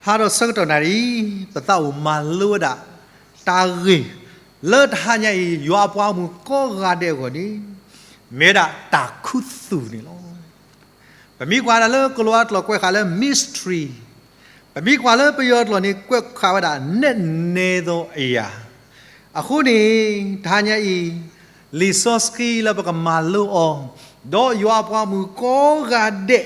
ဟါဒီးဆၢကတီၢ်နၣ်ရံၣ်, ပသးအိၣ်မၤလိဝဲဒၣ် တၢ်ဂ့ၢ်လၢတဟါညါအံၤ ယွၤအပှၤဂီၢ်မုၢ်ကိးဂၤဒဲးအဂီၢ်န့ၣ် မ့ၢ်ဝဲဒၣ်တၢ်ခူသူၣ်န့ၣ်လီၤ. ပမ့ၢ်ကွၢ်ဒၣ်လၢကလံးဝါကျိာ်ကွဲးဃာ်လၢ mystery, ပမ့ၢ်ကွၢ်လၢပယီၤကျိာ်န့ၣ် ကွဲးဃာ်ဝဲဒၣ် နက်နဲသောအရာ. အဃိန့ၣ် တဟါညါအံၤ လံာ်စီဆှံလၢပကမၤလိအီၤ, ဒီးယွၤအပှၤဂီၢ်မုၢ်ကိးဂၤဒဲး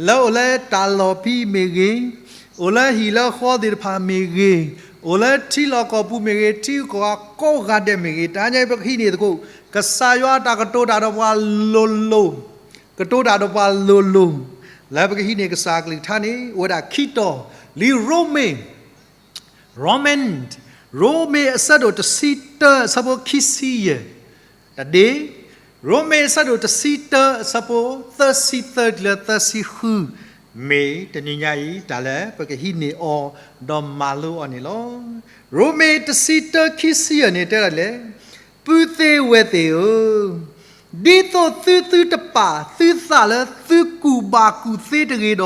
လၢအိၣ်လၢတၢ်လီၢ်ဖံးမ့ၢ်ဂ့ၤ, အိၣ်လၢဟံၣ်လၢဃီသ့ၣ်တဖၣ်မ့ၢ်ဂ့ၤ, အိၣ်လၢထံလီၢ်ကီၢ်ပူၤမ့ၢ်ဂ့ၤ, ထံဂုၤကီၢ်ဂၤကိးဂၤဒဲးမ့ၢ်ဂ့ၤ, တဟါညါအံၤပကဟံးန့ၢ်သကိး ကစၢ်ယွၤအတၢ်ကတိၤတၢ်ဒီးပှၤလိၤလိၤ, ကတိၤတၢ်ဒီးပှၤလိၤလိၤ, လၢပကဟံးန့ၢ်ကစၢ်အကလုၢ်ကထါန့ၣ် အိၣ်ဝဲဒၣ်ခံတီၤ, လံာ်ရိမ့ၤ ရိမ့ၤ, ရိမ့ၤအဆၢဒိၣ်တဆံတၢအဆၢဖိခံဆံယဲၢ်, တဒ့, ရိမ့ၤအဆၢဒိၣ်တဆံတၢအဆၢဖိသၢဆံသၢတုၤလၢသၢဆံဃု, မ့ၢ်တနံၤညါအံၤ တၢ်လၢပကဟံးန့ၢ်အီၤ ဒီးမၤလိအီၤန့ၣ်လီၤ. ရိမ့ၤတဆံတၢခံဆံယဲၢ်န့ၣ် တဲဒၣ်လဲၣ်, ပုၢ်သ့ၣ်ဝဲၢ်သ့ၣ်ဧၢ, ဒ်သိးသုသုတပာ်သုသးလၢသုကူၣ်ဘၣ်ကူၣ်သ့တဂ့ၤဒီး,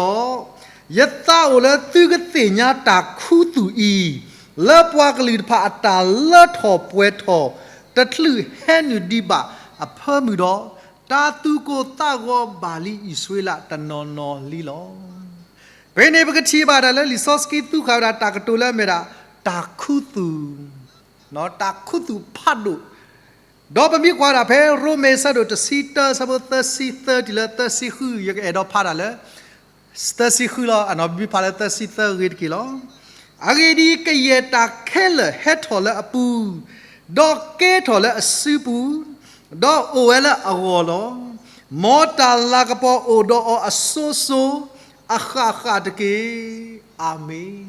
ယသးအိၣ်လၢသုကသ့ၣ်ညါတၢ်ခူသူၣ်အံၤ, လၢပှၤကလုာ်တဖၣ်အတၢ်လၢထီၣ်ပှဲၤထီၣ် တချုးဟဲနုာ်ဒံးဘၣ်အဖၢမုၢ်ဒီး, တၢ်သူၣ်ကိၢ်သးဂီၤဘၣ်လံအံၣ်စရ့လးတနီၤနီၤလံလီၤ. ဖဲန့ၣ်ပကထံၣ်ဘၣ်တၢ်လၢလံာ်စီဆှံသူဃာ်ဝဲဒၣ်တၢ်ကတိၤလၢအမ့ၢ်ဒၣ် တၢ်ခူသူၣ် တၢ်ခူသူၣ်ဖးဒိၣ်, ဒီးပမ့ၢ်ကွၢ်ဒၣ်ဖဲရိမ့ၤအဆၢဒိၣ်တဆံတၢ အဆၢဖိသၢဆံသၢတုၤလၢသၢဆံဃု, ယကအဲၣ်ဒိးဖးတၢ်လၢ သၢဆံဃုလီၤ, အနီၢ်ဘံဖးလၢသၢဆံသၢအဂ့ၤတက့ၢ်လီၤ. အဂ့ၢ်ဒ်အံၤ, ကယဲၢ်တၢ်ခဲလၢာ်ဟဲထီၣ်လၢအပူၤ, ဒီးကဲထီၣ်လၢအစုပူၤ, ဒီးအိၣ်ဝဲလၢအဂီၢ်လီၤ. မ်တၢ်လၤကပီၤအိၣ်ဒီးအီၤအစိၤစိၤအဃၣ်ဃၣ်တက့ၢ်. အၤမ့ၣ်.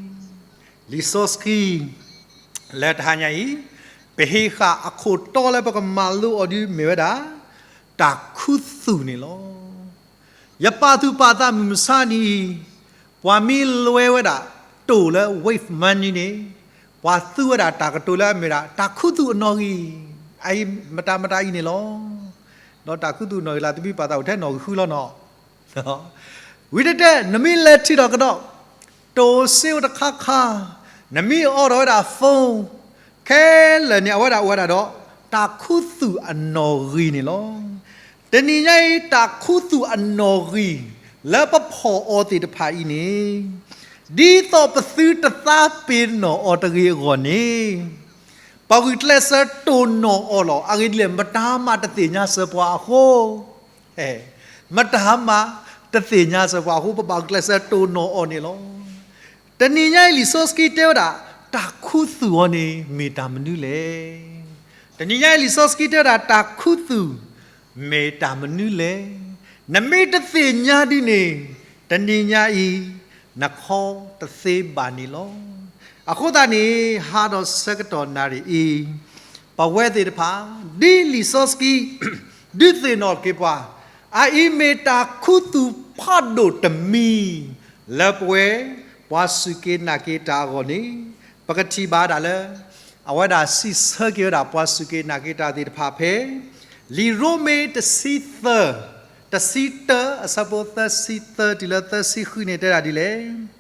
လံာ်စီဆှံ လၢတဟါညါအံၤ, ပဟ့ၣ်ဃာ်အခိၣ်တီလၢပကမၤလိအီၤဒ်မ့ၢ်ဝဲဒၣ် တၢ်ခူသူၣ်န့ၣ်လီၤ. ယပာ်သူၣ်ပာ်သးမုၢ်မဆါနံၤအံၤ, ပှၤမ့ၢ်လဲၤဝဲဒၣ်တိၢ်လၢ Wave Money န့ၣ်, ပှၤသူဝဲဒၣ်တၢ်ကတိၤလၢအမ့ၢ်ဒၣ် တၢ်ခူသူၣ်အနီၣ်ဂံၢ်, အအံၤမတၤမတၤအံၤန့ၣ်လီၤ. ဒီးတၢ်ခူသူၣ်နီၣ်ဂံၢ်လၢသုမ့ၢ်ပာ်သးအိၣ်ထဲနီၣ်ဂံၢ်ဃုလီၤနီၤ. ဝံၤတဲတဲ နမ့ၢ်လဲၤထံၣ်ထီၣ်ကဒီး တိၢ်စ့အိၣ်တခါခါ, နမ့ၢ်အိးထီၣ်ဝဲဒၣ် phone ခဲလၢာ်န့ၣ် အဝဲဒၣ်အိၣ်ဝဲဒၣ်ဒီး တၢ်ခူသူၣ်အနီၣ်ဂံၢ်န့ၣ်လီၤ. တနံၤညါအံၤ တၢ်ခူသူၣ်အနီၣ်ဂံၢ် လၢပဖီၣ်အီၤသ့ၣ်တဖၣ်အံၤန့ၣ်, ဒ်သိးပသုတသးပ့ၤနီၣ်အီၤတဂ့ၤအဂီၢ်န့ၣ်, ပဂုာ်ကျဲးစၢးတိၢ်နီၣ်အီၤလီၤ. အဂ့ၢ်ဒ်လဲၣ်, မတၤမးတသ့ၣ်ညါစၢၤပှၤအဃိ မတၤမးတသ့ၣ်ညါစၢၤပှၤအဃိ ပဘၣ်ကျဲးစၢးတိၢ်နီၣ်အီၤန့ၣ်လီၤ. တနံၤညါအံၤလံာ်စီဆှံတဲဝဲဒၣ် တၢ်ခူသူၣ်အီၤန့ၣ် မ့ၢ်တၢ်မနုၤလဲၣ်. တနံၤညါအံၤလံာ်စီဆှံတဲဝဲဒၣ် တၢ်ခူသူၣ် မ့ၢ်တၢ်မနုၤလဲၣ်. နမ့ၢ်တသ့ၣ်ညါဒ်န့ၣ်, တနံၤညါအံၤ နခီတသ့ဘၣ်န့ၣ်လီၤ. အဃိသတးန့ၣ် ဟါဒီးဆၢကတီၢ်နၣ်ရံၣ်အံၤ ပဝဲသ့ၣ်တဖၣ် ဒ်လံာ်စီဆှံ ဒုးသ့ၣ်နီၣ်က့ၤပှၤ, အအံၤမ့ၢ်တၢ်ခူသူၣ်ဖးဒိၣ်တမံၤ လၢပဝဲ ပှၤစူၢ်က့ၤနာ်က့ၤတၢ်အဂီၢ်န့ၣ်, ပကထံၣ်ဘၣ်ဒၣ်လၢ အဝဲဒၣ်စံးဆၢက့ၤဝဲဒၣ်ပှၤစူၢ်က့ၤနာ်က့ၤတၢ်သ့ၣ်တဖၣ်ဖဲ လံာ်ရိမ့ၤတဆံသၢ, တဆံတၢ အဆၢဖိသၢဆံသၢတုၤလၢသၢဆံဃုန့ၣ်တဲဒၣ်ဒ်လဲၣ်.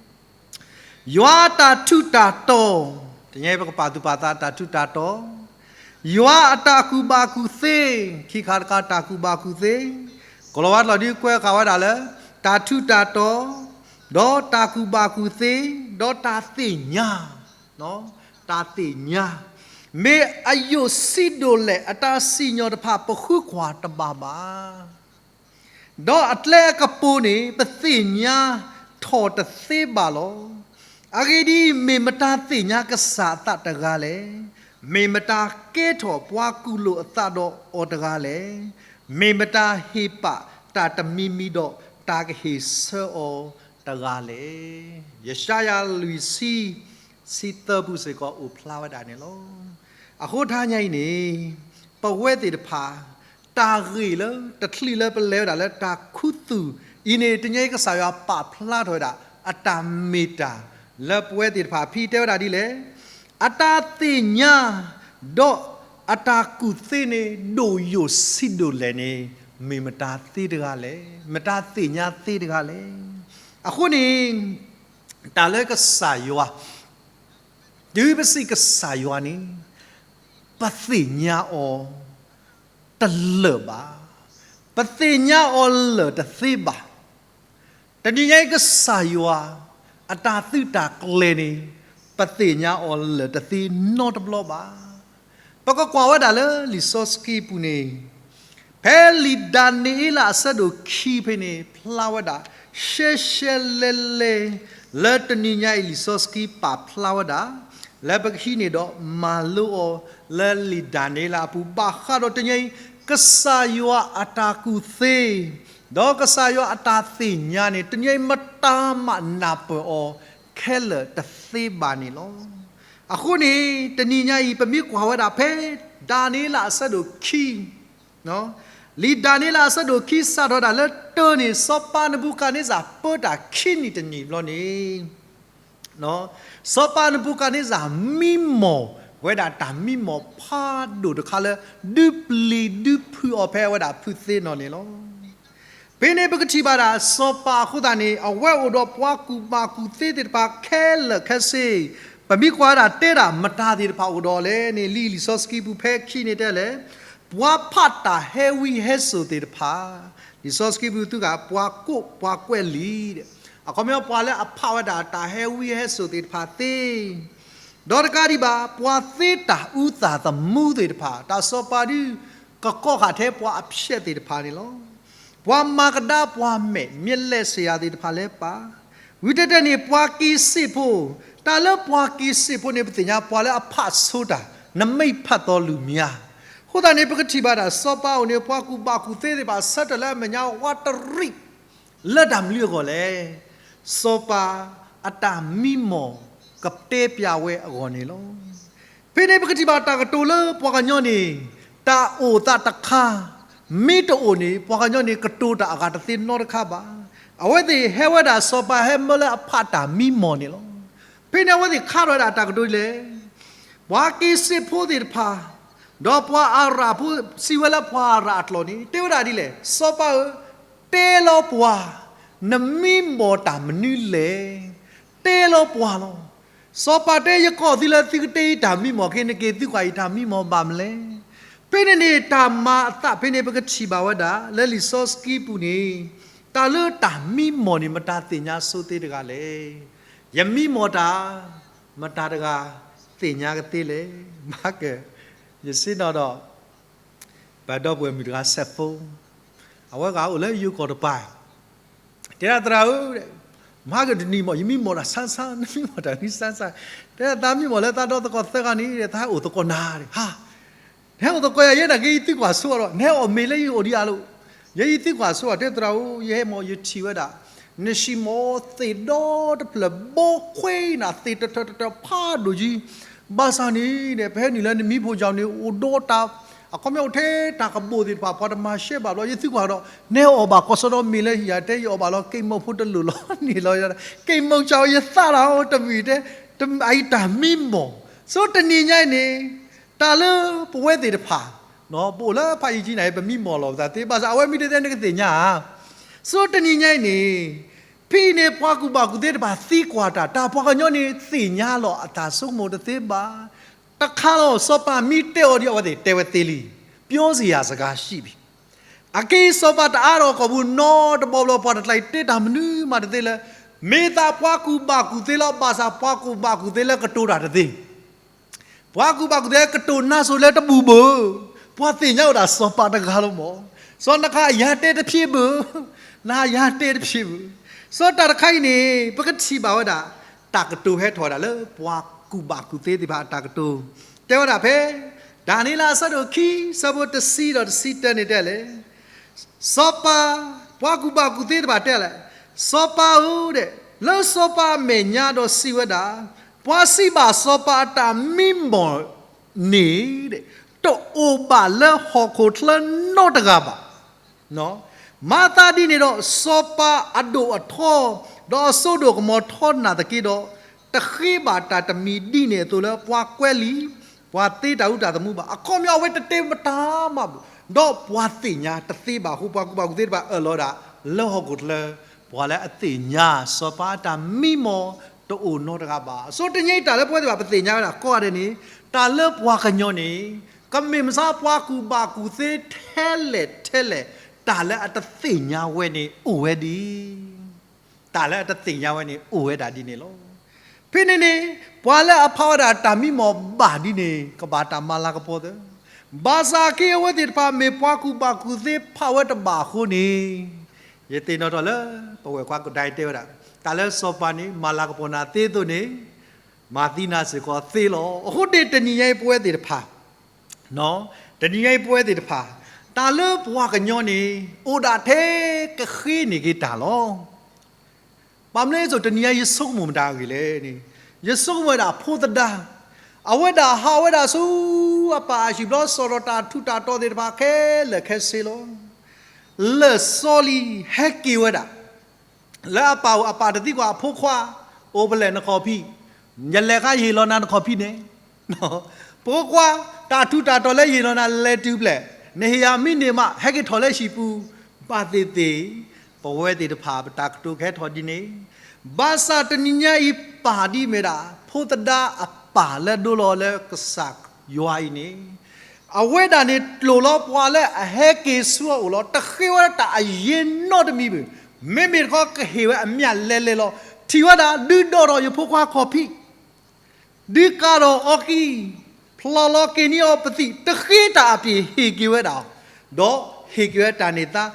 ယွၤအတၢ်ထူးတၢ်တီၤ, တနံၤညါအံၤပကပာ်သူၣ်ပာ်သးတၢ်ထူးတၢ်တီၤ, ယွၤအတၢ်ကူၣ်ဘၣ်ကူၣ်သ့, ခံခါတခါတၢ်ကူၣ်ဘၣ်ကူၣ်သ့, ကလံးဝါကျိာ်ဒ်ကွဲးဃာ်ဝဲဒၣ်လၢ တၢ်ထူးတၢ်တီၤ, ဒီးတၢ်ကူၣ်ဘၣ်ကူၣ်သ့, ဒီးတၢ်သ့ၣ်ညါ, တၢ်သ့ၣ်ညါ, မ့ၢ်အယိာ်ဆံးဒိၣ်လဲၣ် အတၢ်စံၣ်ညီၣ်တဖၣ်ပဃုကွၢ်တဘၣ်ဘၣ်. ဒီးအကျဲအကပူၤန့ၣ် ပသ့ၣ်ညါထီၣ်တသ့ဘၣ်လီၤ. အဂ့ၢ်ဒ်အံၤ, မ့ၢ်မတၤသ့ၣ်ညါကစၢ်အသးတဂၤလဲၣ်. မ့ၢ်မတၤကဲထီၣ်ပှၤကူၣ်လိာ်အသးဒီးအီၤတဂၤလဲၣ်. မ့ၢ်မတၤဟ့ၣ်ပာ်တၢ်တမံၤမံၤဒီးတၢ်ကဟ့ၣ်ဆၢအီၤတဂၤလဲၣ်. ယၡါယၤလွံၢ်ဆံ ဆံသၢပူၤစ့ၢ်ကီးအိၣ်ဖျါဝဲဒၣ်န့ၣ်လီၤ. အဃိတဟါညါအံၤန့ၣ် ပဝဲသ့ၣ်တဖၣ် တၢ်ဂ့ၢ်လၢတချုးလၢပလဲၤဝဲဒၣ်လၢတၢ်ခူသူၣ်အံၤန့ၣ် တနံၤညါအံၤကစၢ်ယွၤပာ်ဖျါထီၣ်ဝဲဒၣ် အတၢ်မ့ၢ်တၢ်လၢပဝဲသ့ၣ်တဖၣ် ဖဲတဲဝဲဒၣ်ဒ်လဲၣ်, အတၢ်သ့ၣ်ညါ ဒီးအတၢ်ကူၣ်သ့န့ၣ် ဒိၣ်ယိာ်ဆံးဒိၣ်လဲၣ်န့ၣ် မ့ၢ်မတၤသ့တဂၤလဲၣ်, မတၤသ့ၣ်ညါသ့တဂၤလဲၣ်. အဃိန့ၣ် တၢ်လၢကစၢ်ယွၤ, တုၤပစံးကစၢ်ယွၤန့ၣ်, ပသ့ၣ်ညါအီၤတလၢာ်ဘၣ်. ပသ့ၣ်ညါအီၤလၢာ်တသ့ဘၣ်. တနံၤညါအံၤကစၢ်ယွၤ အတၢ်သုးတၢ်ကျဲၤန့ၣ် ပသ့ၣ်ညါအီၤလၢာ်တသ့နီတဘျီဘၣ်. ပကကွၢ်ဝဲဒၣ်လၢလံာ်စီဆှံပူၤန့ၣ်, ဖဲလံာ်ဒၤနံးယ့လးအဆၢဒိၣ်ခံဖဲန့ၣ် ဖျါဝဲဒၣ် ရှဲရှဲလဲလဲ လၢတနံၤညါအံၤလံာ်စီဆှံပာ်ဖျါဝဲဒၣ်, လၢပကဟံးန့ၢ်ဒီးမၤလိအီၤလၢလံာ်ဒၤနံးယ့လးအပူၤ ဘၣ်ဃးဒီးတနံၤညါအံၤ ကစၢ်ယွၤအတၢ်ကူၣ်သ့ ဒီးကစၢ်ယွၤအတၢ်သ့ၣ်ညါန့ၣ် တနံၤညါအံၤမတၤမးနၢ်ပၢၢ်အီၤခဲလၢာ်တသ့ဘၣ်န့ၣ်လီၤ. အဃိန့ၣ် တနံၤညါအံၤ ပမ့ၢ်ကွၢ်ဝဲဒၣ်ဖဲ ဒၤနံးယ့လးအဆၢဒိၣ်ခံ လံာ်ဒၤနံးယ့လးအဆၢဒိၣ်ခံစးထီၣ်ဒၣ်လၢတၢန့ၣ် စီၤပၤနဘူၤခၣ်န့စၢ်ပၢတၢ်ခံနံၣ်တနံၣ်ဘျီန့ၣ်, စီၤပၤနဘူၤခၣ်န့စၢ်မံမီၢ်ဝဲဒၣ်တၢ်မံမီၢ်ဖးဒိၣ်တခါလၢ ဒုးပျံၤဒုးဖုးအီၤဖဲအဝဲဒၣ်ဖုးသ့နီၣ်န့ၣ်လီၤ. ဖဲန့ၣ်ပကထံၣ်ဘၣ်ဒၣ် စီၤပၤအဃိသတးန့ၣ် အဝဲအိၣ်ဒီးပှၤကူၣ်ဘၣ်ကူၣ်သ့သ့ၣ်တဖၣ်ခဲလၢာ်ခဲဆ့, ပမ့ၢ်ကွၢ်ဝဲဒၣ်တဲဒၣ်မတၤသ့ၣ်တဖၣ်အိၣ်ဒီးလဲၣ်န့ၣ် လံာ်လံာ်စီဆှံပူၤဖဲခံန့ၣ်တဲလဲၣ်, ပှၤဖးတၢ်ဟဲဝံဟဲစိာ်သ့ၣ်တဖၣ်, လံာ်စီဆှံပူၤသုးဂၤ ပှၤကိးပှၤကွဲးလံာ်, အခီပညီပှၤလၢအဖးဝဲဒၣ်တၢ်ဟဲဝံဟဲစိာ်သ့ၣ်တဖၣ်သ့ ဒီးတကးဒံးဘၣ် ပှၤသ့တၢ်အူသၣ်သမူသ့ၣ်တဖၣ်, တၢ်စီၤပၤဒုးကကိးဃာ်ထဲပှၤအဖျဲးသ့ၣ်တဖၣ်န့ၣ်လီၤ. ပှၤမၤကဒါပှၤမဲာ် မ့ၢ်လဲၤစယၤသ့ၣ်တဖၣ်လၢပၢ်, ဝံၤတဲတဲန့ၣ် ပှၤက့ၤစ့ၣ်ဖိ, တၢ်လၢပှၤက့ၤစ့ၣ်ဖိန့ၣ် ပသ့ၣ်ညါပှၤလၢအဖးဆိတၢ်, နမ့ၢ်ဖးသီလူၤမၠါ, အဃိသတးန့ၣ် ပကထံၣ်ဘၣ်ဒၣ် စီၤပၤအိၣ်န့ၣ် ပှၤကူၣ်ဘၣ်ကူၣ်သ့သ့ၣ်တဖၣ် ဆၢထၢၣ်လၢအမဲာ်ညါဝးတရံး လၢတၢ်မနုၤအဂီၢ်လဲၣ်. စီၤပၤအတၢ်မံမီၢ်ကတဲပျးဝဲအဂီၢ်န့ၣ်လီၤ. ဖဲန့ၣ်ပကထံၣ်ဘၣ်တၢ်ကတိၤလၢပှၤကညီန့ၣ် တၢ်အိၣ်သးတခါ မ့ၢ်တအိၣ်န့ၣ် ပှၤကညီန့ၣ် ကတိၤတၢ်အဂၤတသ့နီတခါဘၣ်. အဝဲသ့ၣ်ဟဲဝဲဒၣ်စီၤပၤဟဲမၢလၢအဖးတၢ်မံမီၢ်န့ၣ်လီၤ. ဖဲန့ၣ်အဝဲသ့ၣ်ခးထီၣ်ဝဲဒၣ်တၢ်ကတိၤဒ်လဲၣ်. ပှၤက့ၤစ့ၣ်ဖိသ့ၣ်တဖၣ် ဒီးပှၤအၤရၣ်ဖိ စံးဝဲလၢပှၤအၤရၣ်အကျိာ်န့ၣ် တဲဝဲဒၣ်ဒ်လဲၣ်, စီၤပၤဧၢ, တဲလီၤပှၤ, နမံမီၢ်တၢ်မနုၤလဲၣ်. တဲလီၤပှၤလီၤ. စီၤပၤတဲ ယကိးသုလၢသုကတဲယတၢ်မံမီၢ် ခဲအံၤနက့ၤသုကွၢ်ယတၢ်မံမီၢ်ဘၣ်မနုၤလဲၣ်. ဖဲန့ၣ်န့ၣ် တၢ်မၤအသးဖဲန့ၣ် ပကထံၣ်ဘၣ်ဝဲဒၣ် လၢလံာ်စီဆှံပူၤန့ၣ် တၢ်လၢတၢ်မံမီၢ်န့ၣ် မတၤသ့ၣ်ညါဆိသ့တဂၤလဲၣ်. ယမံမီၢ်တၢ် မတၤတဂၤသ့ၣ်ညါကသ့လဲၣ်. မၤက, ယဆ့ၣ်နီၤဒီး ပဒီပုၢ်ဝဲၢ်မုၣ်တဂၤ စဲးဖိ, အဝဲဂၤအိၣ်လၢယိၤကီၢ်တပၤ, တဲဒၣ်သရၣ်ဧၢ, မၤကတနံၤမီၢ် ယမံမီၢ်တၢ်ဆါဆါ နမံမီၢ်တၢ်မံဆါဆါ, တဲဒၣ်သးမံမီၢ်လၢသးဒီသကိးသၢဂၤန့ၣ် သးဟဲအိၣ်သကိးနၤ, ဟါ, နဟဲအိၣ်သကိးယၤ ယဲဒၣ်က့ၤယသံကွၢ်ဆိအီၤဒီး နဟဲအီၣ်မ့ၤလၢယအိၣ်ဒံးဧါလိၤ, ယဲယသံကွၢ်ဆိအီၤ တဲသရၣ်ဧၢ, ယဟဲမီၢ်ယထံၣ်ဝဲဒၣ် နဟံၣ်မီၢ်သ့ၣ်ဒီတဖျၢၣ် ဘီခွဲနၤ သ့ၣ်တထၢၣ်တထၢၣ်ဖးဒိၣ်ကံ, ဘၣ်ဆၣ်န့ၣ် ပဟဲနုာ်လၢနမံဖိကၠီန့ၣ် အိၣ်ဒီးတၢ်, အခီပညီအိၣ်ထဲတၢ်ကဘိၣ်သ့ၣ်တဖၣ် ပှၤတမၤရှဲဘၣ်ဘျီ ယသံကွၢ်ဒီး နဟဲအီၣ်ဘၣ်ကီးစီဒီမ့ၤလၢဟံၣ်ဧါ, တဲယအီၣ်ဘၣ်လီၤ က့ၤမုၢ်ဖိတလိၣ်လီၤန့ၣ်လီၤ, က့ၤမုၢ်ကၠီယသးလီၤ တမံၤတဲ, အအံၤတၢ်မံမီၢ်, ဆိတနံၤညါအံၤန့ၣ် တၢ်လၢပဝဲသ့ၣ်တဖၣ် ပအိၣ်လၢဖးယံၤကံနၤအံၤ ပမံမီၢ်လီၤပသးသ့, ဘၣ်ဆၣ်အဝဲမ့ၢ်တသ့နကသ့ၣ်ညါဧါ. ဆိတနံၤညါအံၤန့ၣ် ဖဲအံၤန့ၣ် ပှၤကူၣ်ဘၣ်ကူၣ်သ့တဖၣ်သံကွၢ်တၢ်, တၢ်ပှၤကညီန့ၣ်သ့ၣ်ညါလီၤအတၢ်ဆိကမိၣ်တသ့ဘၣ်. တခါလီၤ စီၤပၤမ့ၢ်တဲအီၤဒ်အဝဲသ့ၣ်တဲဝဲသ့လံ, ပြောစရာစကားရှိပြီ. အခဲအံၤစီၤပၤတအါထီၣ်အကိာ်ပူၤနီတဘျီဘျီ ပှၤတကျါအံၤတဲတၢ်မနုၤမးတသ့လၢ မ့ၢ်သးပှၤကူၣ်ဘၣ်ကူၣ်သ့လီၤ, ဘၣ်ဆၣ်ပှၤကူၣ်ဘၣ်ကူၣ်သ့လၢကတိၤတၢ်တသ့ ပှၤကူၣ်ဘၣ်ကူၣ်သ့ကတိၤနါစိၤလၢတဘူၣ်ဘၣ်, ပှၤသ့ၣ်ညါဝဲဒၣ်စီၤပၤတဂၤလီၤမၢ်. စီၤနဃၤ ယၤတဲတဖျ့ဘၣ်, နဃၤ ယၤတဲတဖျ့ဘၣ်. စီၤတၢ်တခါအံၤန့ၣ် ပကထံၣ်ဘၣ်ဝဲဒၣ် တၢ်ကတိၤဟဲထီၣ်ဝဲဒၣ်လၢပှၤကူၣ်ဘၣ်ကူၣ်သ့သ့ၣ်တဖၣ်အတၢ်ကတိၤ, တဲဝဲဒၣ်ဖဲ ဒၤနံးယ့လးအဆၢဒိၣ်ခံ ဆၢဖိတဆံဒီးတဆံတၢန့ၣ်တဲလဲၣ် စီၤပၤ, ပှၤကူၣ်ဘၣ်ကူၣ်သ့သ့ၣ်တဖၣ်တဲလဲၣ်, စီၤပၤဧၢ, လၢစီၤပၤအမဲာ်ညါဒီးစံးဝဲဒၣ်, ပှၤစံးဘၣ်စီၤပၤအတၢ်မံမီၢ်န့ၣ် တအိၣ်ဘၣ်လၢဟီၣ်ခိၣ်ချၢနီတဂၤဘၣ်. မၤသးဒ်န့ၣ်ဒီး စီၤပၤအဒိၣ်အထီ ဒီးအစိဒိၣ်ကမီၤထီနာ်သက့ဒီး, တဃ့ဘၣ်တၢ်တမံၤဒ်န့ၣ်အသိးလၢပှၤကွဲးလံာ်, ပှၤသ့တၢ်အူတၢ်သမူဘၣ်. အခီပညီအဝဲတတဲမတၤမးဘၣ်, ဒီးပှၤသ့ၣ်ညါတသ့ဘၣ်အဃိ ပှၤကူၣ်ဘၣ်ကူၣ်သ့တဖၣ်အၢၣ်လီၤဒၣ် လၢဟီၣ်ခိၣ်ချၢ, ပှၤလၢအသ့ၣ်ညါစီၤပၤအတၢ်မံမီၢ် တအိၣ်နီတဂၤဘၣ်. အဆိတနံၤအံၤ တၢ်လၢပဝဲသ့ၣ်တဖၣ် ပသ့ၣ်ညါဝဲဒၣ်ကိးဂၤဒဲးန့ၣ်, တၢ်လၢပှၤကညီန့ၣ် ကမ့ၢ်မဆါ ပှၤကူၣ်ဘၣ်ကူၣ်သ့ထဲလဲၣ်ထဲလဲၣ်, တၢ်လၢအတသ့ၣ်ညါဝဲန့ၣ်အိၣ်ဝဲဒ် တၢ်လၢအတသ့ၣ်ညါဝဲန့ၣ် အိၣ်ဝဲဒၣ်ဒ်န့ၣ်လီၤ. ဖဲန့ၣ်န့ၣ် ပှၤလၢအဖးဝဲဒၣ်တၢ်မံမီၢ်ဘၣ်ဒ်န့ၣ် ကဘၣ်တၢ်မၤလၤကပီၤသၢ. ဘၣ်ဆၣ်က့ အဝဲသ့ၣ်တဖၣ် မ့ၢ်ပှၤကူၣ်ဘၣ်ကူၣ်သ့ဖးဝဲတဘၣ်အဃိန့ၣ်, ယသ့ၣ်နီၣ်ထီၣ်လၢ ပဝဲၢ်ခွါကဒါအံၤတဲဝဲဒၣ်, တၢ်လၢစီၤပၤန့ၣ် မၤလၤကပီၤနၤသ့အသိးန့ၣ်, မၤသံနၤစ့ၢ်ကီးသ့လီၤ. အဃိန့ၣ် တနံၤညါအံၤပဝဲသ့ၣ်တဖၣ် တနံၤညါအံၤပဝဲသ့ၣ်တဖၣ် တၢ်လၢပှၤကညီန့ၣ် အိၣ်ဒၣ်ထဲကဃ့န့ၢ်က့ၤတၢ်လီၤ. ဘၣ်မနုၤအဃိ တနံၤညါအံၤ ယဆိကမိၣ်မတၤအဂ့ၢ်လဲၣ်န့ၣ်, ယဆိကမိၣ်ဝဲဒၣ်ဖိသဒါ, အဝဲဒၣ်ဟးဝဲဒၣ်ဆူ အပၢ်အဟံၣ်ဘျီ စိာ်ဒီးတၢ်ထူးတၢ်တီၤသ့ၣ်တဖၣ်ခဲလၢာ်ခဲဆ့လီၤ. လၢာ်စီလံ ဟဲက့ၤဝဲဒၣ် လၢအပၢ်အိၣ် အပၢ်တသံကွၢ်အဖိခွါ, အိၣ်ဖဲလဲၣ်နခီၣ်ဖံး, ယလဲၤခါယဟ့ၣ်လီၤနၤနခီၣ်ဖံးန့ၣ်, ဖိခွါ, တၢ်ထူးတၢ်တီၤလၢယဟ့ၣ်လီၤနၤလဲၤတုၤဖဲလဲၣ်, နဟ့ၣ်ယၤမ့ၢ်န့ၢ်မး ဟဲက့ၤထီၣ်လၢဟံၣ်ပူၤ, ဘၣ်သ့ၣ်သ့ၣ် ပဝဲသ့ၣ်တဖၣ် ပတၢ်ကတိၤကဟဲထီၣ်ဒ်န့ၣ်, ဘၣ်ဆၣ်တနံၤညါအံၤ ပၢ်ဒ်မ့ၢ်ဒၣ် ဖိသဒါအပၢ်လၢဒိလီၤလၢကစၢ်ယွၤအံၤန့ၣ် အဝဲဒၣ်န့ၣ် တိာ်လီၤပှၤလၢအဟဲက့ၤဆူအအိၣ်လီၤ. တဃ့ဝဲဒၣ်တၢ်အယ့ၢ်နီတမံၤဘၣ်. မ့မ့ၢ်တခီ ကဟ့ၣ်ဝဲအမျးလဲလဲလီၤ. ထံၣ်ဝဲဒၣ် ဒုးဒီးထီၣ်ယဖိခွါခီၣ်ဖံး, ဒုးကးထီၣ်အီၤကံ, ဖျီၣ်လီၤက့ၤန့ၢ်အီၤပသံၣ်, တဃ့တၢ်အပျ့ၤ ဟ့ၣ်က့ၤဝဲဒၣ်အီၤ, ဒီးဟ့ၣ်က့ၤဝဲတၢ်န့ၢ်သါ,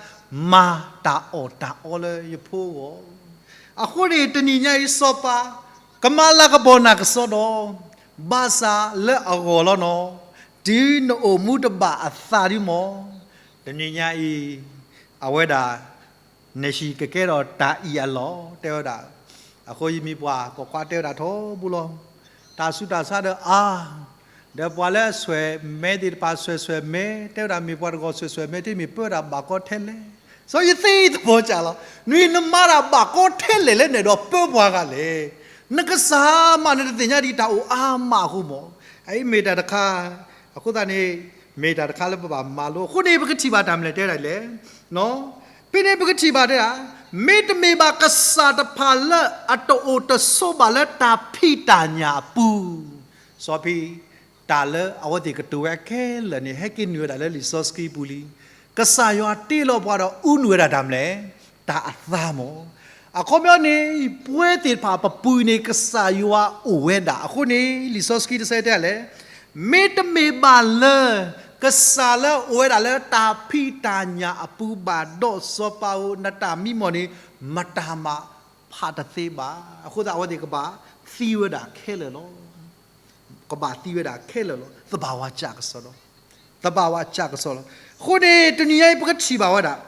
မၤတၢ်အီၣ်တၢ်အီလၢယဖိအဂီၢ်. အဃိန့ၣ် တနံၤညါအံၤ စီၤပၤ ကမၤလၤကပီၤနၤကစီဒီ, ဘၣ်ဆၣ်လၢအဂီၢ်လီၤနီၤ, တုၤနအိၣ်မူတဘၣ်အသးဒ်မီၢ်, တနံၤညါအံၤ အဝဲဒၣ် နဟံၣ်ကကဲထီၣ်တၢ်အံၣ်အလီၢ် တဲဝဲဒၣ်. အဃိယမံၤပှၢ် ပိာ်ခွါတဲဝဲဒၣ်ထီဘိလီၤ. တၢ်ဆူးတၢ်ဆါဒီးအါ, ဒီးပှၤလၢအဆွဲးမဲသ့ၣ်တဖၣ် ဆွဲးဆွဲးမဲ, တဲဝဲဒၣ်မ့ၢ်ပှၤတဂီၤဆွဲးဆွဲးမဲ တမ့ၢ်ပၢဝဲဒၣ်ဘၣ်ကီထဲလဲၣ်. စီၤယသ့သဘီကၢ်လီၤ. နွံနမၤတၢ်ဘၣ်ကီထဲလဲၣ်လၢနဲၣ်ဒီးပၢပှၤဂၤလဲၣ်. နကစၢ်မး နတသ့ၣ်ညါဒံးတၢ်အိၣ်အါမးအဃိမီၢ်. အအံၤမ့ၢ်တၢ်တခါ, အဃိသတးန့ၣ် မ့ၢ်တၢ်တခါလၢပဘၣ်မၤလိ. အဃိန့ၣ် ပကထံၣ်ဘၣ်တၢ်မနုၤလဲၣ် တဲဒၣ်လဲၣ်. ဖဲန့ၣ်ပကထံၣ်ဘၣ်တဲဒၣ်, မ့တမ့ၢ်ဘၣ်ကစၢ်တဖၣ်လၢအတအိၣ်တဆိးဘၣ်လၢတၢ်ဖံးတၢ်ညၣ်အပူၤ, စီၤဖံ, တၢ်လၢအဝဲသ့ၣ်ကတိၤဝဲခဲလၢာ်န့ၣ် ဟဲက့ၤနုာ်ဝဲဒၣ်လၢလံာ်စီဆှံပူၤလံ. ကစၢ်ယွၤတ့လီၤပှၤဒီးအူနုာ်ဝဲဒၣ်တၢ်မနုၤလဲၣ်, တၢ်အသါမီၢ်. အခီပညီန့ၣ် ပဝဲသ့ၣ်တဖၣ်ပပူၤန့ၣ် ကစၢ်ယွၤအိၣ်ဝဲဒၣ်. အဃိန့ၣ် လံာ်စီဆှံတဆၢတဲဒ်လဲၣ်, မ့တမ့ၢ်ဘၣ်လၢ ကစၢ်လၢအအိၣ်ဝဲဒၣ်လၢတၢ်ဖံးတၢ်ညၣ်အပူၤဘၣ်ဒီး စီၤပၤဧၢ, နတၢ်မံမီၢ်န့ၣ် မတၤမးဖးတသ့ဘၣ်. အဃိသတးအဝဲသ့ၣ်ကဘၣ်သံဝဲဒၣ်ခဲလၢာ်လီၤ. ကဘၣ်သံဝဲဒၣ်ခဲလၢာ်လီၤ. သဘာဝကျကစီဒီ, သဘာဝကျကစီလီၤ. အဃိန့ၣ် တနံၤညါအံၤ ပကထံၣ်ဘၣ်ဝဲဒၣ်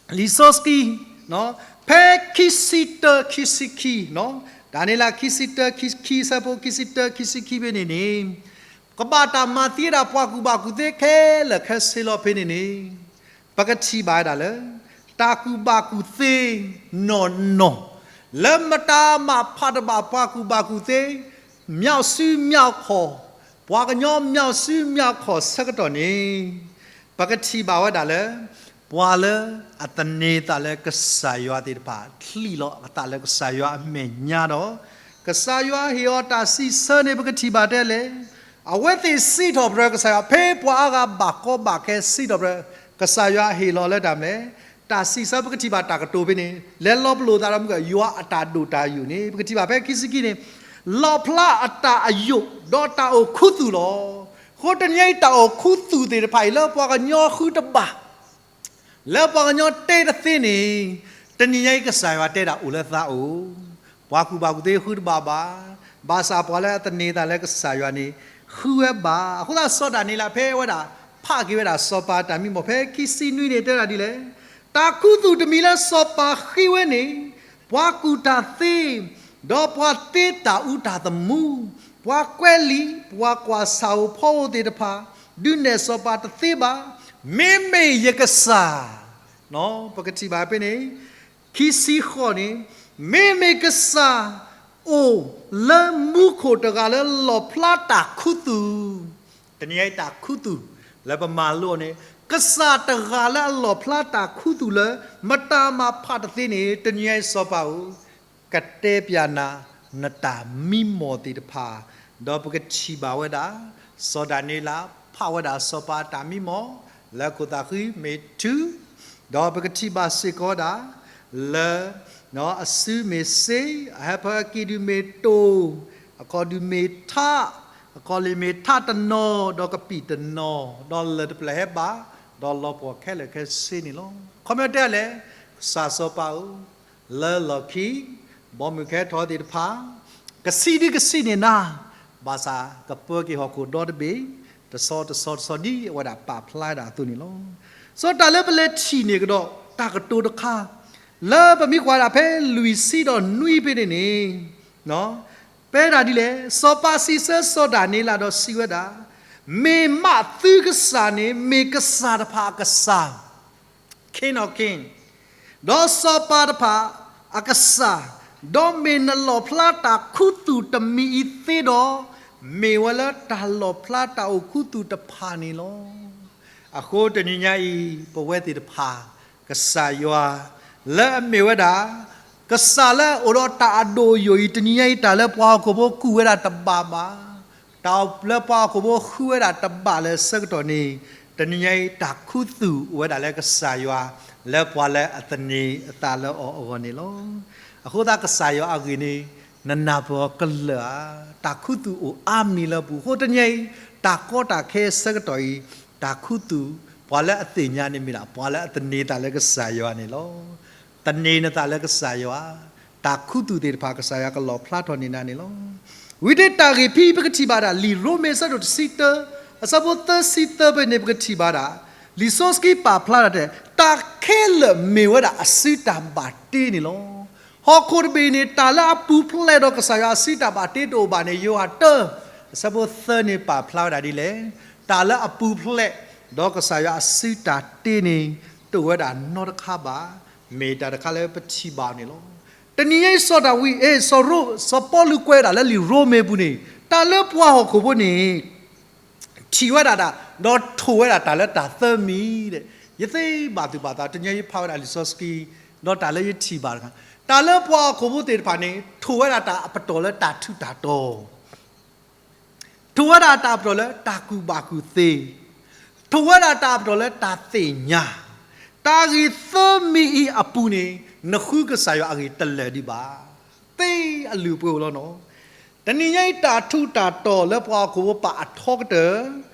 လံာ်စီဆှံ, ဖဲခံဆံတၢ ခံဆံခံ, ဒၤနံးယ့လး ခံဆံတၢ ခံဆံခံ ဆၢဖိ ခံဆံတၢ ခံဆံခံ ဖဲန့ၣ်န့ၣ်, ကဘၣ်တၢ်မၤသံဝဲဒၣ်ပှၤကူၣ်ဘၣ်ကူၣ်သ့ခဲလၢာ်ခဲဆ့လီၤ. ဖဲန့ၣ်န့ၣ် ပကထံၣ်ဘၣ်ဝဲဒၣ်လၢ တၢ်ကူၣ်ဘၣ်ကူၣ်သ့နီၢ်နီၢ် လၢမတၤမးဖးတဘၣ်ပှၤကူၣ်ဘၣ်ကူၣ်သ့ မျးစုမျးခီၣ်, ပှၤကညီမျးစုမျးခီၣ်ဆၢကတီၢ်န့ၣ်, ပကထံၣ်ဘၣ်ဝဲဒၣ်လၢ ပှၤလၢအသန့ၤသးလၢကစၢ်ယွၤသ့ၣ်တဖၣ် ချံးလီၤအသးလၢကစၢ်ယွၤအမဲာ်ညါဒီး ကစၢ်ယွၤဟ့ၣ်အီၤတၢ်စံးဆၢန့ၣ် ပကထံၣ်ဘၣ်တဲလဲၣ်. အဝဲသ့ၣ်စံးထီၣ်ပတြၢၤကစၢ်ယွၤ ဖဲပှၤအါဂၤဘၣ်ကီဘၣ်ခဲစံးထီၣ်ပတြၢၤ ကစၢ်ယွၤဟ့ၣ်လီၤလၢတၢ်မနုၤလဲၣ်, တၢ်စံးဆၢ ပကထံၣ်ဘၣ်တၢ်ကတိၤဖဲန့ၣ် လဲၤလီၤပလိာ်သးဒီးမုၢ်က ယွၤအတၢ်ဒိၣ်တၢ်ယိာ်န့ၣ် ပကထံၣ်ဘၣ်ဖဲခံဆံခံန့ၣ် လီၣ်ဖျါအတၢ်အယိာ် ဒီးတၢ်အိၣ်ခူသူၣ်လီၤ. အဃိတနံၤအံၤ တၢ်အိၣ်ခူသူၣ်သ့ၣ်တဖၣ်အံၤ လၢပှၤကညီဃုတဘၣ် လၢပှၤကညီတဲတသ့န့ၣ်, တနံၤညါအံၤ ကစၢ်ယွၤတဲဒၣ်အိၣ်လၢသးအိၣ်, ပှၤကူၣ်ဘၣ်ကူၣ်သ့ဃုတဘၣ်ဘၣ်, ဘၣ်ဆၣ်ပှၤလၢအသန့ၤသးလၢကစၢ်ယွၤန့ၣ် ဃုဝဲဘၣ်. အဃိသတးစီၤဒၤနံးယ့လး ဖဲဝဲဒၣ် ဖးက့ၤဝဲဒၣ်စီၤပၤတၢ်မံမီၢ် ဖဲခံဆံနွံန့ၣ် တဲဒၣ်ဒ်လဲၣ်, တၢ်ခူသူၣ်တမံၤလၢစီၤပၤဃ့ဝဲန့ၣ်, ပှၤကူၣ်တၢ်သ့ ဒီးပှၤသ့တၢ်အူတၢ်သမူ, ပှၤကွဲးလံာ်, ပှၤကွၢ်ဆၣ်ဧိၤဖီဧိၤသ့ၣ်တဖၣ်, ဒုးနဲၣ်စီၤပၤတသ့ဘၣ်. မ့မ့ၢ်ယကစၢ်, ပကထံၣ်ဘၣ်ဖဲန့ၣ်, ခံဆံဃိးန့ၣ်, မ့မ့ၢ်ကစၢ်အိၣ်လၢမူခိၣ်တဂၤလၢလီၣ်ဖျါတၢ်ခူသူၣ်, တနံၤအံၤတၢ်ခူသူၣ်လၢပမၤလိန့ၣ်, ကစၢ်တဂၤလၢအလီၣ်ဖျါတၢ်ခူသူၣ်လၢ မတၤမၤဖးတသ့န့ၣ် တနံၤအံၤစီၤပၤဧၢ, ကတဲပျးနၤ နတၢ်မံမီၢ်သ့ၣ်တဖၣ်, ဒီးပကထံၣ်ဘၣ်ဝဲဒၣ် စီၤဒၤနံးယ့လး ဖးဝဲဒၣ်စီၤပၤအတၢ်မံမီၢ် လၢခိၣ်သးဃံမ့ၢ်ထု, ဒီးပကထံၣ်ဘၣ်စ့ၢ်ကီးဝဲဒၣ် လၢ အစုမ့ၢ်စ့, အဟၢဖၢအက့ၢ်ဒုးမ့ၢ်တိၢ်, အခီၣ်ဒုးမ့ၢ်ထး, အခီၣ်လ့ၢ်မ့ၢ်ထးတနီၤ, ဒီးကပံာ်တနီၤ, ဒီးလၢၢ်တဖျၢၣ်ဟဲဘၣ်, ဒီးလီၤပှီၢ်ခဲလၢာ်ခဲဆ့န့ၣ်လီၤ. ခီပညီတဲလဲၣ်, ကစၢ်စီၤပၤဧၢ, လၢလီၢ်ခံ ဘီမုၢ်ကဟဲထီၣ်သ့ၣ်တဖၣ် ကဆံးဒ်ကဆံးန့ၢ်နၤ, ဘၣ်ဆၣ်ကပၢက့ၤဟီၣ်ခိၣ်ဒီတဘ့ၣ် တဆီတဆီတဆီဒ်အဝဲဒၣ်ပာ်ဖျါဝဲဒၣ်အသိးန့ၣ်လီၤ. စီၤတၢ်လၢပလဲၤထံၣ်န့ၢ်ကဒီး တၢ်ကတိၤတခါ လၢပမ့ၢ်ကွၢ်ဒၣ်ဖဲလွံၢ်ဆံဒီးနွံဖဲန့ၣ်န့ၣ် တဲဒၣ်ဒ်လဲၣ်, စီၤပၤစံးဆၢစီၤဒၤနံးယ့လးဒီးစံးဝဲဒၣ်, မ့ၢ်မးသုကစၢ်န့ၣ် မ့ၢ်ကစၢ်တဖၣ်အကစၢ် King of King, ဒီးစီၤပၤတဖၣ်အကစၢ်, ဒီးမ့ၢ်နလီၣ်ဖျါတၢ်ခူသူၣ်တမံၤအံၤသ့ဒီး, မ့ၢ်ဝဲလၢတၢ်လီၣ်ဖျါတၢ်အိၣ်ခူသူၣ်တဖၣ်န့ၣ်လီၤ. အဃိတနံၤညါအံၤ ပဝဲသ့ၣ်တဖၣ် ကစၢ်ယွၤ လၢအမ့ၢ်ဝဲဒၣ် ကစၢ်လၢအအိၣ်ဒီးတၢ်အဒိၣ်အယိာ်အံၤ တနံၤညါအံၤ တၢ်လၢပှၤဟီၣ်ခိၣ်ဖိကူၣ်ဝဲဒၣ်တဘၣ်ဘၣ်, တၢ်လၢပှၤဟီၣ်ခိၣ်ဖိဃုဝဲဒၣ်တဘၣ်လၢအဆၢကတီၢ်န့ၣ်, တနံၤညါအံၤ တၢ်ခူသူၣ်အိၣ်ဝဲဒၣ်လၢကစၢ်ယွၤ လၢပှၤလၢအသန့ၤအသးလၢအီၤအဂီၢ်န့ၣ်လီၤ. အဃိသတးကစၢ်ယွၤအဂ့ၢ်န့ၣ် နနၢ်ပၢၢ်အီၤကလၢာ်ဧါ, တၢ်ခူသူၣ်အိၣ်အါမံၤလၢပူၤ, အဃိတနံၤညါအံၤ တၢ်ကီတၢ်ခဲအဆၢကတီၢ်အံၤ တၢ်ခူသူၣ် ပှၤလၢအသ့ၣ်ညါန့ၣ်မ့ၢ်ဒၣ် ပှၤလၢအသန့ၤသးလၢကစၢ်ယွၤန့ၣ်လီၤ. သန့ၤနသးလၢကစၢ်ယွၤ, တၢ်ခူသူၣ်သ့ၣ်တဖၣ် ကစၢ်ယွၤကလီၣ်ဖျါထီၣ်န့ၢ်နၤန့ၣ်လီၤ. ဝံၤတ့ၢ်တၢ်ဂ့ၢ်ဖံ ပကထံၣ်ဘၣ်ဒၣ် လံာ်ရိမ့ၤအဆၢဒိၣ်တဆံတၢ အဆၢဖိသၢဆံသၢဖဲန့ၣ် ပကထံၣ်ဘၣ်ဒၣ် လံာ်စီဆှံပာ်ဖျါဒၣ်တဲ တၢ်ခဲလၢာ်မ့ၢ်ဝဲဒၣ်အစုတၢ်ဘၣ်တ့န့ၣ်လီၤ. ဟီၣ်ခိၣ်တဘ့ၣ်န့ၣ် တၢ်လၢအပူၤဖျဲးဒီးကစၢ်ယွၤအစုတၢ်ဘၣ်တ့တအိၣ်ဘၣ်န့ၣ် ယိၤဟၣ်တၢ အဆၢဖိသၢန့ၣ်ပာ်ဖျါဝဲဒၣ်ဒ်လဲၣ်, တၢ်လၢအပူၤဖျဲး ဒီးကစၢ်ယွၤအစုတၢ်တ့န့ၣ် တအိၣ်ဝဲဒၣ်နီတခါဘၣ်, မ့ၢ်တၢ်တခါလၢပထံၣ်ဘၣ်န့ၣ်လီၤ. တနံၤညါအံၤစီၤဒၤဝံး အ့ စီၤရိ စီၤပီလူးကွဲးဒၣ်လၢလံာ်ရိမ့ၤပူၤန့ၣ် တၢ်လၢပှၤဟီၣ်ခိၣ်ဖိန့ၣ် ထံၣ်ဝဲဒၣ်တၢ် ဒီးထိၣ်ဝဲဒၣ်တၢ်လၢတၢ်သၢမံၤဒီး ယသ့ဘၣ်သူၣ်ဘၣ်သး တနံၤညါယဖးဝဲဒၣ်လံာ်စီဆှံ ဒီးတၢ်လၢယထံၣ်ဘၣ်တခါ တၢ်လၢပှၤဟီၣ်ခိၣ်ဖိသ့ၣ်တဖၣ်န့ၣ် ထိၣ်ဝဲဒၣ်တၢ်အပတီၢ်လၢတၢ်ထူးတၢ်တီၤ ထိၣ်ဝဲဒၣ်တၢ်အပတီၢ်လၢတၢ်ကူၣ်ဘၣ်ကူၣ်သ့, ထိၣ်ဝဲဒၣ်တၢ်အပတီၢ်လၢတၢ်သ့ၣ်ညါ, တၢ်ဂ့ၢ်သၢမံၤအံၤအပူၤန့ၣ် နဃုကစၢ်ယွၤအဂ့ၢ်တလၢာ်ဒံးဘၣ်. သ့အလုၢ်အပှ့ၤအိၣ်လီၤနီၤ. တနံၤညါအံၤတၢ်ထူးတၢ်တီၤလၢပှၤဟီၣ်ခိၣ်ဖိပာ်အထီကတၢၢ်,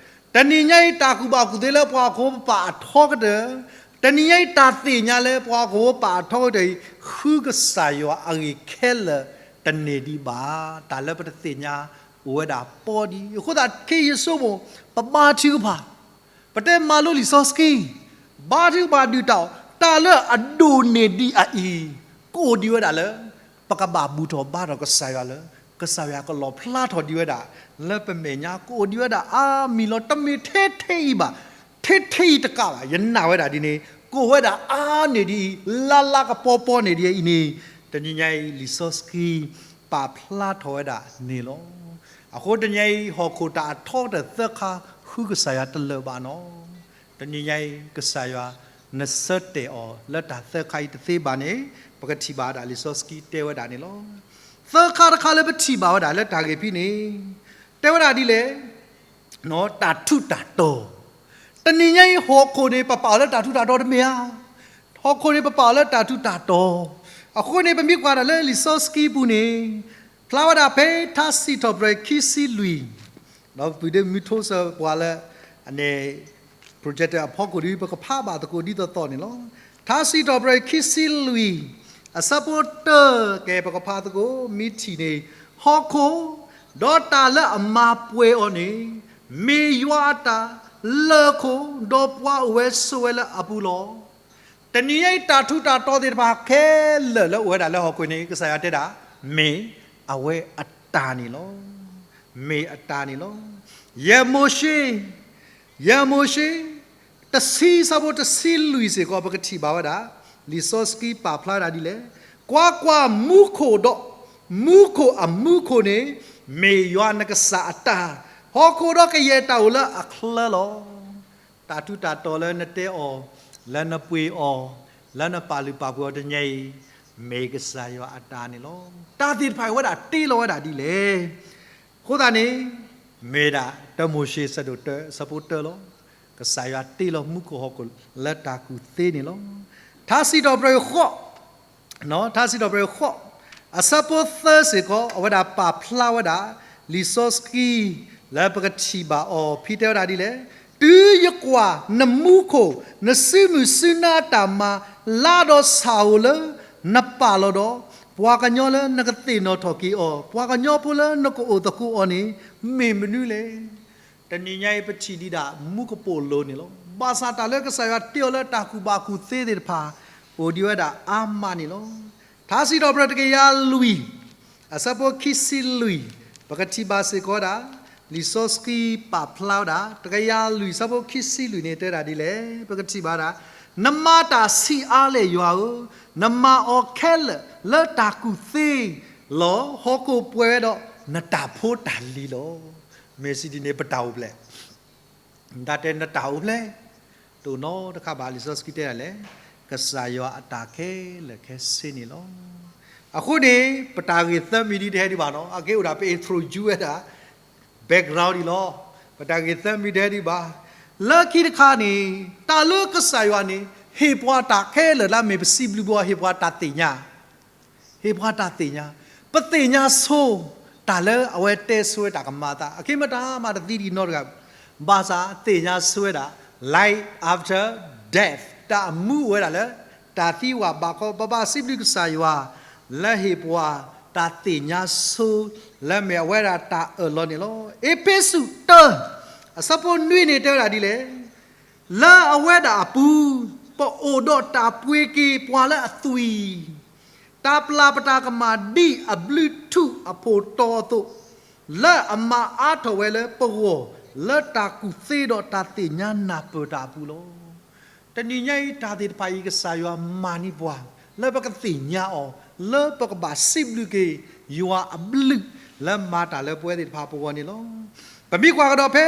တနံၤညါအံၤတၢ်ကူၣ်ဘၣ်ကူၣ်သ့လၢပှၤဟီၣ်ခိၣ်ဖိပာ်အထီကတၢၢ်, တနံၤညါအံၤတၢ်သ့ၣ်ညါလၢပှၤဟီၣ်ခိၣ်ဖိပာ်အထီကတၢၢ်အံၤ ဃုကစၢ်ယွၤအဂ့ၢ်ခဲလၢာ်တန့ၢ်ဒံးဘၣ်. တၢ်လၢပတသ့ၣ်ညါအိၣ်ဝဲဒၣ်ပီဒံး. အဃိသတးခဲအံၤယဆိကမိၣ် ပဘါထုကဖၣ်, ပတဲမၤလိလံာ်စီဆှံ, ဘါထုကဖၣ်ဒုၣ်တၢ်အီၣ် တၢ်လၢအဒိၣ်န့ၢ်ဒံးအအံၤ ကအိၣ်ဒံးဝဲဒၣ်လၢ ပကဘၣ်ဘူၣ်ထီၣ်ဘါထီၣ်ကစၢ်ယွၤလၢ ကစၢ်ယွၤကလီၣ်ဖျါထီၣ်ဒံးဝဲဒၣ် လၢပမဲာ်ညါ ကအိၣ်ဒံးဝဲဒၣ်အါမံၤလီၤ. တမ့ၢ်ထဲထဲအံၤဘၣ်, ထဲထဲအံၤတကးဘၣ်, ယနာ်ဝဲဒၣ်ဒ်န့ၣ် ကအိၣ်ဝဲဒၣ်အါန့ၢ်ဒံးအံၤ လါလါကပီၤပီၤန့ၢ်ဒံးအံၤန့ၣ် တနံၤညါအံၤ လံာ်စီဆှံပာ်ဖျါထီၣ်ဝဲဒၣ်န့ၣ်လီၤ. အဃိတနံၤညါအံၤ ဟီၣ်ခိၣ်တၢ်အထီကတၢၢ်သၢခါ ဃုကစၢ်ယွၤတလၢာ်ဘၣ်နီၤ. တနံၤညါအံၤ ကစၢ်ယွၤ နဆၢတဲာ်အီၤလၢတၢ်သၢခါအံၤတသ့ဘၣ်န့ၣ် ပကထံၣ်ဘၣ်ဝဲဒၣ်လံာ်စီဆှံတဲဝဲဒၣ်န့ၣ်လီၤ. သၢခါတခါလၢပထံၣ်ဘၣ်ဝဲဒၣ်လၢတၢ်ဂ့ၢ်ဖံန့ၣ် တဲဝဲဒၣ်ဒ်လဲၣ် တၢ်ထူးတၢ်တီၤ, တနံၤညါအံၤ ဟီၣ်ခိၣ်န့ၣ် ပပာ်အီၤလၢတၢ်ထူးတၢ်တီၤတမ့ၢ်ဧါ. ဟီၣ်ခိၣ်န့ၣ် ပပာ်အီၤလၢတၢ်ထူးတၢ်တီၤ. အဃိန့ၣ် ပမ့ၢ်ကွၢ်ဒၣ်လၢလံာ်စီဆှံပူၤန့ၣ် ဖျါဝဲဒၣ်ဖဲထါစံးထီၣ်ပတြၢၤခံဆံလွံၢ်, ဒီးပပုၢ်ဒ့မုၢ်ထိစၢၤပှၤလၢ အန့ၣ် projector အဖီခိၣ်ဒီး ပကဖးဘၣ်သကိးဒ်သိးသိးန့ၣ်လီၤ. ထါစံးထီၣ်ပတြၢၤခံဆံလွံၢ် အဆၢဖိတၢ ကဲ ပကဖးသကိး မ့ၢ်ထံၣ်န့ၣ်, ဟီၣ်ခိၣ် ဒီးတၢ်လၢအမၤပှဲၤအီၤန့ၣ် မ့ၢ်ယွၤအတၢ်, လၢၢ်ခိၣ် ဒီးပှၤအိၣ်ဝဲဆိးဝဲလၢအပူၤလီၤ. တနံၤညါအံၤ တၢ်ထူးတၢ်တီၤသ့ၣ်တဖၣ်ခဲလၢာ်လၢအိၣ်ဝဲဒၣ်လၢဟီၣ်ခိၣ်န့ၣ် ကစၢ်ယွၤတဲဒၣ် မ့ၢ်အဝဲအတၢ်န့ၣ်လီၤ. မ့ၢ်အတၢ်န့ၣ်လီၤ. ယဲၢ်မိၤၡ့ ယဲၢ်မိၤၡ့ တဆံ ဆၢဖိတဆံလွံၢ်စ့ၢ်ကီး ပကထံၣ်ဘၣ်ဝဲဒၣ် လံာ်စီဆှံပာ်ဖျါဝဲဒၣ်ဒ်လဲၣ်, ကွၢ်ကွၢ်, မူခိၣ်ဒီး မူခိၣ်အမူခိၣ်န့ၣ် မ့ၢ်ယွၤနကစၢ်အတၢ်, ဟီၣ်ခိၣ်ဒီးကယဲၢ်တၢ်အိၣ်လၢအချၢလီၤ. တၢ်ထူးတၢ်တီၤလၢနတဲအီၤ, လၢနပှ့ၤအီၤ, လၢနပာ်လုၢ်ပာ်ပှ့ၤအီၤတနံၤညါအံၤ, မ့ၢ်ကစၢ်ယွၤအတၢ်န့ၣ်လီၤ. တၢ်သ့ၣ်တဖၣ်အံၤဝဲဒၣ်တ့လီၤဝဲဒၣ်ဒ်လဲၣ်. အဃိသတးန့ၣ် မ့ၢ်ဒၣ်တၢမိၤၡ့ဆၢဒိၣ်တၢ အဆၢဖိတၢလီၤ. ကစၢ်ယွၤတ့လီၤမူခိၣ်ဟီၣ်ခိၣ်လၢတၢ်ကူၣ်သ့န့ၣ်လီၤ. ထါစံးထီၣ်ပတြၢၤဃိး ထါစံးထီၣ်ပတြၢၤဃိး အဆၢဖိသၢစ့ၢ်ကီး အဝဲဒၣ်ပာ်ဖျါဝဲဒၣ် လံာ်စီဆှံ လၢပကထံၣ်ဘၣ်အီၤ ဖဲတဲဝဲဒၣ်ဒ်လဲၣ်. တုၤယကွၢ်နမူခိၣ် နစုမုၢ်စုနါအတၢ်မၤ လါဒီးဆၣ်ဧိၤလၢ နပာ်လီၤဒီး ပှၤကညီလၢနကသ့ၣ်နီၣ်ထီၣ်က့ၤအီၤ, ပှၤကညီဖိလၢနကအိၣ်သကိးအီၤန့ၣ် မ့ၢ်မနုၤလဲၣ်. တနံၤညါအံၤ ပထံၣ်ဒံးဒၣ်မူကပိာ်လိၤန့ၣ်လီၤ. ဘၣ်ဆၣ်တၢ်လၢကစၢ်ယွၤတ့အီၤလၢတၢ်ကူၣ်ဘၣ်ကူၣ်သ့သ့ၣ်တဖၣ် အိၣ်ဒံးဝဲဒၣ်အါမးန့ၣ်လီၤ. ထါစံးထီၣ်ပတြၢၤတကယၤလွံၢ် အဆၢဖိခံဆံလွံၢ် ပကထံၣ်ဘၣ်စ့ၢ်ကီးဒၣ် လံာ်စီဆှံပာ်ဖျါဝဲဒၣ် တကယၤလွံၢ် အဆၢဖိခံဆံလွံၢ်န့ၣ် တဲဒၣ်ဒ်လဲၣ်. ပကထံၣ်ဘၣ်ဒၣ် နမၤတၢ်ဆံးအါလဲၣ်ယွၤဧၢ, နမၤအီၤခဲလၢာ်လၢတၢ်ကူၣ်သ့လီၤ. ဟီၣ်ခိၣ်ပှဲၤဝဲဒီးနတၢ်ဖိတၢ်လံၤလီၤ. မ့ၢ်စံးဒ်န့ၣ် ပတၢ်အိၣ်ဖျဲၣ် တၢ်တဲနတၢ်အိၣ်ဖျဲၣ် တအိၣ်နီတခါဘၣ်. လံာ်စီဆှံတဲဒၣ်လဲၣ်, ကစၢ်ယွၤအတၢ်ခဲလၢာ်ခဲဆ့န့ၣ်လီၤ. အဃိန့ၣ် ပတၢ်ဂ့ၢ်သၢမံၤဒ်တဟဲဒံးဘၣ်နီၤ, အကဲအိၣ်ဒၣ်ပ introduce ဝဲဒၣ် background ဒံးလီၤ. ပတၢ်ဂ့ၢ်သၢမံၤတဟဲဒံးဘၣ်. လၢခံတခါန့ၣ် တၢ်လၢကစၢ်ယွၤန့ၣ် ဟ့ၣ်ပှၤတၢ်ခဲလၢာ်လၢအမ့ၢ်ပစံးဘျုးဘၣ် ဟ့ၣ်ပှၤတၢ်သ့ၣ်ညါ ဟ့ၣ်ပှၤတၢ်သ့ၣ်ညါ, ပသ့ၣ်ညါဆိ တၢ်လၢအဝဲတဲဆိဝဲတၢ်ကမၤအသး အက့မတၤမးတသံဒံးနီတဂၤ, ဘၣ်ဆၣ်သ့ၣ်ညါဆိဝဲဒၣ် life after death တၢ်မူအိၣ်ဝဲဒၣ်လၢ တၢ်သံဝဲဘၣ်ခီ ပဘၣ်စံးဘျုးကစၢ်ယွၤ လၢဟ့ၣ်ပှၤတၢ်သ့ၣ်ညါဆိ လၢမ့ၢ်အဝဲဒၣ်တၢ်အၢၣ်လီၤန့ၣ်လီၤ. အ့းဖ့းစူးတၢ အဆၢဖိနွံန့ၣ်တဲဝဲဒၣ်ဒ်လဲၣ် လၢအဝဲဒၣ်အပူၤ ပအိၣ်ဒီးတၢ်ပှ့ၤက့ၤပှၤလၢအသွံၣ်, တၢ်ပျၢ်ပတၢ်ကမၣ်ဒ်အဘျုးထူးအဖှိၣ်တီအသိး, လၢအမၤအါထီၣ်ဝဲလၢပဂီၢ် လၢတၢ်ကူၣ်သ့ဒီးတၢ်သ့ၣ်ညါနၢ်ပၢၢ်တၢ်အပူၤလီၤ. တနံၤညါအံၤ တၢ်သ့ၣ်တဖၣ်အံၤ ကစၢ်ယွၤမၤန့ၢ်ပှၤ လၢပကသ့ၣ်ညါအီၤ, လၢပကဘၣ်စံးဘျုးက့ၤ ယွၤအဘျုး လၢမၤတၢ်လၢပဝဲသ့ၣ်တဖၣ်ပဂီၢ်န့ၣ်လီၤ. ပမ့ၢ်ကွၢ်ကဒီးဖဲ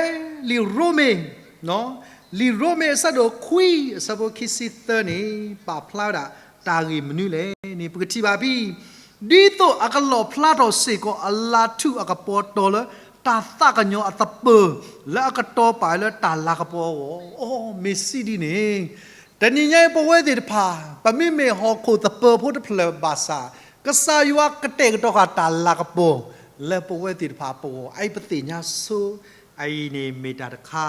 လံာ်ရိမ့ၤ လံာ်ရိမ့ၤအဆၢဒိၣ်ခွံ အဆၢဖိခံဆံသၢန့ၣ် ပာ်ဖျါဝဲဒၣ် တၢ်ဂ့ၢ်မနုၤလဲၣ်န့ၣ် ပကထံၣ်ဘၣ်ဖဲ ဒ်သိးအကလီၣ်ဖျါထီၣ်စ့ၢ်ကီးအလၤထူၣ်အကပီၤတီၤလၢ တၢ်သးကညီၤအသပၢၤ လၢအကတီၤပာ်လၢတၢ်လၤကပီၤအဂီၢ်, အီ မ့ၢ်စံးဒ်န့ၣ် တနံၤညါအံၤပဝဲသ့ၣ်တဖၣ် ပမ့မ့ၢ်ဟီၣ်ခိၣ်သပၢၤဖိတဖျၢၣ်ဘၣ်ဆၣ် ကစၢ်ယွၤကတဲာ်ကတီၤဃာ်တၢ်လၤကပီၤ လၢပဝဲသ့ၣ်တဖၣ်ပဂီၢ် အအံၤပသ့ၣ်ညါဆိ, အအံၤန့ၣ်မ့ၢ်တၢ်တခါ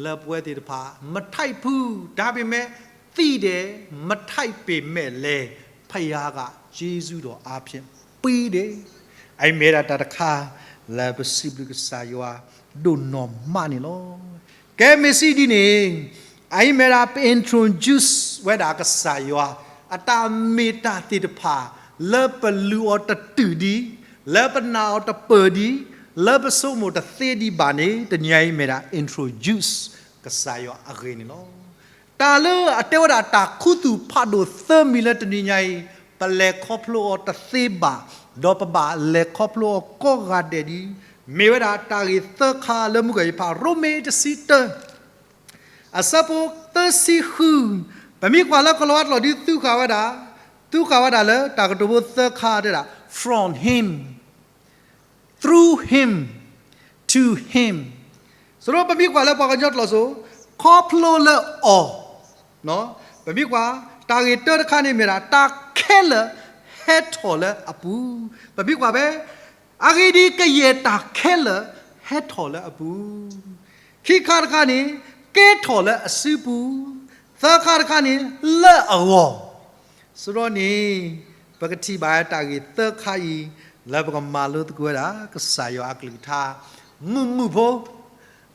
လၢပဝဲသ့ၣ်တဖၣ် မထိုက်ဘူး ဒါပေမဲ့ သိတယ်, မထိုက်ပေမဲ့လည်း ဘုရားက ကျေးဇူးတော်အားဖြင့် ပေးတယ်, အအံၤမ့ၢ်ဒၣ်တၢ်တခါ လၢပစံးဘျုးကစၢ်ယွၤ ဒိၣ်နီၢ်မးန့ၣ်လီၤ. ကဲမ့ၢ်စံးဒ်န့ၣ် အအံၤမ့ၢ်ဒၣ်ပ introduce ဝဲဒၣ်ကစၢ်ယွၤ အတၢ်မ့ၢ်တၢ်သ့ၣ်တဖၣ် လၢပလူၤအီၤတတုာ်ဒံး, လၢပနာ်အီၤတပၢၢ်ဒံး, လၢပဆိကမိၣ်တသ့ဒံးဘၣ်န့ၣ် တနံၤညါအံၤမ့ၢ်ဒၣ် introduce ကစၢ်ယွၤအဂ့ၢ်န့ၣ်လီၤ. တၢ်လၢအတဲဝဲဒၣ်တၢ်ခူသူၣ်ဖးဒိၣ်သၢမံၤလၢတနံၤညါအံၤ ပလဲၤခီဖျိအီၤတသ့ဘၣ်, ဒီးပဘၣ်လဲၤခီဖျိအီၤကိးဂၤဒဲးဒံး, မ့ၢ်ဝဲဒၣ်တၢ်ဂ့ၢ်သၢခါလၢမုၢ်ကီၢ်ယဖး ရိမ့ၤတဆံတၢ အဆၢဖိသၢဆံဃု, ပမ့ၢ်ကွၢ်လၢကလံးဝါကျိာ်ဒ်သူဃာ်ဝဲဒၣ်, သူဃာ်ဝဲဒၣ်လၢတၢ်ကတိၤဖိသၢခါတဲဒၣ် from him, through him, to him. စံးထီၣ်ပမ့ၢ်ကွၢ်လၢပှၤကညီကျိာ်စိ, ခီဖျိလၢအီၤ, ပမ့ၢ်ကွၢ် တၢ်ဂ့ၢ်တၢတခါန့ၣ်မ့ၢ်ဒၣ် တၢ်ခဲလၢာ်ဟဲထီၣ်လၢအပူၤ, ပမ့ၢ်ကွၢ်ဖဲ အဂ့ၢ်ဒ်အံၤ ကယဲၢ်တၢ်ခဲလၢာ်ဟဲထီၣ်လၢအပူၤ, ခံခါတခါန့ၣ် ကဲထီၣ်လၢအစုပူၤ, သၢခါတခါန့ၣ် လၢအဂီၢ်, စံးထီၣ်န့ၣ် ပကထံၣ်ဘၣ်တၢ်ဂ့ၢ်သၢခါအံၤ လၢပကမၤလိသကိးဝဲဒၣ် ကစၢ်ယွၤအကလုၢ်ကထါ မုာ်မုာ်ဖိ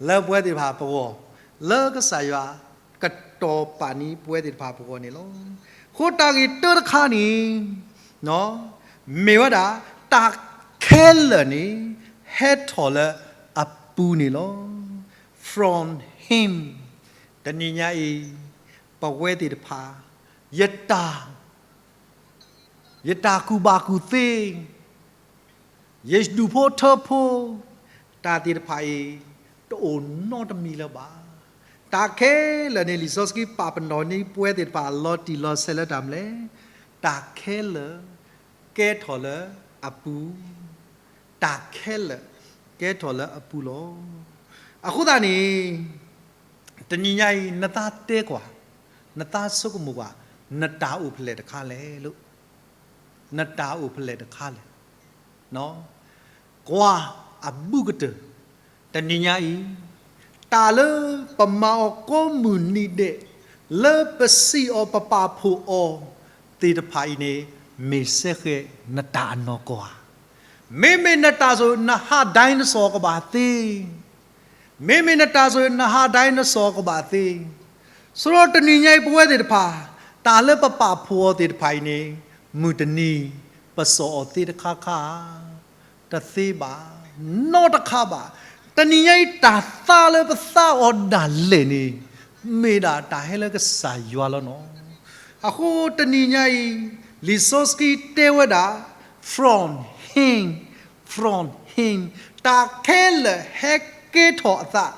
လၢပဝဲသ့ၣ်တဖၣ်ပဂီၢ်, လၢကစၢ်ယွၤကတီၤပာ်န့ၢ်ပဝဲသ့ၣ်တဖၣ်ပဂီၢ်န့ၣ်လီၤ. အဃိတၢ်ဂ့ၢ်တၢတခါန့ၣ် မ့ၢ်ဝဲဒၣ် တၢ်ခဲလၢာ်န့ၣ် ဟဲထီၣ်လၢအပူၤန့ၣ်လီၤ. From him, တနံၤညါအံၤ ပဝဲသ့ၣ်တဖၣ် ယတၢ် ယတၢ်ကူၣ်ဘၣ်ကူၣ်သ့, ယဒူၣ်ဖိထၢဖိ, တၢ်သ့ၣ်တဖၣ်အံၤ တအိၣ်နီတမံၤလၢၤဘၣ်. တၢ်ခဲလၢာ်န့ၣ် လံာ်စီဆှံပာ်ပနီၣ်န့ၢ်ပဝဲသ့ၣ်တဖၣ် လီၤတံၢ်လီၤဆဲးလၢတၢ်မနုၤလဲၣ်. တၢ်ခဲလၢာ်ကဲထီၣ်လၢအပူၤ, တၢ်ခဲလၢာ်ကဲထီၣ်လၢအပူၤလီၤ. အဃိသတးန့ၣ် တနံၤညါအံၤ နသးတဲကွၢ်, နသးဆိကမိၣ်ကွၢ်, နတၢ်အိၣ်ဖဲလဲၣ်တခါလဲၣ်လီၤ. နတၢ်အိၣ်ဖဲလဲၣ်တခါလဲၣ်. ကွၢ်အဘူးကတၢၢ် တနံၤညါအံၤ တၢ်လၢပမၤအီၤကိးမုၢ်နံၤဒဲး လၢပစံးအီၤပပာ်ဖှိၣ်အီၤသ့ၣ်တဖၣ်အံၤန့ၣ် မ့ၢ်စ့ၢ်ကီးနတၢ်အနီၢ်ကီၢ်ဧါ. မ့မ့ၢ်နတၢ်ဆိၣ် နဟးဒၣ်နစီၤကဘၣ်သ့ မ့မ့ၢ်နတၢ်ဆိၣ် နဟးဒၣ်နစီၤကဘၣ်သ့. ဆိဒီးတနံၤညါအံၤပဝဲသ့ၣ်တဖၣ် တၢ်လၢပပာ်ဖှိၣ်အီၤသ့ၣ်တဖၣ်အံၤန့ၣ် မုၢ်တနံၤ ပစီၣ်အီၤသ့တခါခါဧါ. တသ့ဘၣ်, နီတခါဘၣ်. တနံၤညါအံၤတၢ်သါလၢပသါအီၤဒၣ်လဲာ်န့ၣ် မ့ၢ်ဒၣ်တၢ်ဟဲလၢကစၢ်ယွၤလီၤနီၤ. အဃိတနံၤညါအံၤ လံာ်စီဆှံတဲဝဲဒၣ် from him, from him တၢ်ခဲလၢာ်ဟဲကဲထီၣ်အသး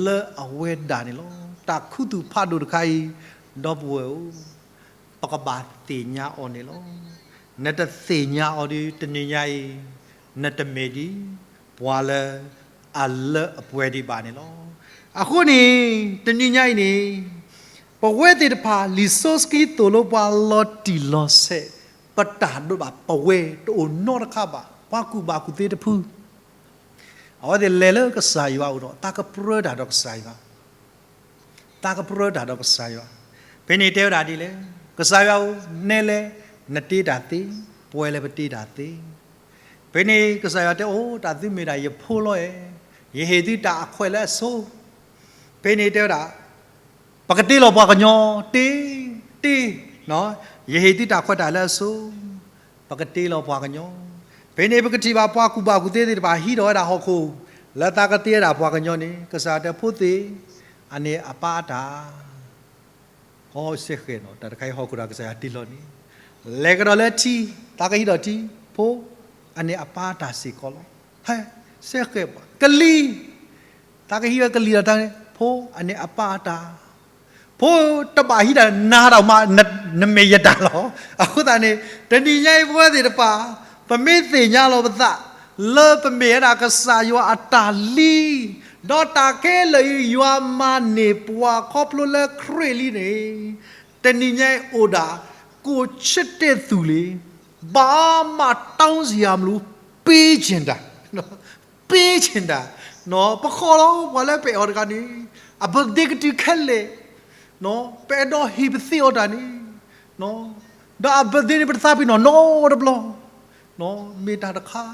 လၢအဝဲဒၣ်န့ၣ်လီၤ. တၢ်ခူသူၣ်ဖးဒိၣ်တခါအံၤ ဒီပုၢ်ဝဲၢ်ဧၢ, ပကဘၣ်သ့ၣ်ညါအီၤန့ၣ်လီၤ. နတသ့ၣ်ညါအီၤဒီး တနံၤညါအံၤ နတမ့ၢ်ဒ်ပှၤလၢအလၢအပှဲၤဒံးဘၣ်န့ၣ်လီၤ. အဃိန့ၣ် တနံၤညါအံၤန့ၣ် ပဝဲသ့ၣ်တဖၣ် လံာ်စီဆှံသိၣ်လိပှၤလီၤတံၢ်လီၤဆဲး ပတၢ်ဒိးဘၣ် ပဝဲတအိၣ်နီတခါဘၣ် ပှၤကူၣ်ဘၣ်ကူၣ်သ့တဖု အဝဲသ့ၣ်လဲၤလၢကစၢ်ယွၤအအိၣ်ဒီး သးကပြၢတၢ်ဒီးကစၢ်ယွၤ, သးကပြၢတၢ်ဒီးကစၢ်ယွၤ. ဖဲန့ၣ်တဲဝဲဒၣ်ဒ်လဲၣ်, ကစၢ်ယွၤဧၢ, နဲလဲၣ် နတ့တၢ်သ့, ပဝဲလၢပတ့တၢ်သ့. ဖဲန့ၣ်ကစၢ်ယွၤတဲ အိၣ် တၢ်သုမ့ၢ်ဒၣ်ယဖိလီၤဧၢ, ယဟ့ၣ်သုတၢ်အခွဲးလၢအဆိ. ဖဲန့ၣ်တဲဝဲဒၣ် ပကတ့လီၤပှၤကညီ, တ့, တ့, ယဟ့ၣ်သုတၢ်ခွဲးတၢ်လၢအဆိ, ပကတ့လီၤပှၤကညီ. ဖဲန့ၣ်ပကထံၣ်ဘၣ်ပှၤကူၣ်ဘၣ်ကူၣ်သ့သ့ၣ်တဖၣ်ဟံးထီၣ်ဝဲဒၣ်ဟီၣ်ခိၣ် လၢသးကတ့ဝဲဒၣ်ပှၤကညီန့ၣ် ကစၢ်ယွၤတဲဖိသ့ၣ်, အန့ၣ်အပၢ်အတၢ် ဟီစ့ၢ်ကီးနီၤ တၢ်တခါအံၤဟီၣ်ခိၣ်ဒီးကစၢ်ယွၤတ့လီၤန့ၣ်, လဲၤကဒီးလၢထံ, သးကဟံးထီၣ်ထံ, ဖိ, အန့ၣ်အပၢ်အတၢ်စ့ၢ်ကီးလီၤ. ဟဲ, စ့ၢ်ကီးပှၤ, ကလံၤ, သးကဟံးဝဲကလံၤဒီးတၢ်န့ၣ်, ဖိ, အန့ၣ်အပၢ်အတၢ် ဖိတဘၣ်ဟံးတၢ်နၤဒီးမး, နမ့ၢ်ယတၢ်လီၤ. အဃိသတးန့ၣ် တနံၤညါအံၤပဝဲသ့ၣ်တဖၣ် ပမ့ၢ်သ့ၣ်ညါလီၤပသး လၢပမ့ၢ်ဝဲဒၣ်ကစၢ်ယွၤအတၢ်လံ, ဒီးတၢ်ခဲလၢာ်အံၤ ယွၤမၤန့ၢ်ပှၤခီဖျိလၢခရံာ်လံန့ၣ်, တနံၤညါအံၤအိၣ်ဒၣ် ကိၣ်ဆၢတဲာ်သူၣ်လံ, ဘၣ်မး တောင်းစရာမလို, ပေးချင်တာ, ပေးချင်တာ, ပဃီလီၤပှၤလၢပအဲၣ်အီၤတဂၤန့ၣ် အ birthday ကတုၤခဲလၢာ်, ပအဲၣ်ဒိးဟ့ၣ်ပသ့အီၤတၢ်န့ၣ်, ဒီးအ birthday န့ၣ် ပတသးပ့ၤနီၣ်နီတဘျီ, မ့ၢ်တၢ်တခါ,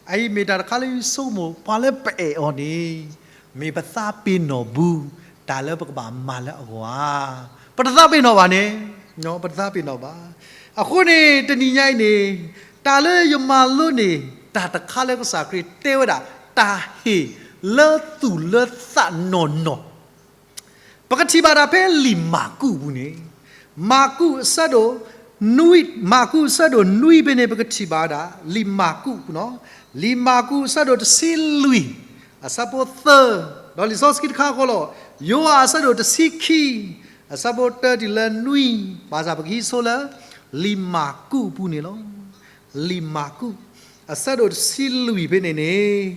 အအံၤမ့ၢ်တၢ်တခါလၢယဆိကမိၣ် ပှၤလၢပအဲၣ်အီၤန့ၣ် မ့ၢ်ပသးပ့ၤနီၣ်ဘူး တၢ်လၢပကဘၣ်မၤလၢအဂီၢ်ဧါ. ပတသးပ့ၤနီၣ်ဘၣ်န့ၣ်, ပတသးပ့ၤနီၣ်ဘၣ်. အဃိန့ၣ် တနံၤညါအံၤန့ၣ် တၢ်လၢယမၤလိန့ၢ် တၢ်တခါလၢကစၢ်ခရံာ်တဲဝဲဒၣ် တၢ်ဟ့ၣ်လၢသူၣ်လၢသးနီၢ်နီၢ် ပကထံၣ်ဘၣ်ဒၣ်ဖဲလံာ်မၢ်ကူးအပူၤန့ၣ်, မၢ်ကူးအဆၢဒိၣ် နွံ, မၢ်ကူးအဆၢဒိၣ်နွံဖဲန့ၣ် ပကထံၣ်ဘၣ်ဝဲဒၣ် လံာ်မၢ်ကူး, လံာ်မၢ်ကူးအဆၢဒိၣ်တဆံလွံၢ် အဆၢဖိသၢ, ဒီးလံာ်စီဆှံတခါဃီလီၤ, ယိၤဟၣ်အဆၢဒိၣ်တဆံခံ အဆၢဖိတၢတုၤလၢနွံ, ဘၣ်ဆၣ်ပကဟံးဆိလၢ လံာ်မၢ်ကူးအပူၤန့ၣ်လီၤ. လံာ်မၢ်ကူး အဆၢဒိၣ်တဆံလွံၢ်ဖဲန့ၣ်န့ၣ်,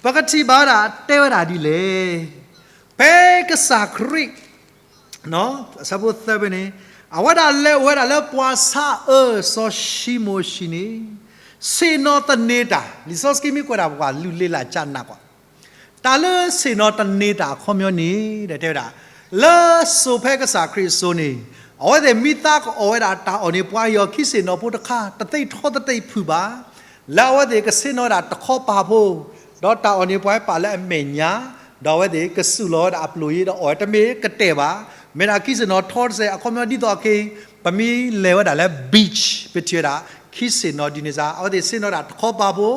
ပကထံၣ်ဘၣ်ဝဲဒၣ်တဲဝဲဒၣ်ဒ်လဲၣ်. ဖဲကစၢ်ခရံာ် အဆၢဖိသၢဖဲန့ၣ်, အဝဲဒၣ်လဲၤအိၣ်ဝဲဒၣ်လၢပှၤဆါအၢစီၤၡံမိၣ်အဟံၣ်န့ၣ်, ဆ့ၣ်နီၤသန့ၤတၢ်, လံာ်စီဆှံမ့ၢ်ကွဲးဒၣ်ပှၤလုၢ်လ့လၢ်ကနၣ်ကွၢ် တၢ်လၢဆ့ၣ်နီၤသန့ၤတၢ်အခီပညီန့ၣ် တဲဝဲဒၣ်, လၢစိၤဖဲကစၢ်ခရံာ်အစိၤန့ၣ်, အဝဲသ့ၣ်မ့ၢ်သးကအီၣ်ဝဲဒၣ်တၢ်အီၣ်န့ၣ် ပှၤဟ့ၣ်အီၤခံဆ့ၣ်နီၤဖိတခါ တသ့ၣ်ထီတသ့ၣ်ဖုၣ်ဘၣ်. လၢအဝဲသ့ၣ်ကဆ့ၣ်နီၤဝဲဒၣ်တခီပၤဖိ, ဒီးတၢ်အီၣ်န့ၣ်ပှၤဟဲပာ်လၢအမဲာ်ညါ, ဒီးအဝဲသ့ၣ်ကစူၢ်လီၤဝဲဒၣ်အပျိၢ်အံၤဒီးအီၣ်ဝဲတမ့ၢ်ကတဲာ်ဘၣ်. မ့ၢ်ဒၣ်ခံဆ့ၣ်နီၤထီတစဲး အခီပညီဒ်သိးအက့ၤ, ပမ့ၢ်လဲၤဝဲဒၣ်လၢ beach ပထံၣ်ဝဲဒၣ် ခံဆ့ၣ်နီၤဒ်န့ၣ်စ့ၢ် အဝဲသ့ၣ်ဆ့ၣ်နီၤဝဲဒၣ်တခီပၤဖိ,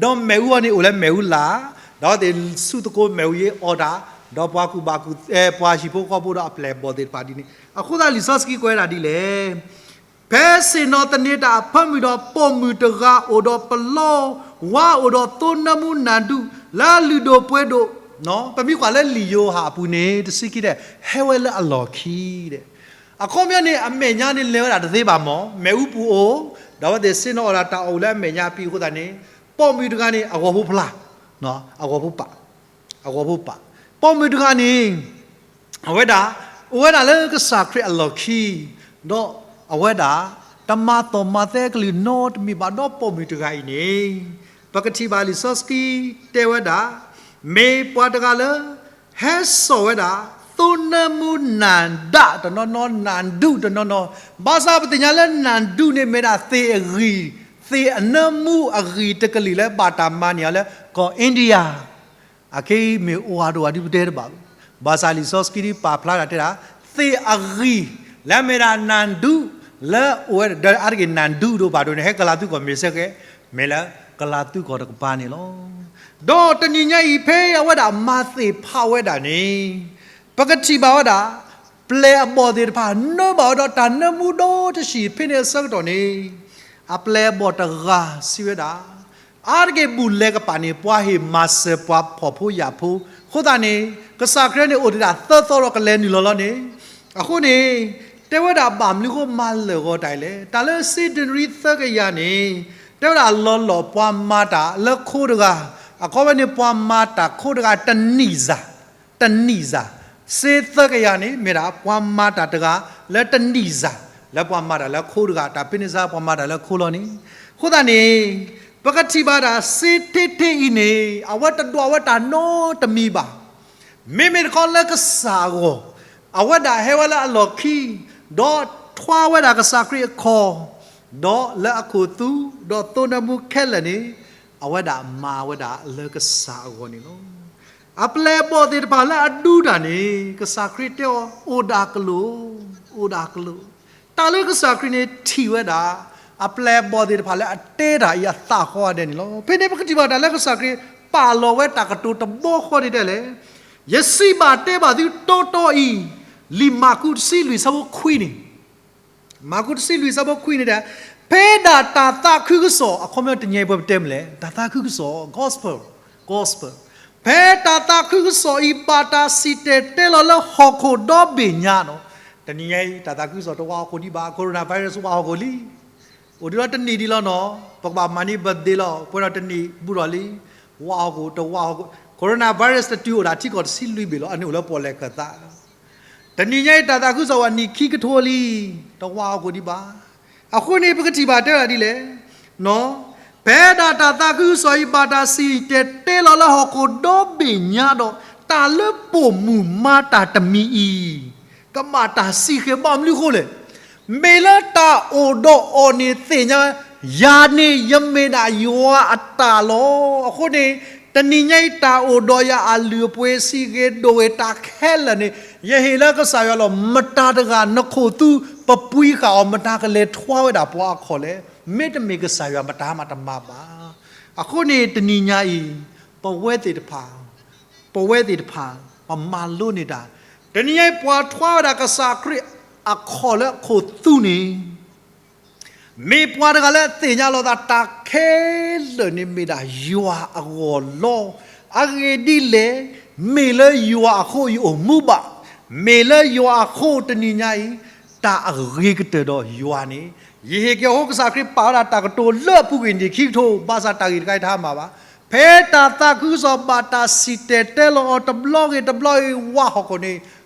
ဒီးမ့ၣ်အူအီၤန့ၣ်အိၣ်လၢမ့ၣ်အူလာ်, ဒီးအဝဲသ့ၣ်ဆူးသကိးမ့ၣ်အူအံၤအီၣ်တၢ်, ဒီးပှၤကူၣ်ဘၣ်ကူၣ်, ပှၤဟံၣ်ဖိဃီဖိဒီးအပျဲၢ်အဘီၣ်သ့ၣ်တဖၣ်ဒ်န့ၣ်, အဃိသတးလံာ်စီဆှံကွဲးဝဲဒၣ်ဒ်လဲၣ်. ဖဲဆ့ၣ်နီၤသန့ၤတၢ်အဖၢမုၢ်ဒီး ပိာ်မုၣ်တဂၤအိၣ်ဒီးပလီ, ဝါအိၣ်ဒီးသိနၢမူနၢ်ဒူၣ် လၢအလုၢ်ဒိၣ်ပှ့ၤဒိၣ်, ပမ့ၢ်ကွၢ်လၢလံာ်ယိၤဟၣ်အပူၤန့ၣ် တဆံခံတဲ, ဟဲဝဲလၢအလီၢ်ခံတဲ အခီပညီန့ၣ် အမဲာ်ညါန့ၣ်လဲၤဝဲဒၣ်တသ့ဘၣ်မး, မ့ၣ်အူပူၤအိၣ်, ဒီးအဝဲသ့ၣ်ဆ့ၣ်နီၤအီၣ်ဒၣ်တၢ်အီၣ်ဝံၤလၢအမဲာ်ညါအပံၤအဃိသတးန့ၣ်, ပိာ်မုၣ်တဂၤန့ၣ် အဂီၤဖိဖျါ, အဂီၤဖိပာ်, အဂီၤဖိပာ်, ပိာ်မုၣ်တဂၤန့ၣ် အဝဲဒၣ် အိၣ်ဝဲဒၣ်လၢကစၢ်ခရံာ်အလီၢ်ခံ, ဒီးအဝဲဒၣ် တမၤသီၣ်မၤသဲကလုၢ်နီတမံၤဘၣ်ဒီးပိာ်မုၣ်တဂၤအံၤန့ၣ်, ပကထံၣ်ဘၣ်လံာ်စီဆှံတဲဝဲဒၣ်, မ့ၢ်ပှၤတဂၤလၢ ဟဲစိာ်ဝဲဒၣ် သိနၢမူနၢဒၣ်တနီၤနီၤ နၢဒူၣ်တနီၤနီၤ, ဘၣ်ဆၣ်ပသ့ၣ်ညါလၢနၢဒူၣ်န့ၣ်မ့ၢ်ဒၣ်သ့ၣ်အဂံၢ်, သ့ၣ်အနၢမူအဂံၢ်တကလုာ်လၢဘၣ်တၢ်မၤန့ၢ်အီၤလၢကီၢ် India အခဲအံၤမ့ၢ်အိၣ်အါဒိၣ်အါဒုပတဲတဘၣ်, ဘၣ်ဆၣ်လံာ်စီဆှံဒ်ပာ်ဖျါဒၣ်တဲဒၣ်, သ့ၣ်အဂံၢ် လၢအမ့ၢ်ဒၣ်နၢဒူၣ် လၢအိၣ်ဝဲဒီးအါတက့ၢ်နၢဒူၣ်ဒိၣ်ဘၣ်ဒိၣ်န့ၣ် ဟဲကလၤသူကီၢ်မ့ၢ်စ့ၢ်ကီး, မ့ၢ်လၢကလၤသူကီၢ်တကပၤန့ၣ်လီၤ. ဒီးတနံၤညါအံၤဖဲအဝဲဒၣ်မၤသ့ၣ်ဖးဝဲဒၣ်န့ၣ်, ပကထံၣ်ဘၣ်ဝဲဒၣ် ပျဲၢ်အဘီၣ်သ့ၣ်တဖၣ် နၢဘၣ်ဝဲဒီးတၢ်နၢမူဒီတဆံးဖဲန့ၣ်အဆၢကတီၢ်န့ၣ်, အပျဲၢ်အဘီၣ်တဂၤစံးဝဲဒၣ်, အါတက့ၢ်ဘူၣ်လဲၤကပၤန့ၣ် ပှၤဟ့ၣ်မၤစၢၤပှၤဖှီၣ်ဖိယာ်ဖိ, အဃိသတးန့ၣ် ကစၢ်ခရံာ်န့ၣ်အိၣ်တ့ၢ်ဒၣ်သၢသီဒီးကလဲၤနုာ်လီၤလီၤန့ၣ်, အဃိန့ၣ် တဲဝဲဒၣ်ဘၣ်မနုၤဃိမၤလၢာ်ဂီၤတၢ်အံၤလဲၣ်, တၢ်လၢစ့ဒနရံသၢကယၤန့ၣ်, တဲဝဲဒၣ်လီၤလီၤပှၤမၤတၢ်လၢခိတဂၤ, အခီပညီန့ၣ် ပှၤမၤတၢ်ခိတဂၤတနံၣ်စၢ် တနံၣ်စၢ်, စ့သၢကယၤန့ၣ် မ့ၢ်ဒၣ်ပှၤမၤတၢ်တဂၤလၢတနံၣ်စၢ်, လၢပှၤမၤတၢ်လၢခိတဂၤ, တၢ်ဖဲန့ၣ်စ့ၢ်ပှၤမၤတၢ်လၢခိလီၤန့ၣ်, အဃိသတးန့ၣ် ပကထံၣ်ဘၣ်ဒၣ်စ့ထဲထဲအံၤန့ၣ် အဝဲတဒွးဝဲတၢ်နီတမံၤဘၣ်. မ့မ့ၢ်တခီလၢကစၢ်အဂီၢ်, အဝဲဒၣ်ဟဲဝဲလၢအလီၢ်ခံ, ဒီးထွါဝဲဒၣ်ကစၢ်ခရံာ်အခီၣ်, ဒီးလၢအခိၣ်သူ, ဒီးသိနၢမူခဲလၢာ်န့ၣ်, အဝဲဒၣ်မၤဝဲဒၣ်လၢကစၢ်အဂီၢ်န့ၣ်လီၤ. အပျဲၢ်အဘီၣ်သ့ၣ်တဖၣ်လၢအဒူတၢ်န့ၣ် ကစၢ်ခရံာ်တဲအီၤ အိၣ်ဒၣ်ကလုာ်, အိၣ်ဒၣ်ကလုာ်, တၢ်လၢကစၢ်ခရံာ်န့ၣ်ထံၣ်ဝဲဒၣ် အပျဲၢ်အဘီၣ်သ့ၣ်တဖၣ်လၢအတဲတၢ်အံၤအသးဃီဒဲးန့ၣ်လီၤ. ဖဲန့ၣ်ပကထံၣ်ဘၣ်တၢ်လၢကစၢ်ခရံာ် ပာ်လီၤဝဲတၢ်ကတိၤတဘီဃီန့ၣ်ဒဲးလဲၣ်, ယစံးဘၣ်တဲဘၣ်သုတီတီအံၤ, လံာ်မၢ်ကူးတဆံလွံၢ်ဆၢဖိခွံန့ၣ် မၢ်ကူးတဆံလွံၢ်ဆၢဖိခွံန့ၣ်ဒဲး, ဖဲဒၣ်တၢ်သးခုကစီၣ်, အခီပညီတနံၤအံၤပတဲမလဲၣ်, တၢ်သးခုကစီၣ်, gospel, gospel, ဖဲတၢ်သးခုကစီၣ်အံၤဘၣ်တၢ်စံၣ်တဲၤတဲလီၤလၢဟီၣ်ခိၣ်ဒီဘ့ၣ်ညါဒီး, တနံၤညါအံၤ တၢ်သးခုကစီၣ်တဝးဟီၣ်ခိၣ်ဒံးဘၣ်, coronavirus ဝးဟီၣ်ခိၣ်လံ အိၣ်ဒံးလီၤတနံၣ်ဒံးလီၤနီၤ, ပကဘၣ်မၤန့ၢ် birthday လီၤ, ပှဲၤဒီးတနံၣ်ဘူးထီၣ်လံ, ဝးဟီၣ်ခိၣ်တဝးဟီၣ်ခိၣ်, coronavirus တတုၤအိၣ်ဒၣ်ထံကီၢ်တဆံလွံၢ်ဘ့ၣ်လီၤ, အန့ၣ်အိၣ်လၢပီၣ်လဲၣ်ခၢၣ်သး တနံၤညါအံၤတၢ်သးခုကစီၣ်ဝဲနံၣ်ခံကထိလံ, တဝးဟီၣ်ခိၣ်ဒံးဘၣ်. အဃိန့ၣ် ပကထံၣ်ဘၣ်တဲဝဲဒၣ်ဒ်လဲၣ်, ဖဲဒၣ်တၢ်သးခုကစီၣ်အံၤဘၣ်တၢ်စံၣ်တဲၤတဲလီၤလၢဟီၣ်ခိၣ်ဒီဘ့ၣ်ညါဒီး, တၢ်လၢပိာ်မုၣ်မၤတၢ်တမံၤအံၤ ကဘၣ်တၢ်စံးဃဲၤဘၣ်မနုၤအဃိလဲၣ်. မ့ၢ်လၢတၢ်အိၣ်ဒီးအီၤန့ၣ်သ့ၣ်ညါ, ယၤန့ၣ်ယမ့ၢ်ဒၣ်ယွၤအတၢ်လီၤ. အဃိန့ၣ် တနံၤညါအံၤတၢ်အိၣ်ဒီးယၤအလုၢ်အပှ့ၤစံးဂ့ၤဒိၣ်ဂ့ၤတၢ်ခဲလၢာ်န့ၣ်, ယဟ့ၣ်လၢကစၢ်ယွၤလီၤ. မတၤတဂၤနခိၣ်သူပပှံဃာ်အီၤ မတၤကလဲၤထွါဝဲဒၣ်ပှၤအခီၣ်လဲၣ်. မ့တမ့ၢ်ကစၢ်ယွၤမတၤမးတမၤဘၣ်. အဃိန့ၣ်တနံၤညါအံၤ ပဝဲသ့ၣ်တဖၣ် ပဝဲသ့ၣ်တဖၣ် ပမၤလိန့ၢ်တၢ်, တနံၤညါအံၤပှၤထွါဝဲဒၣ်ကစၢ်ခရံာ်အခီၣ်လၢအခိၣ်သူန့ၣ် မ့ၢ်ပှၤတဂၤလၢအသ့ၣ်ညါလီၤသးတၢ်ခဲလၢာ်န့ၣ်မ့ၢ်ဒၣ်ယွၤအဂီၢ်လီၤ. အဂ့ၢ်ဒ်လဲၣ်, မ့ၢ်လၢယွၤအဃိယအိၣ်မူဘၣ်, မ့ၢ်လၢယွၤအဃိတနံၤညါအံၤ တၢ်အဂ့ၤကတၢၢ်ဒီးယွၤန့ၣ်, ယဟ့ၣ်က့ၤဟိကစၢ်ခရံာ်ပာ်ဝဲဒၣ်တၢ်ကတိၤလၢအပူၤကွံာ်နံၣ်ခံကထိ, ဘၣ်ဆၣ်တၢ်ဂ့ၢ်တခါအံၤတဟါမၢ်ဘၣ်. ဖဲတၢ်သးခုကစီၣ်ဘၣ်တၢ်စံၣ်တဲၤတဲလီၤအီၤတဘျီဂ့ၤတဘျီဂ့ၤဝးဟီၣ်ခိၣ်န့ၣ်,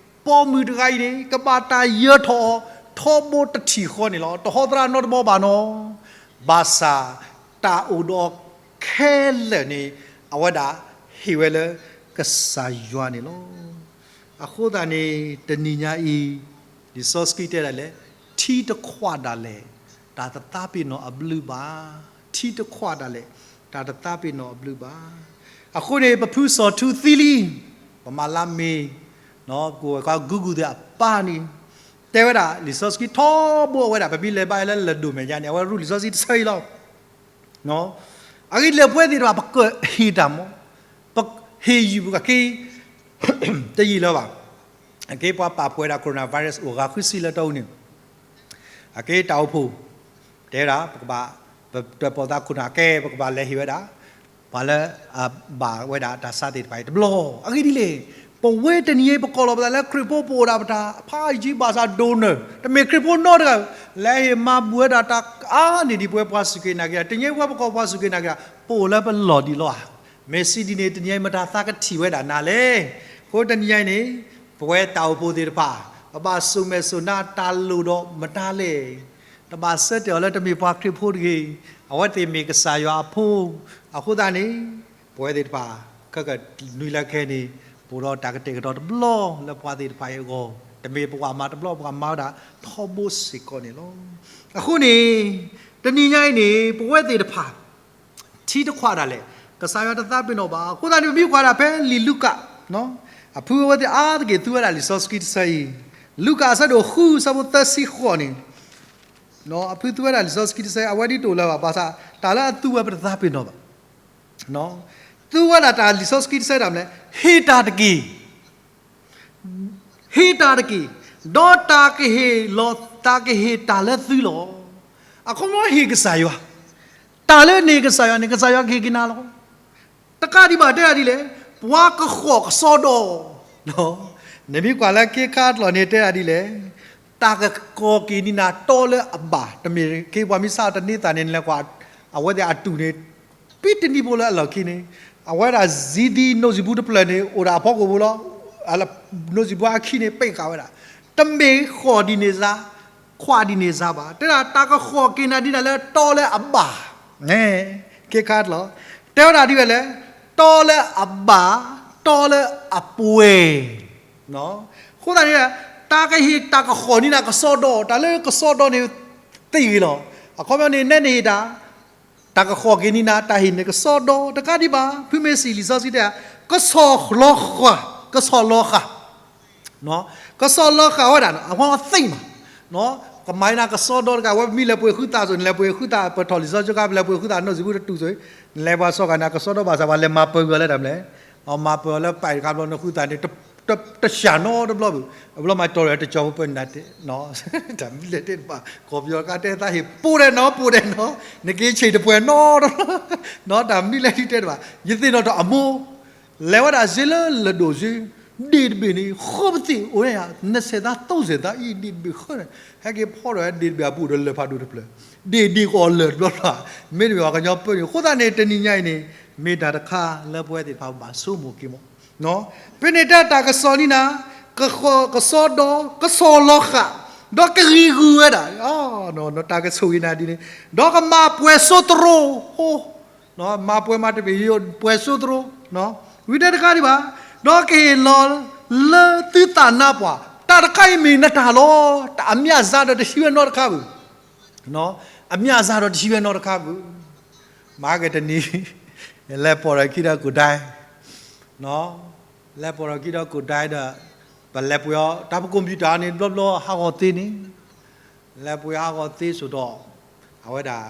ပိာ်မုၣ်တဂၤအံၤန့ၣ် ကဘၣ်တၢ်ယၢၤထီၣ်အီၤထီဘိတထံၣ်ဃီန့ၣ်လီၤ. တဟီသရၣ်နီတဘီဘၣ်နီၤ, ဘၣ်ဆၣ်တၢ်အိၣ်ဒီးအီၤခဲလၢာ်န့ၣ် အဝဲဒၣ်ဟ့ၣ်ဝဲလၢကစၢ်ယွၤန့ၣ်လီၤ. အဃိသတးန့ၣ် တနံၤညါအံၤ လံာ်စီဆှံတဲဒၣ်လဲာ်, ထံတခွးဒၣ်လဲာ် တၢ်တသးပ့ၤနီၣ်အဘျုးဘၣ်, ထံတခွးဒၣ်လဲာ် တၢ်တသးပ့ၤနီၣ်အဘျုးဘၣ်. အဃိန့ၣ် ပဖုစီၤထူသံလံ, ပမၤလါမ့ၤ, ပကဝဲၤကွၢ်ဂူဂူသ့ၣ်အပၢ်န့ၣ် တဲဝဲဒၣ် လံာ်စီဆှံထီဘိအဝဲဒၣ် ပမ့ၢ်လဲၤဘၣ်လၢလၢၢ်ဒိၣ်မဲာ်ညါန့ၣ် အဝဲရူၢ်လံာ်စီဆှံတဆၢအံၤလီၤ. အဂ့ၢ်ဒ်လဲၣ်ပဝဲသ့ၣ်တဖၣ် ပကဟ့ၣ်တၢ်မး, ပဟ့ၣ်ယုၢ်ပကက့ၤ တယံာ်လၢၤဘၣ်. အက့ပှၤပာ်ဖှိၣ်ဝဲဒၣ် coronavirus အိၣ်ဂၤဃုဆံလၢတၢ်အူန့ၣ်, အက့တၢ်အိၣ်ဖှိၣ် တဲဝဲဒၣ် ပကဘၣ် ပတၢၣ်ပီၣ်သးခိၣ်နၢ်ကဲ ပကဘၣ်လဲၤဟ့ၣ်ဝဲဒၣ် ပှၤလၢအဘၣ်ဝဲဒၣ်တၢ်ဆါသ့ၣ်တဖၣ်အံၤတဘျီ. အဂ့ၢ်ဒ်လဲၣ်, ပဝဲတနံၤအံၤ ပကိးလီၤပသးလၢခရံာ်ဖိ ပအိၣ်ဒၣ်ပတၢ်ဖးယံၤဘၣ်ဆၣ်ဒိၣ်နၢၤ, တမ့ၢ်ခရံာ်ဖိနီတဂၤ, လဲၤဟ့ၣ်မၤဘူၣ်ဝဲဒၣ်တၢ်အါန့ၢ်ဒံးပဝဲပှၤစူၢ်က့ၤနာ်က့ၤတၢ်, တညါပဝဲပကိးပှၤစူၢ်က့ၤနာ်က့ၤတၢ် ပအိၣ်လၢပလီၢ်ဒံးလီၤဧါ. မ့ၢ်စံးဒ်န့ၣ် တနံၤအံၤမတၤသးကထံၣ်ဝဲဒၣ်နၤလဲၣ်. အဃိတနံၤအံၤန့ၣ် ပဝဲတၢ်အိၣ်ဖှိၣ်သ့ၣ်တဖၣ် ပဘၣ်စိာ်မဲာ်စိာ်နါတၢ်လိၣ်ဒီးမတၤလဲၣ်. တဘၣ်ဆၢတဲာ်အီၤလၢတမ့ၢ်ပှၤခရံာ်ဖိတဂ့ၤ, အဝဲသ့ၣ်မ့ၢ်ကစၢ်ယွၤအဖိ, အဃိသတးန့ၣ် ပဝဲသ့ၣ်တဖၣ် ခဲကနွံလၢခဲအံၤန့ၣ် ပအိၣ်ဒီးတၢ်ကတဲာ်ကတီၤတဘျီလၢပှၤသ့ၣ်တဖၣ်အံၤအဂီၢ်, တမ့ၢ်ပကမၤတဘျီ ပကမၤဝဲဒၣ်ထီဘိစ့ၢ်ကီးန့ၣ်လီၤ. အဃိန့ၣ် တနံၤညါအံၤန့ၣ် ပဝဲသ့ၣ်တဖၣ် ထံတခွးဒၣ်လဲာ် ကစၢ်ယွၤတသးပ့ၤနီၣ်ဘၣ်. အဃိသတးန့ၣ် ပမ့ၢ်ကွၢ်ဒၣ်ဖဲလံာ်လူၤကၣ် အဖုအဝဲသ့ၣ်အါတက့ၢ်သူဝဲဒၣ်လံာ်စီဆှံတဆၢအံၤ, လူၤကၣ်အဆၢဒိၣ်ဃု အဆၢဖိသၢဆံဃိးန့ၣ်, အဖုသူဝဲဒၣ်လံာ်စီဆှံတဆၢ အဝဲဒ်တအိၣ်လၢၤဘၣ် ဘၣ်ဆၣ် တၢ်လၢအသူဝဲပတသးပ့ၤနီၣ်ဘၣ်. သူဝဲဒၣ်တၢ်လံာ်စီဆှံတဆၢဒၣ်မနုၤလဲၣ်, ဟ့ၣ်တၢ်တက့ၢ် ဟ့ၣ်တၢ်တက့ၢ်, ဒီးတၢ်ကဟ့ၣ်လီၤ တၢ်ကဟ့ၣ်တၢ်လၢသုလီၤ. အခီပညီဟ့ၣ်ကစၢ်ယွၤ, တၢ်လၢန့ၣ်ကစၢ်ယွၤန့ၣ် ကစၢ်ယွၤကဟ့ၣ်က့ၤနၤလီၤ. တကးဒံးဘၣ်တဲဒၣ်ဒ်လဲၣ်, ပှၤကဃိးကစီဒီ, နမ့ၢ်ကွၢ်လၢခ့ခါတလီၢ်န့ၣ်တဲဒၣ်ဒ်လဲၣ်, တၢ်ကကိးက့ၤန့ၢ်နၤတီလၢအဘၣ်, တမ့ၢ်ခ့ပှၤမ့ၢ်ဆါတန့သးန့ၣ် နလဲၤကွၢ် အဝဲသ့ၣ်အတူၢ်န့ၣ် ပံတနံၤဖိလၢအလီၢ်ခံန့ၣ်, အဝဲဒၣ်စံးဒံနိၣ်စံာ်ပူၤတဖျၢၣ်န့ၣ် အိၣ်ဒၣ်အဖီခိၣ်ဖိလီၤ. နိၣ်စံာ်ပူၤအခံန့ၣ် ပ့ၢ်ဃာ်ဝဲဒၣ်, တမ့ၢ်ဃိးဒ်န့ၣ်စါ, ခွးဒ်န့ၣ်စါဘၣ်. တဲဒၣ်တၢ်ကဃိးက့ၤနၤဒ်နၤလၢတီလၢအဘၣ်, ခ့ခါတလီၢ်, တဲဝဲဒၣ်ဒ်ဝဲလဲၣ်, တီလၢအဘၣ်, တီလၢအပှဲၤ အဃိသတးန့ၣ် တၢ်ကဟ့ၣ်တၢ်ကဃိးန့ၢ်နၤကစီဒီ, တၢ်လၢကစီဒီန့ၣ် သ့ဂ့ၤလီၤ. အခီပညီန့ၣ် နဲနဟ့ၣ်တၢ်, တၢ်ကဃိးက့ၤန့ၢ်နၤ တၢ်ဟ့ၣ်န့ၢ်ကစီဒီ တကးဒံးဘၣ်, ဖုမ့ၢ်စံးလံာ်စီဆှံတဲ ကဆီၣ်လီၤဃာ်, ကဆီၣ်လီၤဃာ် ကဆီၣ်လီၤဃာ်ဝဲဒၣ် အဝဲသ့ၣ်မး, ကမၤနၤကစီဒီတဂၤ အဝဲပမ့ၢ်လဲၤပှ့ၤဃုသးစိၤ နလဲၤပှ့ၤဃုသး ပထီၣ်လံာ်စီဆှံကါ ပလဲၤပှ့ၤဃုသးနီၣ်စံာ်ပူၤတတူၢ်စိၤ, နလဲၤပှၤစီၤကၤန့ၣ် ကစီဒီဘၣ်ဆၣ် ပှၤလဲၤမၤပၢၤဂၤလၢတၢ်မလဲၣ်, မၤပၢၤအီၤလၢပာ်တခါဘျီ နဃုသးန့ၣ် တဆှၢနီတဘျီဘၣ်, အဘျီမၤတီၤရၤတကၠီၤဖိပၢနၤတဲ တၢ်မနုၤလဲၣ်တဲတဘၣ်, ကီၢ်ပယီၤတခါတဲသးဟ့ၣ်ပိၢ်ဒဲးနီၤ ပိၢ်ဒဲးနီၤ, နက့ၤဆံးတပှဲၤနီတဘျီ, တၢ်မနုၤလဲၣ်တဲတဘၣ်, ယသ့ၣ်နီၣ်ထီၣ်အမိၢ် လဲၤဝဲဒၣ်စ့လၢလၢၢ်ဒိၣ်စ့, ဒ့ၣ်တဘ့ၣ်န့ၣ် ဃီပသ့ၣ်အိၣ်န့ၣ်ယါ နဆဲးသးသိစဲးသးအံၤ ဒ့ၣ်တဘ့ၣ်ဃၢန့ၣ်, ဟဲက့ၤဖီဒီးဒ့ၣ်တဘ့ၣ်အပူၤဒီးလၢၢ်ဖးဒိၣ်တဖျၢၣ်, ဒ့ၣ်ဒ့ၣ်ကီးလၢၢ်တဘျီဘျီ, မ့တမ့ၢ်ပှၤကညီပၢန့ၣ် အဃိသတးန့ၣ် တနံၤညါအံၤန့ၣ် မ့ၢ်တၢ်တခါလၢပဝဲသ့ၣ်တဖၣ်ဘၣ်ဆိကမိၣ်က့ၤမး ဖဲန့ၣ်တဲတၢ်ကစီၣ်န့ၣ်နၤ, ကဃိးကစီဒီ, ကဆီၣ်လီၤဃာ်, ဒီးကဂံၤဂုာ်ဝဲဒၣ်, တၢ်ကဆိၣ်ဂ့ၤနၤဒ်န့ၣ်, ဒီးကမၤပှဲၤစိသရိာ်, မၤပှဲၤမၤတဘ့ၣ် ပှဲၤစိသရိာ်, ဝံၤတဲတခါဒံးဘၣ်, ဒီးကဟ့ၣ်လီၤလၢသုသးနါပှၢ်, တၢ်တခါအံၤမ့ၢ်နတၢ်လီၤ, တၢ်အမံၤအစၢ်ဒီးတဟံးဝဲနီတခါဘၣ်, အမံၤအစၢ်ဒီးတဟံးဝဲနီတခါဘၣ်, မၤက့ၤတနံၤ, လဲၤပိာ်ထီၣ်ခံဒီးကူၣ်ဒဲ လဲၤပိာ်ထီၣ်ခံဒီးကူၣ်ဒဲဒီး, ပလဲၤပှ့ၤအီၤ တၢ်ပcomputerန့ၣ် ဘျီဘျီဟးဂီၤသ့န့ၣ်, လဲၤပှ့ၤဟးဂီၤသ့စိၤဒီး, အဝဲဒၣ်,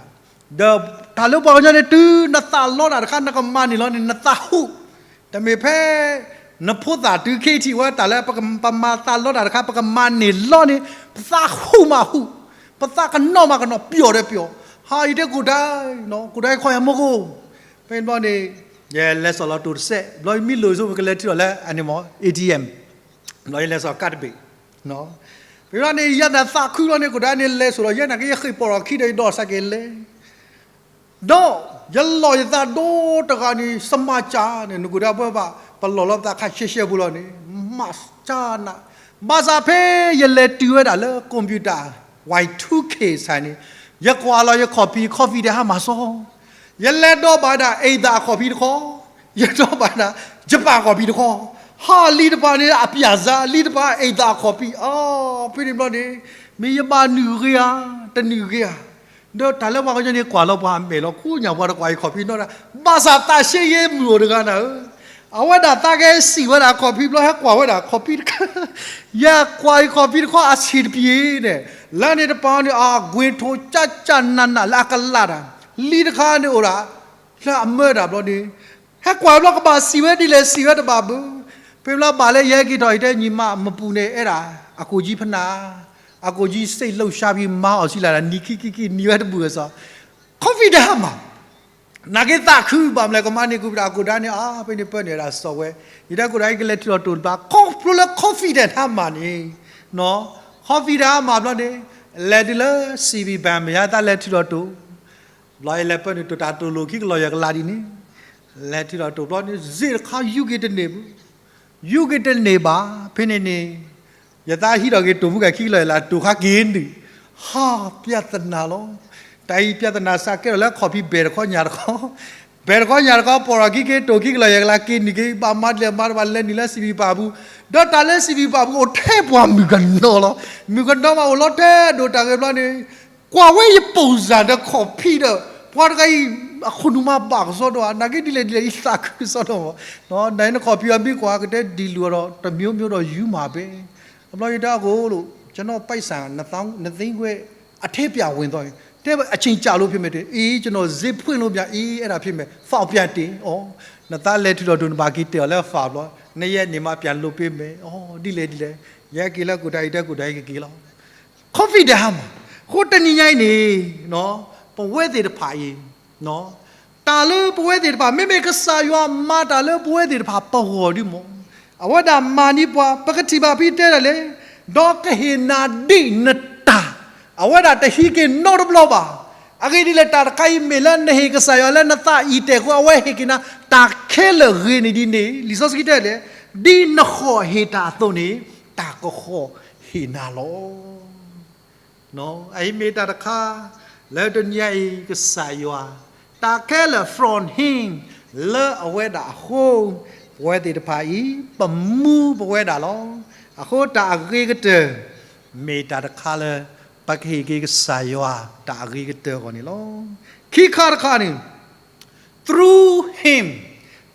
ဒီးတၢ်လၢပှၤကညီန့ၣ် တုၤနသးလီတၢ်တခါ နကမၤန့ၢ်လီၤန့ၣ် နသးဟူး, တမ့ၢ်ဖဲ နဖိသၣ်တုၤခဲအံၤထံၣ်ဝဲတၢ်လၢ ပမၤသးလီတၢ်တခါ ပကမၤန့ၢ်လီၤန့ၣ် ပသးဟူးမးဟူး, ပသးကနီၤမးကနီၤ ပျီၢ်ဒီးပျီၢ်, ဟါအံၤတဲကူၣ်ဒဲ, ကူၣ်ဒဲခီယၤမူကီၢ်, ဖဲန့ၣ်ဘျီန့ၣ်, ယလဲၤစိာ်လီၤတိၢ်တစဲး, ဘျီယမ့ၢ်လိၣ်ဆိ ပကလဲၤထံၣ်လီၤလၢအန့ၣ်မး A T M, ဘျီယလဲၤစိာ်ကးတဘ့ၣ်, ဖဲန့ၣ်ဘျီန့ၣ် ယသးခုလီၤန့ၣ် ကူၣ်ဒဲန့ၣ် လဲၤစိာ်လီၤယဲန့ၣ်က့ ယဃ့ၢ်ပိာ်ထီၣ်ခံဒီးယဒီးစဲးက့ၤလဲၤ ဒီးယလီၤယသးဒိတဂၤန့ၣ် စမၤစၢ်န့ၣ် နကူၣ်ဒဲပှဲၤဘၣ် ပလီၢ်လီၤပသးခါရှဲရှဲဖိလီၤန့ၣ် မၤစၢ်နၤ, ဘၣ်ဆၣ်ဖဲယလဲၤတုၤဝဲဒၣ်လၢcomputer, Y two Kစဲးန့ၣ်, ယကွၢ်လီၤယcopy, copyတဟါမၢ်စီ, ယလဲၤဒီးဘၣ်ဒၣ် Acer copyတခီ, ယဒီးဘၣ်ဒၣ် ယပၣ်copyတခီ, ဟါလံတပၤန့ၣ် အပျၢ်စါ, လံတပၤ Acer copy, အဖဲန့ၣ်ဘျီန့ၣ်, မ့ၢ်ယဘၣ်နုာ်ဂ့ၤဧါ, တနုာ်ဂ့ၤဧါ ဒီးတၢ်လၢပှၤကညီန့ၣ် ကွၢ်လီၤပှၤအမဲာ်လီၤ ကိးညါပှၤတကွၢ်အံၤcopyနီတဂၤ, ဘၣ်ဆၣ်သးရှဲယဲမုၢ်အိၣ်တဂၤနၤဧၢ, အဝဲဒၣ်သးကဟဲစံၣ်ဝဲဒၣ် copyဘျီ ဟဲကွၢ်ဝဲဒၣ် copyတခါ, ယကွၢ်အံၤcopyတခီအဆံးတပံၤန့ၣ်, လၢန့ၣ်တပၤန့ၣ် အကွ့ၤထိကၠၢ်ကၠၢ်နးနးလၢအကလးတၢ်, လံတခါန့ၣ်အိၣ်ဒၣ် လၢအမၢတၢ်ဘျီန့ၣ်, ဟဲကွၢ်ဘျီကဘၣ်စံၣ်ဝဲဒ်လဲၣ် စံၣ်ဝဲတဘၣ်ဘၣ်, ဖဲဘျီဘၣ်လၢယဟဲက့ၤထီၣ်အံၤတဲညီမး မပူၤန့ၣ်အဲၣ်ဒၣ် အကိၣ်ကၠံဖနၢ်, အကိၣ်ကၠံ စိတ်လှုပ်ရှားပြီး မၤအီၤဆံးလၢ်ဒၣ် နံၤခံခံခံ နံၤဝဲတဘူၣ်အစီ, copyတဟါမၢ် နာ်က့သးခုဘၣ်မလဲၣ် ကမၤန့ၢ်ကွံာ်ပတၢ်ကိၢ်ဒါန့ၣ် အါ ဖဲန့ၣ်ပၢနုာ်ဝဲဒၣ်စီၤဝဲ, ယတဲကိၢ်ဒါအံၤကလဲၤထုးထီၣ်တိာ်တဘျီ ခီဖျိလၢ confident ဟါမၢ်န့ၣ်, confident ဟါမၢ်ဘျီန့ၣ်, လဲၤတုၤလၢ စံးဘံၣ်ပၣ် မ့ၢ်ယါသးလဲၤထုးထီၣ်တိာ်, ဘျီအံၤလဲၤပၢနုာ်တိာ်တၢ်တိာ်လိာ်ခံကလီၤယၤကလါဒ်န့ၣ်, လဲၤထုးထီၣ်တိာ်ဘျီန့ၣ် စ့ၣ်တခါယူက့ၤတန့ၢ်ဘၣ်, ယူက့ၤတန့ၢ်ဘၣ် ဖဲန့ၣ်န့ၣ် ယသးဟံးထီၣ်က့ၤတိာ်မူကခံကလီၤယၤလၢတိာ်ခါက့ၤနုာ်, ဟါ ပြဿနာလီၤ. တၢ်အံၤ ပြဿနာ စးကဲထီၣ်လၢခီၣ်ဖံး ဘဲၣ်တခီညၣ်တခီ, ဘဲၣ်တခီညၣ်တခီ ပိာ်ထီၣ်ခံက့ၤ တိာ်ခံကလီၤယၤကလါက့ၤနုာ်က့ၤ ဘၣ်မၤဒ်လဲၣ်မၤတဘၣ် လဲၤနုာ်လၢစံးဘံၣ်ပၣ်ပူၤ, ဒီးတၢ်လၢစံးဘံၣ်ပၣ်ပူၤအိၣ်ထဲပှၤမုၣ်ကနီၤလီၤ. မုၣ်ကနီၤမးအိၣ်လီၤတဲာ်ဒိၣ်တၢ်ဂ့ၤဘျီန့ၣ်, ကွၢ်ဝဲယပိၢ်စၢ်ဒီးခီၣ်ဖံးဒီး ပှၤတဂၤအံၤ အခိၣ်နူာ်မးဘၣ်ကစီဒီးဧါ နာ်က့ဒ်လဲၣ်ဒ်လဲၣ် ယသးခုကစီဒီးမး, နနခီၣ်ဖံးအမ့ၢ်ကွၢ် ကတဲဒံၣ်လူၤဒီး တမျိုးမျိုးဒီးယူမးပဲ, အဘျီယတဲအကိာ်လိာ် ကျွန်တော်ပိုက်ဆံ နှစ်သိန်းခွဲ အထဲပျောက်ဝင်သွားပြီ, တဲ အချိန်ကြာလို့ဖြစ်မယ် အီ ကျွန်တော်ဈေးဖွင့်လို့မရ အီ အဲ့ဒါဖြစ်မယ် ဖောက်ပြန်တယ် အီ နသးလဲၤထုးထီၣ်တိာ် နဘၣ်က့ၤတဲာ်အီၤလၢ ဖောက် ဘျီ နှစ်ရက်နေမှပြန်လွှတ်ပေးမယ် အီ ဒ်လဲၣ်ဒ်လဲၣ်, ယဟဲက့ၤလၢကိၢ်ဒါအံၤ တဲကိၢ်ဒါအံၤကက့ၤလီၤ. confident ဟါမၢ်, အဃိတနံၤညါအံၤန့ၣ် ပဝဲသ့ၣ်တဖၣ်အံၤ တၢ်လၢပဝဲသ့ၣ်တဖၣ် မ့မ့ၢ်ကစၢ်ယွၤမၤတၢ်လၢပဝဲသ့ၣ်တဖၣ်ပဂီၢ်ဒုမး, အဝဲဒၣ်မၤန့ၢ်ပှၤ ပကထံၣ်ဘၣ်ဖဲတဲဒၣ်လဲာ်, ဒီးကဟ့ၣ်နၤဒ့ၣ်နတၢ်, အဝဲဒၣ်တဟံးက့ၤနီတဘျီဘၣ်. အဂ့ၢ်ဒ်လဲၣ် တၢ်တခါအံၤ မ့ၢ်လၢနဟ့ၣ်ကစၢ်ယွၤလၢနသးအံၤတဲာ်အဃိ အဝဲဟ့ၣ်က့ၤနၤ တၢ်ခဲလၢာ်ဂ့ၤန့ၣ်ဒ်န့ၣ် လံာ်စီဆှံတဲဒၣ်လဲာ်, ဒ်နဃီၣ်ဟ့ၣ်တၢ်အသိးန့ၣ် တၢ်ကဃီၣ်ဟ့ၣ်နၤလီၤ. အအံၤမ့ၢ်တၢ်တခါ လၢတနံၤညါအံၤ ကစၢ်ယွၤ တၢ်ခဲလၢာ် from him လၢအဝဲဒၣ်အဃိ, ပဝဲသ့ၣ်တဖၣ်အံၤ ပမူပဝဲဒၣ်လီၤ. အဃိတၢ်အဂ့ၤကတၢၢ် မ့ၢ်တၢ်တခါလၢ ပကဟ့ၣ်က့ၤကစၢ်ယွၤ တၢ်အဂ့ၤကတၢၢ်အဂီၢ်န့ၣ်လီၤ. ခံခါတခါန့ၣ် through him,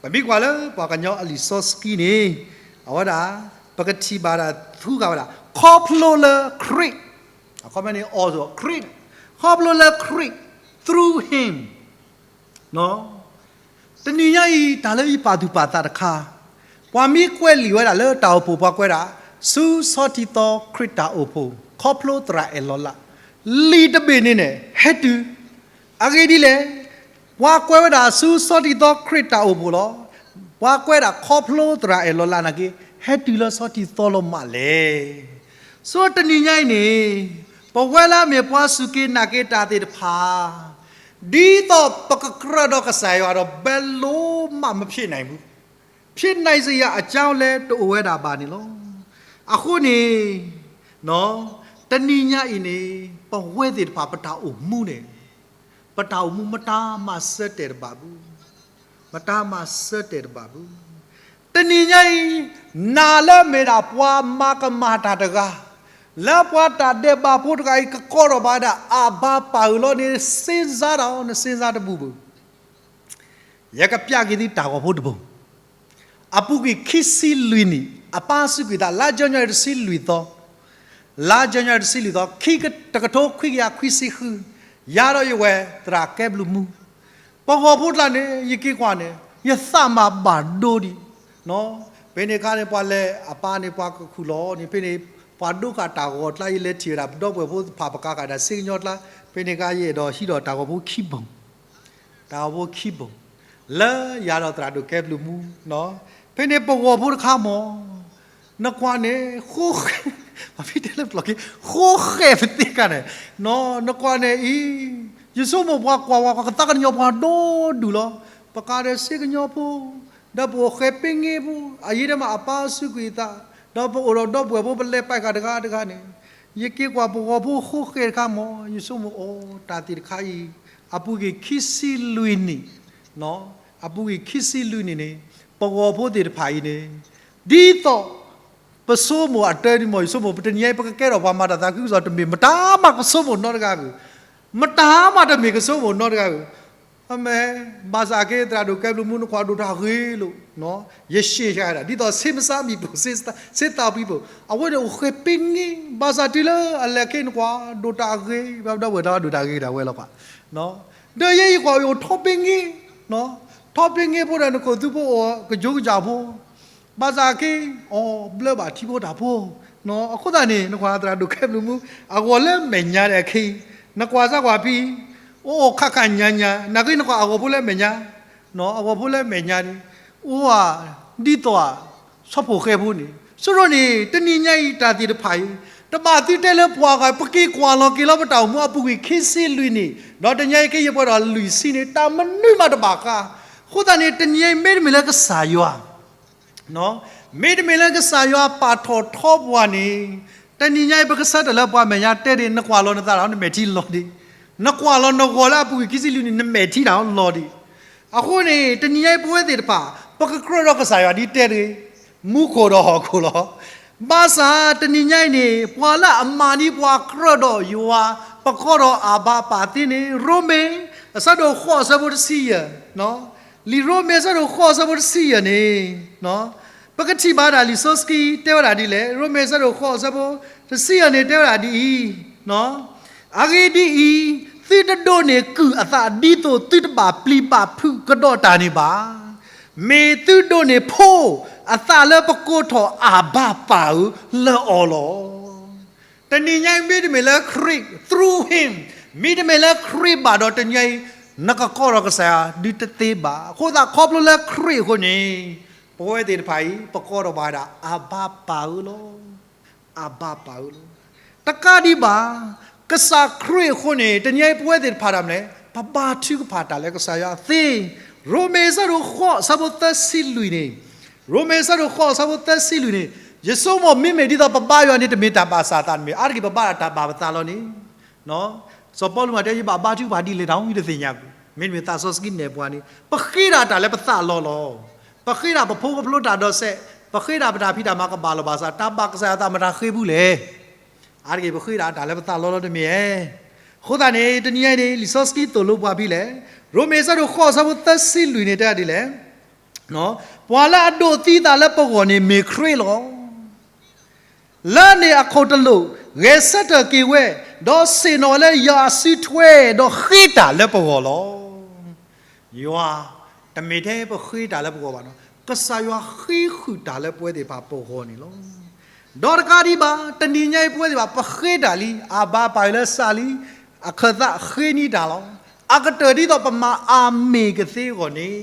ပမ့ၢ်ကွၢ်လၢပှၤကညီအလံာ်စီဆှံန့ၣ် အဝဲဒၣ် ပကထံၣ်ဘၣ်ဒၣ် သူဃာ်ဝဲဒၣ် ခီဖျိလၢခရံာ်, အခီပညီန့ၣ် အီၤ ခရံာ်, ခီဖျိလၢခရံာ် through him တနံၤညါအံၤ တၢ်လၢယပာ်သူၣ်ပာ်သးတခါ, ပှၤမ့ၢ်ကွဲးလံာ်ဝဲဒၣ်လၢတၢ်အိၣ်ဖှိၣ် ပှၤကွဲးဒၣ် ဆူဆီထံသီခရံာ်တၢ်အိၣ်ဖှိၣ် ခီဖျိသရၣ်အဲၣ်လီၤလး, လံာ်တဘ့ၣ်န့ၣ်န့ၣ် ဟဲတုၤ, အဂ့ၢ်ဒ်လဲၣ်, ပှၤကွဲးဝဲဒၣ်ဆူဆီထံသီခရံာ်တၢ်အိၣ်ဖှိၣ်လီၤ. ပှၤကွဲးဒၣ်ခီဖျိသရၣ်အဲၣ်လီၤလးနာ်က့ ဟဲတုၤလၢဆီထံသီလီၤမးလဲၣ်. ဆိတနံၤညါအံၤန့ၣ် ပဝဲလၢအမ့ၢ်ပှၤစူၢ်က့ၤနာ်က့ၤတၢ်သ့ၣ်တဖၣ် ဒ်သိးပကကြၢးဒီးကစၢ်ယွၤဒီး ဘယ်လိုမှမဖြစ်နိုင်ဘူး, ဖြစ်နိုင်စရာအကြောင်းလည်း တအိၣ်ဝဲဒၣ်ဘၣ်န့ၣ်လီၤ. အဃိန့ၣ် တနံၤညါအံၤန့ၣ် ပဝဲသ့ၣ်တဖၣ် ပတၢ်အိၣ်မူန့ၣ် ပတၢ်အိၣ်မူမတၤမၤဆၢတဲာ်တဘၣ်ဘူး, မတၤမၤဆၢတဲာ်တဘၣ်ဘူး. တနံၤညါအံၤ နၤလၢမ့ၢ်ဒၣ်ပှၤမၤကမၣ်တၢ်တဂၤ, လၢပှၤတၢ်ဒဲးဘးဖိတဂၤအံၤ ကကိးထီၣ်ဘၣ်ဝဲဒၣ်အဘါပၢ်အၢၣ်လီၤန့ၣ် စ့စါဒီး နစ့စါတဘူၣ်ဘၣ်. ယကပျးက့ၤသုတၢ်ဂီၤဖိတဘိ, အပူၤကွံာ်ခံဆံလွံၢ်နံၣ် အပၢ်စူးကွံာ်သး လါယနူၤအါရံၤတဆံလွံၢ်သီ, လါယနူၤအါရံၤတဆံလွံၢ်သီ ခံက တကထိခွံကယၤခွံဆံဃု, ယၤဒီးယဝဲ သရၣ်ကဲဘျုးမူ, ပဂီၤဖိတကျါန့ၣ် ယက့ၤကွၢ်န့ၣ် ယသးမၤဘၣ်ဒိဒံး, ဖဲန့ၣ်အခါန့ၣ် ပှၤလဲၤအပၢ်န့ၣ် ပှၤကခူၣ်လီၤန့ၣ် ဖဲန့ၣ် ပှၤဒိကၣ်တၢ်ဂီၤကျါ ယလဲၤထံၣ်ဝဲဒၣ် ပဒီပုၢ်ဝဲၢ်ဖိသ့ၣ်တဖၣ် ပကၤဃာ်ဒၣ်စ့ကညီကျါ, ဖဲန့ၣ်အခါ ယအဲၣ်ဒိးဟံးဒီးတၢ်ဂီၤဖိခံဘိ တၢ်ဂီၤဖိခံဘိ လၢယၤဒီးသရၣ်ဒိၣ်ကဲဘျုးမူ, ဖဲန့ၣ်ပဂီၤဖိတခါမး, နကွၢ်န့ၣ် ဃိဃဲ, ပှၤဖံတဲလၢပျီၢ်ခံ ဃိဃဲပသ့ၣ်ကါန့ၣ်, နကွၢ်န့ၣ်အံၤ, ယဆိကမိၣ်ပှၤကွၢ်ဝဲ ပှၤကသးကညီၤပှၤဒိၣ်ဒူၣ်လီၤ, ပကၤဒီးစ့ကညီဖိ ဒီးပအိၣ်ဃဲပ့င့ဖိ, အယံၤဒၣ်မးအပၢ်စူးကွံာ်သး, ဒီးပအိၣ်ဒီးဒီပုၢ်ဝဲၢ်ဖိ ပလဲၤပာ်ဃာ်တဂၤတဂၤန့ၣ်, ယက့ၤကွၢ်ပဂီၤဖိဃိဃဲတခါမး ယဆိကမိၣ်အီၤ တၢ်သ့ၣ်တခါအံၤ, အပူၤကွံာ်ခံဆံလွံၢ်နံၣ်, အပူၤကွံာ်ခံဆံလွံၢ်နံၣ်န့ၣ် ပဂီၤဖိသ့ၣ်တဖၣ်အံၤန့ၣ်, ဒ်သိး ပဆိကမိၣ်အတၢ်ဒ်မး ယဆိကမိၣ် ပတနံၤညါအံၤ ပကကဲထီၣ်ပှၤမၤတၢ်သးခုကစီၣ်တမ့ၢ် မတၤမးကဆိကမိၣ်နီတဂၤဘၣ်, မတၤမးတမ့ၢ်ကဆိကမိၣ်နီတဂၤဘၣ်. အမ့ၢ် ဘၣ်ဆၣ်က့ သရၣ်ဒိၣ်ကဲဘျုးမူ နကွၢ်ဒိၣ်တၢ်ဂ့ၤလိာ်, ယရှေ့ရတာ ဒ်သိး ဆေးမစားမိဘူး, ဆေး ဆေးသောက်ပြီးဘူး, အဝဲန့ၣ်အိၣ်ဃဲပ့င့, ဘၣ်ဆၣ်တုၤလၢအလဲၤခ့ နကွၢ်ဒိၣ်တၢ်ဂ့ၤ, ဘၣ်ဒီပုၢ်ဝဲၢ်တၢ်ဒိၣ်တၢ်ဂ့ၤဒၣ်ဝဲလီၤကွၢ်, ဒီးယဲယကွၢ်အိၣ်ထီၣ်ပ့င့, ထီၣ်ပ့င့ဖိဒီး နခိၣ်သူဖိအိၣ်ကယိကယီဖိ, ဘၣ်ဆၣ်က့ အီၣ်ဘျၢဘၣ်ထံဖိတၢ်ဖိ, အဃိသတးန့ၣ် နကွၢ်သရၣ်ဒိၣ်ကဲဘျုးမူ အဂီၢ်လၢမဲာ်ညါဒဲးအခံ, နကွၢ်စၢ်ကွၢ်ဖံ အိၣ်အိၣ်ခးခးညါညါ, နာ်က့နကွၢ်အဂီၤဖိလၢမဲာ်ညါ, အဂီၤဖိလၢမဲာ်ညါန့ၣ် အိၣ်ဧါ, ဒ်သိးဧါ, ဆီၣ်ဖိဃဲဖိန့ၣ်, ဆိရိၣ်န့ၣ် တနံၤညါအံၤတၢ်သ့ၣ်တဖၣ်အံၤ တဘၣ်သုတဲလၢပှၤဂၤ, ပက့ၤကွၢ်လီၤက့ၤလီၤပတၢ်အိၣ်မူအပူၤကွံာ်ခံဆံလွံၢ်နံၣ်, ဒီးတနံၤညါအံၤက့ယဲၢ်ပှဲၤဒီးလွံၢ်ဆံန့ၣ် တၢ်မနုၤမးတဘၣ်ဃး. အဃိသတးန့ၣ် တနံၤညါအံၤမ့တမ့ၢ်လၢကစၢ်ယွၤ မ့တမ့ၢ်လၢကစၢ်ယွၤပာ်ထီၣ်ထီပှၤန့ၣ်, တနံၤညါအံၤ ပကဆၢထၢၣ်လၢပှၤမဲာ်ညါတဲဒၣ် နကွၢ်လီၤနသးဒီး နမဲာ်ထံလီၤဒံး, နကွၢ်လီၤနဂီၤလၢအပူၤကွံာ်ခံဆံလွံၢ်နံၣ် နမဲာ်ထံတၢ်လီၤဒံး. အဃိန့ၣ် တနံၤညါအံၤပဝဲသ့ၣ်တဖၣ် ပကကြၢးဒီးကစၢ်ယွၤဒ်တဲတဂ့ၤ, မူခိၣ်ဒီးဟီၣ်ခိၣ်လီၤ. ဘၣ်ဆၣ်တနံၤညါအံၤန့ၣ် ပှၤလၢအမၤန့ၢ်ပှၤကြၢးဒီးယွၤ ပကိးဒီးအၤဘၤပၢ်သ့န့ၣ် ရိမ့ၤ အဆၢဒိၣ်ဃိးအဆၢဖိတဆံယဲၢ် လံာ်ရိမ့ၤအဆၢဒိၣ်ဃိးအဆၢဖိတဆံယဲၢ်န့ၣ်, ပကထံၣ်ဘၣ်ဒၣ်လံာ်စီဆှံတဲဝဲဒၣ်ဒ်လဲၣ်. ရိမ့ၤအဆၢဒိၣ်ဃိးအဆၢဖိတဆံယဲၢ်န့ၣ် တဲဝဲဒၣ်ဒ်အံၤ, အဂ့ၢ်ဒ်အံၤ, သုတဒိးန့ၢ်ကုၢ်အသး ဒ်သိးသုတဘၣ်ပျံၤဘၣ်ဖုးကဒီးတၢ်န့ၣ်ဘၣ်. မ့ၢ်သုဒိးန့ၢ်ဖိအသးလၢပကိးထီၣ်အၤဘၤပၢ်ဧၢ လၢအီၤလီၤ. တနံၤညါအံၤမ့တမ့ၢ်လၢခရံာ် through him, မ့တမ့ၢ်လၢခရံာ်ဘၣ်ဒီး တနံၤညါအံၤ နကကိးထီၣ်ကစၢ်ယွၤဒ်တသ့ဘၣ်. အဃိသတးခီဖျိလၢခရံာ်အဃိန့ၣ် ပဝဲသ့ၣ်တဖၣ်အံၤ ပကိးထီၣ်ဘၣ်ဝဲဒၣ် အၤဘၤပၢ်ဧၢလီၤ. အၤဘၤပၢ်ဧၢလီၤ. တကးဒံးဘၣ် ကစၢ်ခရံာ်အဃိန့ၣ် တနံၤညါအံၤပဝဲသ့ၣ်တဖၣ်ဒၣ်မနုၤလဲၣ်, ပဘါထုကဖၣ်တၢ်လၢကစၢ်ယွၤသ့. ရိမ့ၤအဆၢဒိၣ်ဃိးအဆၢဖိသၢဆံလွံၢ်န့ၣ်, ရိမ့ၤအဆၢဒိၣ်ဃိးအဆၢဖိသၢဆံလွံၢ်န့ၣ်, ယဆိကမိၣ်မ့မ့ၢ်ဒ်သိးပဘါယွၤန့ၣ် တမ့ၢ်တၢ်ဘၣ်ဆၣ်အသးတမ့ၢ်, အါတက့ၢ်ပဘါဒၣ်တၢ်ဘၣ်ပသးလီၤန့ၣ် စီၤပီလူးမၤတဲ ယဘၣ်ဘါထုကဖၣ်ဒ်လဲၣ်တၢ်အံၤ တသ့ၣ်ညါဘၣ်. မ့တမ့ၢ်သးစီဆှံနဲၣ်ပှၤန့ၣ် ပဃ့ဒၣ်တၢ်လၢပသးလီလီၤ. ပဃ့ဒၣ်ပဖိကဖျိတၢ်ဒီးစဲး, ပဃ့ဒၣ်ပတၢ်ဖံးတၢ်မၤကဘၣ်လီၤဘၣ်ဆၣ် တၢ်ဘၣ်ကစၢ်ယွၤအသးမတၤဃ့ဖူလဲၣ်. အါတက့ၢ်ပဃ့ဒၣ်တၢ်လၢပသးလီလီၤတမ့ၢ်ဧါ. အဃိသတးန့ၣ် တနံၤညါအံၤန့ၣ် လံာ်စီဆှံသိၣ်လိပှၤဖဲလဲၣ်. ရိမ့ၤအဆၢဒိၣ်ဃိးအဆၢဖိသၢဆံလွံၢ်န့ၣ် တဲဒ်လဲၣ်. ပှၤလၢအဒိးသံအသးလၢပဂီၢ်န့ၣ်မ့ၢ်ခရံာ်လီၤ. လၢန့ၣ်အခိၣ်တလိာ် ဂဲၤဆၢထၢၣ်က့ၤဝဲ, ဒီးဆ့ၣ်နီၤဝဲလၢယွၤအစုထွဲ, ဒီးဃ့တၢ်လၢပဂီၢ်လီၤ. ယွၤ တမ့ၢ်ထဲပဃ့တၢ်လၢပဂီၢ်ဘၣ်နီၤ, ကစၢ်ယွၤဃ့ဃုာ်တၢ်လၢပဝဲသ့ၣ်တဖၣ်ပဂီၢ်န့ၣ်လီၤ. ဒီးတကးဒံးဘၣ် တနံၤညါအံၤပဝဲသ့ၣ်တဖၣ် ပဃ့တၢ်လံ, အၤဘၤပၢ်လၢစးလံ, အခၢၣ်သးဃ့န့ၢ်တၢ်လီၤ. အကတၢၢ်ဒ်သိးပမၤအၤမ့ၣ်ကသ့အဂီၢ်န့ၣ်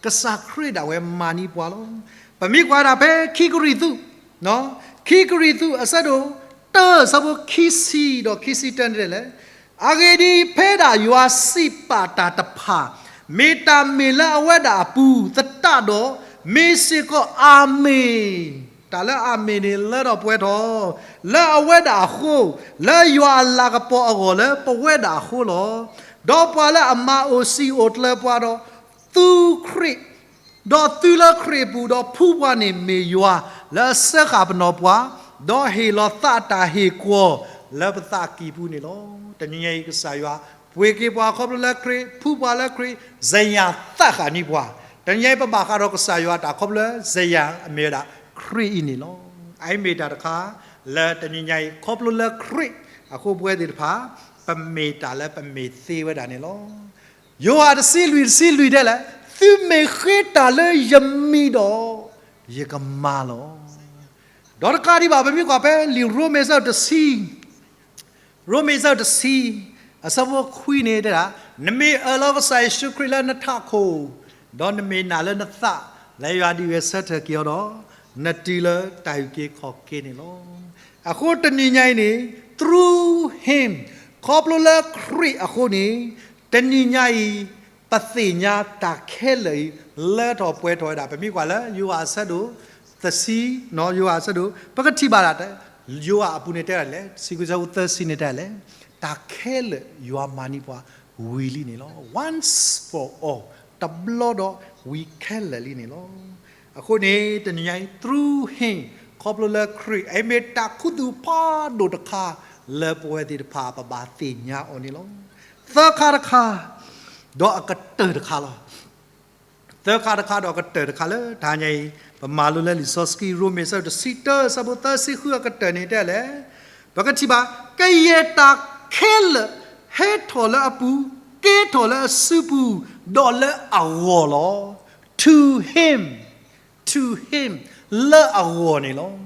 ကစၢ်ခရံာ်ဒၣ်ဝဲမၤန့ၢ်ပှၤလီၤ. ပမ့ၢ်ကွၢ်ဒၣ်ဖဲခံကရံၣ်သူး, ခံကရံၣ်သူးအဆၢဒိၣ်တၢ အဆၢဖိခံဆံဒီးခံဆံတၢန့ၣ်လဲၣ်. အဂ့ၢ်ဒ်အံၤ, ဖဲဒၣ်ယွၤစံးပာ်တၢ်တဖၣ် မ့ၢ်တၢ်မ့ၢ်လၢအဝဲဒၣ်အပူၤသတးဒီး, မ့ၢ်စ့ၢ်ကီးအၤမ့ၣ်, တၢ်လၢအၤမ့ၣ်န့ၣ် လၢထီၣ်ပှဲၤထီၣ် လၢအဝဲဒၣ်အဃိ, လၢယွၤအလၤကပီၤအဂီၢ်လၢပဝဲဒၣ်အဃိလီၤ. ဒီးပှၤလၢအမၤအိၣ်စံာ်အိၣ်ကျၢၤပှၤဒီး သူခရံာ်, ဒီးသုလၢခရံာ်အပူၤ, ဒီးဖှူပှၤန့ၣ်မ့ၢ်ယွၤလၢအစၢဃာ်ပနီၣ်ပှၤ, ဒီးဟ့ၣ်လီၤသးအတၢ်ဟ့ၣ်ကွီၢ်လၢပသးကံၢ်ပူၤန့ၣ်လီၤ. တနံၤညါအံၤကစၢ်ယွၤ ပှ့ၤက့ၤပှၤခီဖျိလၢခရံာ်, ဖှူပှၤလၢခရံာ်, စယၤသးဃာ်န့ၢ်ပှၤ, တနံၤညါအံၤပဘၣ်ဃးဒီးကစၢ်ယွၤတၢ်ခီဖျိလၢစယၤအမ့ၢ်ဝဲဒၣ်ခရံာ်အံၤန့ၣ်လီၤ. အအံၤမ့ၢ်တၢ်တခါ လၢတနံၤညါအံၤ ခီဖျိလၢခရံာ်အဃိ ပဝဲသ့ၣ်တဖၣ် ပမ့ၢ်တၢ်လၢပမ့ၢ်သ့ဝဲဒၣ်န့ၣ်လီၤ. ယိၤဟၣ်တဆံလွံၢ်တဆံလွံၢ်တဲလဲၣ်, သုမ့ၢ်ဃ့တၢ်လၢယမံၤဒီး ယကမၤလီၤ. ဒီးတကးဒံးဘၣ် ပမ့ၢ်ကွၢ်ဖဲလံာ်ရိမ့ၤအဆၢဒိၣ်တဆံ, ရိမ့ၤအဆၢဒိၣ်တဆံ အဆၢဖိခွံန့ၣ်တဲဒၣ်, နမ့ၢ်အၢၣ်လီၤကစၢ်ယ့ၣ်ၡူးခရံာ်လၢနထးခိၣ်, ဒီးနမ့ၢ်နာ်လၢနသး လၢယွၤဒုးဂဲၤဆၢထၢၣ်က့ၤအီၤဒီး, နတုၤလၢတၢ်အုၣ်က့ၤခီၣ်က့ၤန့ၣ်လီၤ. အဃိတနံၤညါအံၤန့ၣ် through him, ခီဖျိလၢခရံာ်အဃိန့ၣ်, တနံၤညါအံၤ ပသ့ၣ်ညါတၢ်ခဲလၢာ်အံၤ လၢထီၣ်ပှဲၤထီၣ်ဝဲဒၣ်. ပမ့ၢ်ကွၢ်လၢယိၤဟၣ်အဆၢဒိၣ်တဆံ, ယိၤဟၣ်အဆၢဒိၣ် ပကထံၣ်ဘၣ်ဒၣ် ယိၤဟၣ်အပူၤန့ၣ်တဲဒၣ်လဲၣ်, ဆံခွံဆၢဖိသၢဆံန့ၣ်တဲဒၣ်လဲၣ်, တၢ်ခဲလၢာ်ယွၤမၤန့ၢ်ပှၤဝံၤလံန့ၣ်လီၤ. Once for all, တဘျီဒီးဝံၤခဲလၢာ်လံန့ၣ်လီၤ. အဃိန့ၣ် တနံၤညါအံၤ through him, ခီဖျိလၢခရံာ် အအံၤမ့ၢ်တၢ်ခူသူၣ်ဖးဒိၣ်တခါ လၢပဝဲသ့ၣ်တဖၣ်ပဘၣ်သ့ၣ်ညါအီၤန့ၣ်လီၤ. သၢခါတခါ, ဒီးအကတၢၢ်တခါလီၤ. သၢခါတခါဒီးအကတၢၢ်တခါလၢတဟါညါအံၤ ပမၤလိလၢလံာ်စီဆှံ ရိမ့ၤအဆၢဒိၣ်တဆံတၢ အဆၢဖိသၢဆံဃုအကတၢၢ်န့ၣ်တဲလဲၣ်, ပကထံၣ်ဘၣ် ကယဲၢ်တၢ်ခဲလၢာ် ဟဲထီၣ်လၢအပူၤ, ကဲထီၣ်လၢအစုပူၤ, ဒီးလၢအဂီၢ်လီၤ. To him, to him, လၢအဂီၢ်န့ၣ်လီၤ.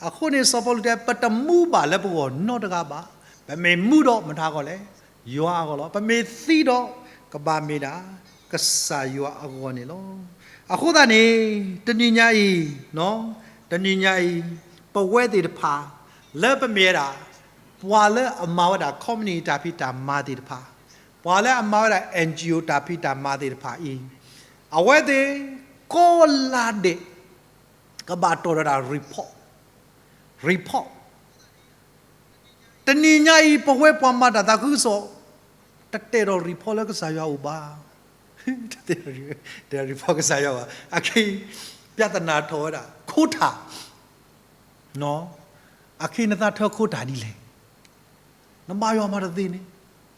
အဃိန့ၣ် စီၤပီလူးတဲ ပတမူဘၣ်လၢပဂီၢ်နီတဂၤဘၣ်. ပမ့ၢ်မူဒီးမတၤဂီၢ်လဲၣ်, ယွၤအဂီၢ်လီၤ. ပမ့ၢ်သံဒီး ကဘၣ်မ့ၢ်ဒၣ် ကစၢ်ယွၤအဂီၢ်န့ၣ်လီၤ. အဃိသတးန့ၣ် တနံၤညါအံၤ, တနံၤညါအံၤ ပဝဲသ့ၣ်တဖၣ် လၢပမ့ၢ်ဝဲဒၣ် ပှၤလၢအမၤဝဲဒၣ် ခီပနံၣ်တၢ်ဖံးတၢ်မၤသ့ၣ်တဖၣ်, ပှၤလၢအမၤဝဲဒၣ် NGO တၢ်ဖံးတၢ်မၤသ့ၣ်တဖၣ်အံၤ, အဝဲသ့ၣ်ကိးဂၤဒဲး ကဘၣ်တီၢ်ဒီးဒၣ် report, report တနံၤညါအံၤ ပဝဲပှၤမၤတၢ်သးခုကစီၣ် တတဲဒီး report လၢကစၢ်ယွၤအိၣ်ဘၣ်. တတဲ report ကစၢ်ယွၤဘၣ်. အခဲအံၤ ပြဿနာထီၣ်ဝဲဒၣ် ခိၣ်ထၣ်, အခဲအံၤနသးထၢခိၣ်ထၣ်ဒ်လဲၣ်. နဘါယွၤမၤတသ့န့ၣ်.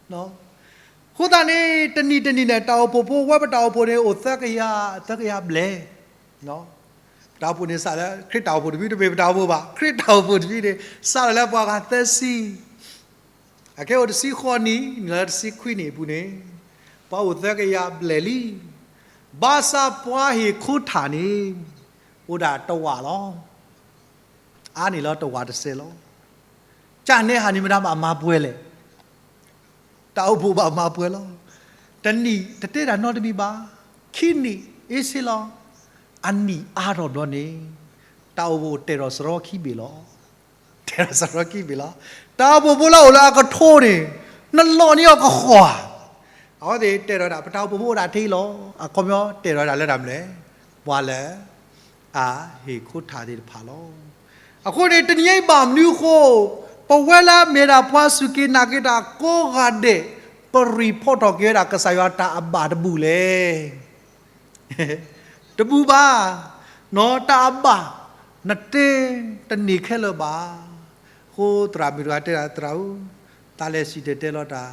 အဃိသတးန့ၣ် တနံၤတနံၤန့ၣ် တၢ်အိၣ်ဖှိၣ်ဖိ ဝဲပတၢ်အိၣ်ဖှိၣ်န့ၣ် အိၣ်သၢကယၤ, သၢကယၤဘျဲၣ်. ပတၢ်အိၣ်ဖှိၣ်န့ၣ်စးလၢ ခရံာ်တၢ်အိၣ်ဖှိၣ်တဖု တမ့ၢ်ပတၢ်အိၣ်ဖှိၣ်ဘၣ်. ခရံာ်တၢ်အိၣ်ဖှိၣ်တဖုန့ၣ် စးထီၣ်လၢပှၤဂၤသၢဆံ, အခဲအိၣ်တဆံဃိးနံၣ် နုာ်လၢတဆံခွံနံၣ်အပူၤန့ၣ် ပှၤအိၣ်သၢကယၤဘျဲၣ်လံ. ဘၣ်ဆၣ်ပှၤဟ့ၣ်ခိၣ်ထၣ်န့ၣ် အိၣ်ဒၣ်တဝာ်လီၤ. အါန့ၢ်လီၤတဝာ်တစဲးလီၤ. ကၢ်နဲဟးန့ၣ်မတၤဘၣ်မၤပှဲၤလဲၣ်. တၢ်အိၣ်ဖှိၣ်ဘၣ်မၤပှဲၤလီၤ. တနံၣ်တတဲတၢ်နီတမံၤဘၣ်, ခံနံၣ်အ့ၣ်စ့လီၤ. အနံၣ်အါထီၣ်ဘျီန့ၣ် တၢ်အိၣ်ဖှိၣ်တဲာ်ထီၣ်စရီခံဘ့ၣ်လီၤ. တဲာ်ထီၣ်စရီခံဘ့ၣ်လီၤ. တၢ်အိၣ်ဖှိၣ်ဖိလၢအိၣ်လၢအကထိန့ၣ် နလီၢ်န့ၢ်အီၤကဃီၤဧါ. အဝဲသ့ၣ်တဲာ်ထီၣ်ဝဲဒၣ် ပတၢ်အိၣ်ဖှိၣ်ဖိအိၣ်ဒၣ်ထဲလီၤ. အခီပညီတဲာ်ထီၣ်ဝဲဒၣ်လၢတၢ်မနုၤလဲၣ်, ပှၤလၢ အဟ့ၣ်ခိၣ်ထၣ်သ့ၣ်တဖၣ်လီၤ. အဃိန့ၣ် တနံၤအံၤဘၣ်မနုၤအဃိ ပဝဲလၢမ့ၢ်ဒၣ်ပှၤစူၢ်က့ၤနာ်က့ၤတၢ်ကိးဂၤဒဲး ပ report ထီၣ်က့ၤဝဲဒၣ်ကစၢ်ယွၤတၢ်အဘၣ်တဘူၣ်လဲၣ်. တဘူၣ်ဘၣ်, တၢ်အဘၣ် နတဲတန့ၢ်ခဲလၢာ်ဘၣ်. အဃိသရၣ်မုၣ်တဂၤတဲဒၣ် သရၣ်ဧၢ, သးလဲၤစံၣ်တဲၤတဲလီၤတၢ်,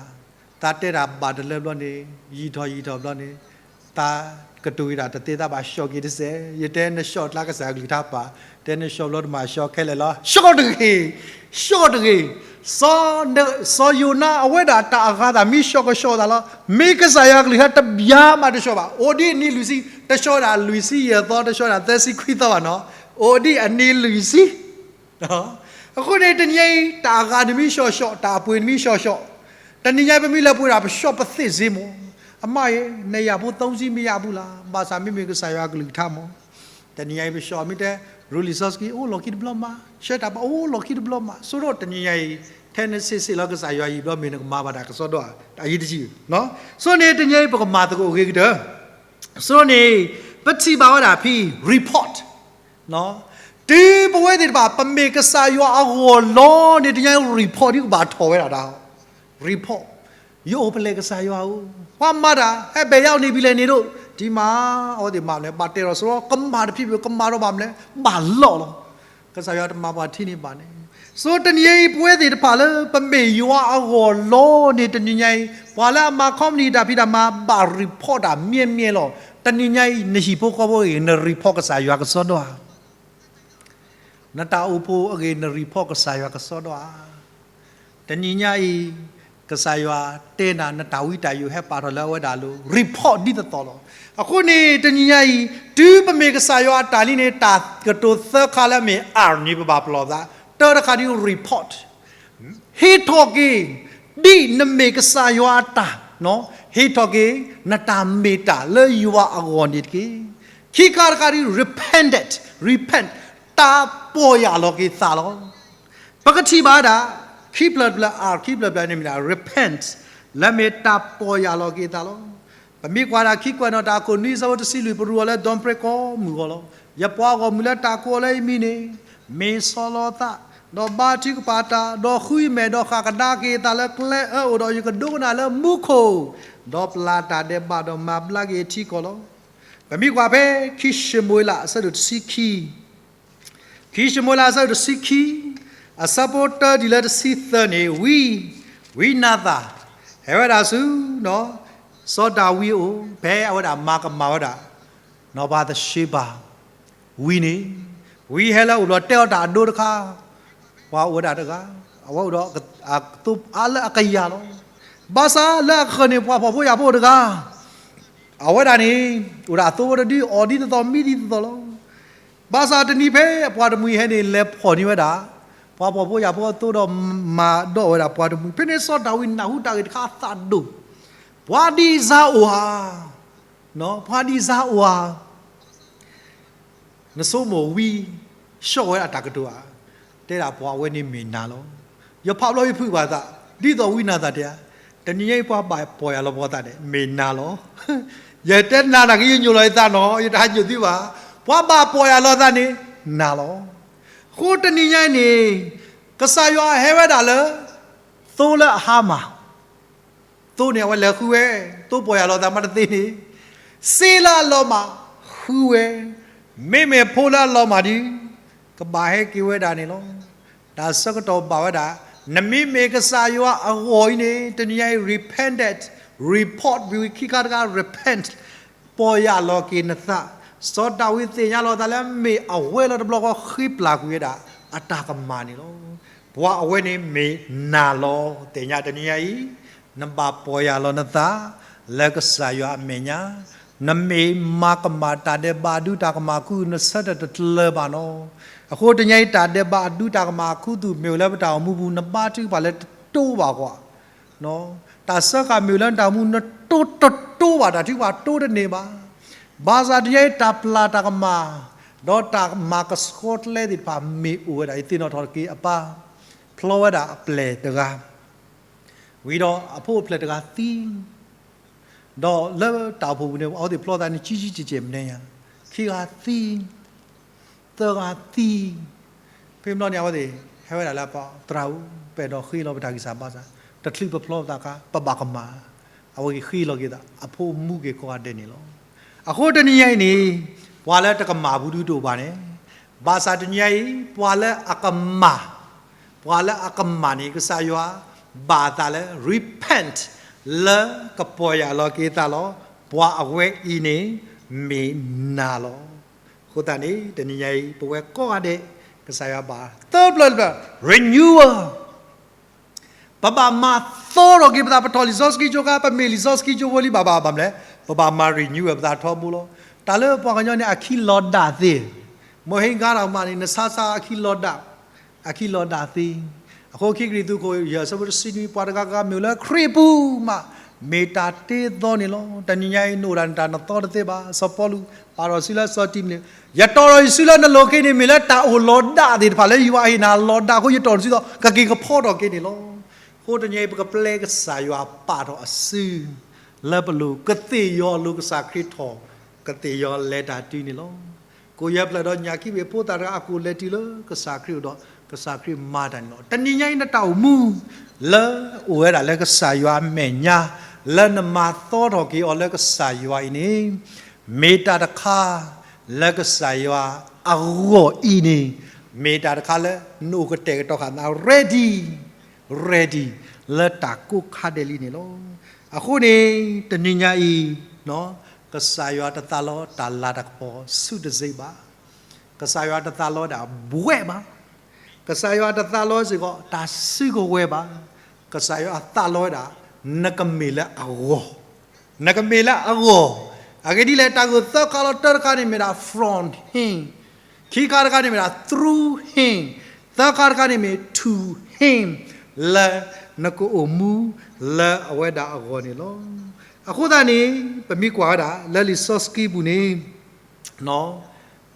သးတဲတၢ်ဘၣ်တလၢဘျီန့ၣ် ယံာ်ထီၣ်ယံာ်ထီၣ်ဘျီန့ၣ် သးကတိၤဝံၤဒၣ်တသ့ သးဘၣ်ဆှီၣ်က့ၤတစဲး, ယတဲနဆှီၣ်ကျါကစၢ်ယွၤကလုၢ်ကထါပာ်, တဲနဆှီၣ်ဘျီတမၤဆှီခဲလၢာ်လီၤ. ဆှီၣ်တဂ့ၤ, ဆှီၣ်တဂ့ၤ. စီၤယိၤနါအဝဲဒၣ်တၢ်အဂၤသးမ့ၢ်ဆှီၣ်ကဆှီၣ်သးလီၤ. မ့ၢ်ကစၢ်ယွၤကလုၢ်ကထါတဘျါမးတဆှီၣ်ဘၣ်. အိၣ်ဒ်အနံၤလွံၢ်ဆံ တဆှီၣ်ဝဲဒၣ်လွံၢ်ဆံယဲၢ်သီ တဆှီၣ်ဝဲဒၣ်သၢဆံခွံသီဘၣ်နီၤ. အိၣ်ဒ်အနံၤလွံၢ်ဆံ အဃိန့ၣ် တနံၤညါအံၤ တၢ်အဂၤန့ၣ်မ့ၢ်ဆှီၣ်ဆှီၣ်, တၢ်အပှ့ၤန့ၣ်မ့ၢ်ဆှီၣ်ဆှီၣ်, တနံၤညါအံၤ ပမ့ၢ်လဲၤပှ့ၤဒၣ် ပဆှီၣ်ပသ့ၣ်စ့မး, အမါအံၤ နယၢ်ဖိ သုံးဆံ မ့ၢ်ယၢ်အပူၤလၢ်, ဘၣ်ဆၣ်မ့မ့ၢ်ကစၢ်ယွၤကလုၢ်ကထါမး, တနံၤညါအံၤ ပဆှီၣ်မ့ၢ်တဲ ရူလံာ်စီဆှံ အိၣ်လီၢ်ခံတဘျီမး, ဆှၢတၢ်ဘၣ်အိၣ်လီၢ်ခံတဘျီမး, ဆိဒီးတနံၤညါအံၤ ထဲနဆံးစ့ၢ်လီၤကစၢ်ယွၤယံာ်ဘျီ မ့ၢ်နကမၤဘၣ်တၢ်ကစီဒီဧါ, အယံၤတယံၤ, ဆိန့ၣ် တနံၤညါအံၤ ပကမၤသကိးအဂ့ၤကတၢၢ်, ဆိန့ၣ် ပထံၣ်ဘၣ်ဝဲဒၣ်ဖဲ report တုၤပဝဲသ့ၣ်တဖၣ် ပမ့ၢ်ကစၢ်ယွၤအဂီၢ်လီၤန့ၣ် တနံၤညါအံၤ report ဒ်ကဘၣ်ထီၣ်ဝဲဒၣ်တၢ်, report, ယအိၣ်ဖဲလဲၣ်ကစၢ်ယွၤဧၢ, ပှၤမၤတၢ် ဟဲဘဲၣ်ယၤအိၣ်န့ၣ်ဖဲလဲၣ်န့ၣ်ဒိၣ်, တံၤမး အဝဲသ့ၣ်မၤမနုၤလဲၣ်, ဘၣ်တဲထီၣ်စရီ ကမၣ်တဖံးဖုး ကမၣ်ထီၣ်ဘၣ်မနုၤလဲၣ်, ဘၣ်လီၢ်လီၤ, ကစၢ်ယွၤတမၤပှၤထံန့ၣ်ဘၣ်န့ၣ်, ဆိတနံၤညါအံၤ ပဝဲသ့ၣ်တဖၣ်လၢ ပမ့ၢ်ယွၤအဂီၢ်လီၤန့ၣ် တနံၤညါအံၤ ပှၤလၢအမၤခီပနံၣ်တၢ်ဖံးတၢ်မၤ ဘၣ် report တၢ်မ့ၢ်မ့ၢ်လီၤ, တနံၤညါအံၤ နဟံၣ်ဖိဃီဖိအဂ့ၢ် န report ကစၢ်ယွၤကစီဒီဧါ နတၢ်အိၣ်ဖှိၣ်အဂ့ၢ် န report ကစၢ်ယွၤကစီဒီဧါ. တနံၤညါအံၤ ကစၢ်ယွၤတဲနၤ နတၢ်ဝံတၢ်ယိးဟဲပာ်ထီၣ်လၢအဝဲဒၣ်အလိၤ report ဒ်သိးသိးလီၤ. အဃိန့ၣ် တနံၤညါအံၤ တုၤပမ့ၢ်ကစၢ်ယွၤအတၢ်လံန့ၣ် တၢ်ကတိၤသၢခါလၢအမ့ၢ် R န့ၣ် ပဘၣ်ပလီၢ်သး, တၢတခါဒ် report ဟ့ၣ်ထီၣ်က့ၤ ဒ်နမ့ၢ်ကစၢ်ယွၤအတၢ်, ဟ့ၣ်ထီၣ်က့ၤ နတၢ်မ့ၢ်တၢ်လၢယွၤအဂီၢ်န့ၣ်တက့ၢ်. ခံခါတခါဒ် repented, repent, တၢ်ပီၢ်ယၢ်လီၤက့ၤသးလီၤ. ပကထံၣ်ဘၣ်ဒၣ် ခံဖျၢၣ်တဖျၢၣ် R ခံဖျၢၣ်တဖျၢၣ်န့ၣ်မ့ၢ်ဒၣ် repent, လၢမ့ၢ်တၢ်ပီၢ်ယၢ်လီၤက့ၤသးလီၤ. ပမ့ၢ်ကွၢ်ဒၣ်ခံကွဲးနီၣ်တၢ်အခိၣ်နွံ အဆၢဖိတဆံလွံၢ် ပရူးအီၤလၢ ဒိးပြဲကိးမုၢ်ဂီၤလီၤ. ယပှၤဂီၢ်မုၢ်လၢတၢ်ကိးအီၤလၢယမံၤန့ၣ် မ့ၢ်ဆီလီၤသး, ဒီးဘါထုကဖၣ်တၢ်, ဒီးဃုယမဲာ်, ဒီးဃၣ်ကဒါက့ၤအသးလၢကျဲအၢအိၣ်ဒီး ယကဒိကနၣ်လၢမူခိၣ်, ဒီးပျၢ်တၢ်ဒဲးဘး ဒီးမၤဘျါက့ၤအထံအကီၢ်လီၤ. ပမ့ၢ်ကွၢ်ဖဲ ခံၡမူၤအ့လး အဆၢဒိၣ်တဆံခံ, ခံၡမူၤအ့လး အဆၢဒိၣ်တဆံခံ, အဆၢဖိတၢတုၤလၢတဆံသၢန့ၣ် ဝံ, ဝံနၤသၣ် ဟဲဝဲဒၣ်ဆူ စီၤဒၤဝံးအအိၣ် ဖဲအဝဲဒၣ်မၤကမၣ်ဝဲဒၣ် နီၢ်ဘၤသရှ့ဘၤ ဝံၤန့ၣ်, ဝံၤဟဲလၢအအိၣ်ဘျီတဲအီၤတၢ်အဒိတခါ, ပှၤအိၣ်ဝဲဒၣ်တဂၤ, အဝဲအိၣ်ဒီးအသိအါလၢအကယၤလီၤ. ဘၣ်ဆၣ်လၢအဃၢၤန့ၣ် ပှၤဖှီၣ်ဖိယာ်ဖိတဂၤ, အဝဲဒၣ်န့ၣ် အိၣ်ဒၣ်အသိဖိတဒု အီၣ်ဒ်သိးသိးမံဒ်သိးသိးလီၤ. ဘၣ်ဆၣ်တနံၤဖဲအပှၤတမှံၤဟဲန့ၣ် လဲၤဖီၣ်န့ၢ်ဝဲဒၣ် ပှၤဖှီၣ်ဖိယာ်ဖိအသိဒီးမၤဒိးဝဲဒၣ်ပှၤတမှံၤ. ဖဲန့ၣ်စီၤဒၤဝံးနၢ်ဟူတၢ်ဂ့ၢ်တခါအသးဒိၣ်, ပှၤဒ်စၢ်အိၣ်ဧါ, ပှၤဒ်စၢ်အိၣ်ဧါ, နဆိကမိၣ်ဝံၤ ဆှီၣ်ဝဲဒၣ်တၢ်ကတိၤဧါ, တဲဒၣ်ပှၤအဝဲန့ၣ်မ့ၢ်နၤလီၤ. ယဖးဘျီယဖုးဘၣ်သး, ဒ်သိးဝံနၤသးတဲဧါ, တနံၤညါအံၤပှၤဘၣ်ပီၢ်ယၢ်လီၤပှၤသးန့ၣ် မ့ၢ်နၤလီၤ. ယတဲနၤတၢ်ကယိယိၣ်လီၤယသးနီၤ, ယတဟးညိၣ်သုဘၣ်, ပှၤဘၣ်ပီၢ်ယၢ်လီၤသးန့ၣ် နၤလီၤ. အဃိတနံၤညါအံၤန့ၣ် ကစၢ်ယွၤဟဲဝဲဒၣ်လၢ သိလၢအဟါမၢ် သိန့ၣ်အဝဲလဲၤဃုဝဲ, သိပီၢ်ယၢ်လီၤသးမးတသ့န့ၣ်, စ့လၢအလီၤမၢ်ဃုဝဲ, မ့မ့ၢ်ဖိလၢအလီၤမၢ်ဒီး ကဘၣ်ဟဲက့ၤဝဲဒၣ်န့ၣ်လီၤ. တၢ်ဆၢကတီၢ်ဘၣ်ဝဲဒၣ်, နမ့မ့ၢ်ကစၢ်ယွၤအဂီၢ်အံၤန့ၣ် တနံၤညါအံၤ repented, report ဝံၤခံခါတခါ repent, ပီၢ်ယၢ်လီၤက့ၤနသး, စီၤဒၤဝံးသ့ၣ်ညါလီၤသးလၢမ့ၢ်အဝဲလီၤတဘျီဃီ ဃ့ပျၢ်ကွံာ်ဝဲဒၣ်အတၢ်ကမၣ်န့ၣ်လီၤ. ပှၤအဝဲန့ၣ်မ့ၢ်နၤလီၤ. သ့ၣ်ညါတနံၤညါအံၤ နဘၣ်ပီၢ်ယၢ်လီၤနသး လၢကစၢ်ယွၤအမဲာ်ညါ, နမ့ၢ်မၤကမၣ်တၢ်ဒဲးဘးအဒုတၢ်ကမၣ်ခူသူၣ် နဆၢထၢၣ်တတလၢာ်ဘၣ်နီၤ. အဃိတနံၤညါအံၤ တၢ်ဒဲးဘးအဒုတၢ်ကမၣ်ခူသူၣ်မ့ၢ်အိၣ်လၢပတၢ်အိၣ်မူပူၤ နဘါထုကဖၣ်လၢတတိဘၣ်ကွၢ် တၢ်စၢဃာ်မ့ၢ်အိၣ်လၢနတၢ်အိၣ်မူ နတိတတိဘၣ်, တၢ်ထုကဖၣ်တိတန့ၢ်ဘၣ်. ဘၣ်ဆၣ်တနံၤညါအံၤ တၢ်ပျၢ်တၢ်ကမၣ် ဒီးတၢ်မၤကဆှီကျဲသ့ၣ်တဖၣ်မ့ၢ်အိၣ်ဝဲဒၣ်အံၤ သ့ၣ်နီၣ်ထီၣ်တက့ၢ်. အပၢ်ဖျီဝဲဒၣ်အပျဲၢ်တဂၤ, ဝံၤဒီးအဖိအပျဲၢ်တဂၤသံ ဒီးလၢတၢ်အိၣ်ဖှိၣ်ပူၤန့ၣ် အဝဲသ့ၣ်ဖျီသးန့ၣ် ကံကံကဲးကဲးမနုၤညါ, ခံဂၤသံ, သၢဂၤသံ, ဖဲမနီၤန့ၣ် အဝဲသ့ၣ်ဟဲဝဲဒၣ်လၢအပၢ်သရၣ်ဧၢ, ပအဲၣ်ဒိးဃ့လီၤပတၢ်ဂံၢ်စၢ်ဘါစၢ်, တချုးပဖျီပသးအခါ ပဘၣ်ကမၣ်, အဝဲက့ၤဃ့လီၤက့ၤသး အဖိအမူက့ၤကိးဂၤဒဲးန့ၣ်လီၤ. အဃိတနံၤညါအံၤန့ၣ် ပှၤလၢတကမၣ်ဘူးဒုတအိၣ်ဘၣ်န့ၣ်, ဘၣ်ဆၣ်တနံၤညါအံၤ ပှၤလၢအကမၣ် ပှၤလၢအကမၣ်န့ၣ် ကစၢ်ယွၤဘၣ်အသးလၢ repent လၢကပီၢ်ယၢ်လီၤက့ၤသးလီၤ. ပှၤအဝဲအံၤန့ၣ် မ့ၢ်နၤလီၤ. အဃိသတးန့ၣ် တနံၤညါအံၤ ပဝဲကိးဂၤဒဲး ကစၢ်ယွၤဘၣ်သၢပျၢၤတပျၢၤ renewal ပဘၣ်မၤသီထီၣ်က့ၤပသး ပထီၣ်လံာ်စီဆှံကၠိခါ ပမ့ၢ်လံာ်စီဆှံကၠိဖိလံဘၣ်ဘၣ် ဘၣ်မနုၤလဲၣ်, ပဘၣ်မၤ renew ဝဲပသးထီဘိလီၤ. တၢ်လၢပှၤကညီန့ၣ် အခံလီၤဒၣ်သ့, မ့ၢ်ဟ့ၣ်ဂါတၢ်ကမၣ်န့ၣ် နဆါဆါအခံလီၤဒၣ်, အခံလီၤဒၣ်သ့. အဃိခံကရံၣ်သူးခိၣ်ယဲၢ်အဆၢဖိတဆံနွံ ပှၤတဂၤဂၤမ့ၢ်အိၣ်လၢခရံာ်အပူၤမး မ့ၢ်တၢ်တ့သီန့ၣ်လီၤ. တနံၤညါအံၤ နအိၣ်ဒၣ်နတၢ်နသီတသ့ဘၣ်. စီၤပီလူးပာ်ထီၣ်စုလၢစီၤတံၤမသ့း, ယတီၢ်ထီၣ်ယစုလၢနလိၤက့န့ၣ် မ့ၢ်လၢတၢ်အိၣ်လီၤဒၣ်သ့ၣ်တဖၣ်လၢယွၤဟ့ၣ်နၤလီၤဒၣ်အဃိ ယတီၢ်နစုသီ ကက့ၤကဖီထီၣ်က့န့ၣ်လီၤ. အဃိတနံၤအံၤ ပကပျဲကစၢ်ယွၤပာ်ထီၣ်အစု လၢပလိၤ ကသ့ၣ်ယီၤလိၤကစၢ်ခရံာ်ထီၣ် ကသ့ၣ်ယီၤလဲၤတၢ်တုၤန့ၣ်လီၤ. ကိၣ်ယဲၢ်ဖျၢၣ်ဒီးညၣ်ခံဘ့ၣ်ဖိသၣ်တဂၤ အကိၣ်လဲၤတုၤလၢကစၢ်ခရံာ်အအိၣ်ဒီး ကစၢ်ခရံာ်မၤတၢ်န့ၣ်လီၤ. တနံၤညါအံၤ နတၢ်အိၣ်မူ လၢအိၣ်ဝဲဒၣ်လၢကစၢ်ယွၤအမဲာ်ညါ လၢနမၤသီထီၣ်က့ၤအီၤလၢကစၢ်ယွၤအံၤန့ၣ် မ့ၢ်တၢ်တခါ လၢကစၢ်ယွၤအဂီၢ်အံၤန့ၣ် မ့ၢ်တၢ်တခါလၢနအိၣ်ကတဲာ်ကတီၤဃာ်နၤ ready, ready လၢတၢ်ကိးခါဒဲးလံန့ၣ်လီၤ. အဃိန့ၣ် တနံၤညါအံၤ ကစၢ်ယွၤတသးလီတၢ်လၤတၢ်ကပီၤဆူတစ့ဘၣ်. ကစၢ်ယွၤတသးလီဝဲဒၣ်ဘှဲးဘၣ်. ကစၢ်ယွၤတသးလီစ့ၢ်ကီး တၢ်စုကဝဲၤဘၣ်. ကစၢ်ယွၤအသးလီဝဲဒၣ် နကမ့ၢ်လၢအဂီၢ်, နကမ့ၢ်လၢအဂီၢ်. အဂ့ၢ်ဒ်လဲၣ် တၢ်ဂိၢ်သၢခါလီၤတၢတခါန့ၣ်မ့ၢ်ဒၣ် from him, ခံခါတခါန့ၣ်မ့ၢ်ဒၣ် through him, သၢခါတခါန့ၣ်မ့ၢ် to him လၢနကအိၣ်မူလၢအဝဲဒၣ်အဂီၢ်န့ၣ်လီၤ. အဃိသတးန့ၣ် ပမ့ၢ်ကွၢ်ဝဲဒၣ်လၢလံာ်စီဆှံပူၤန့ၣ်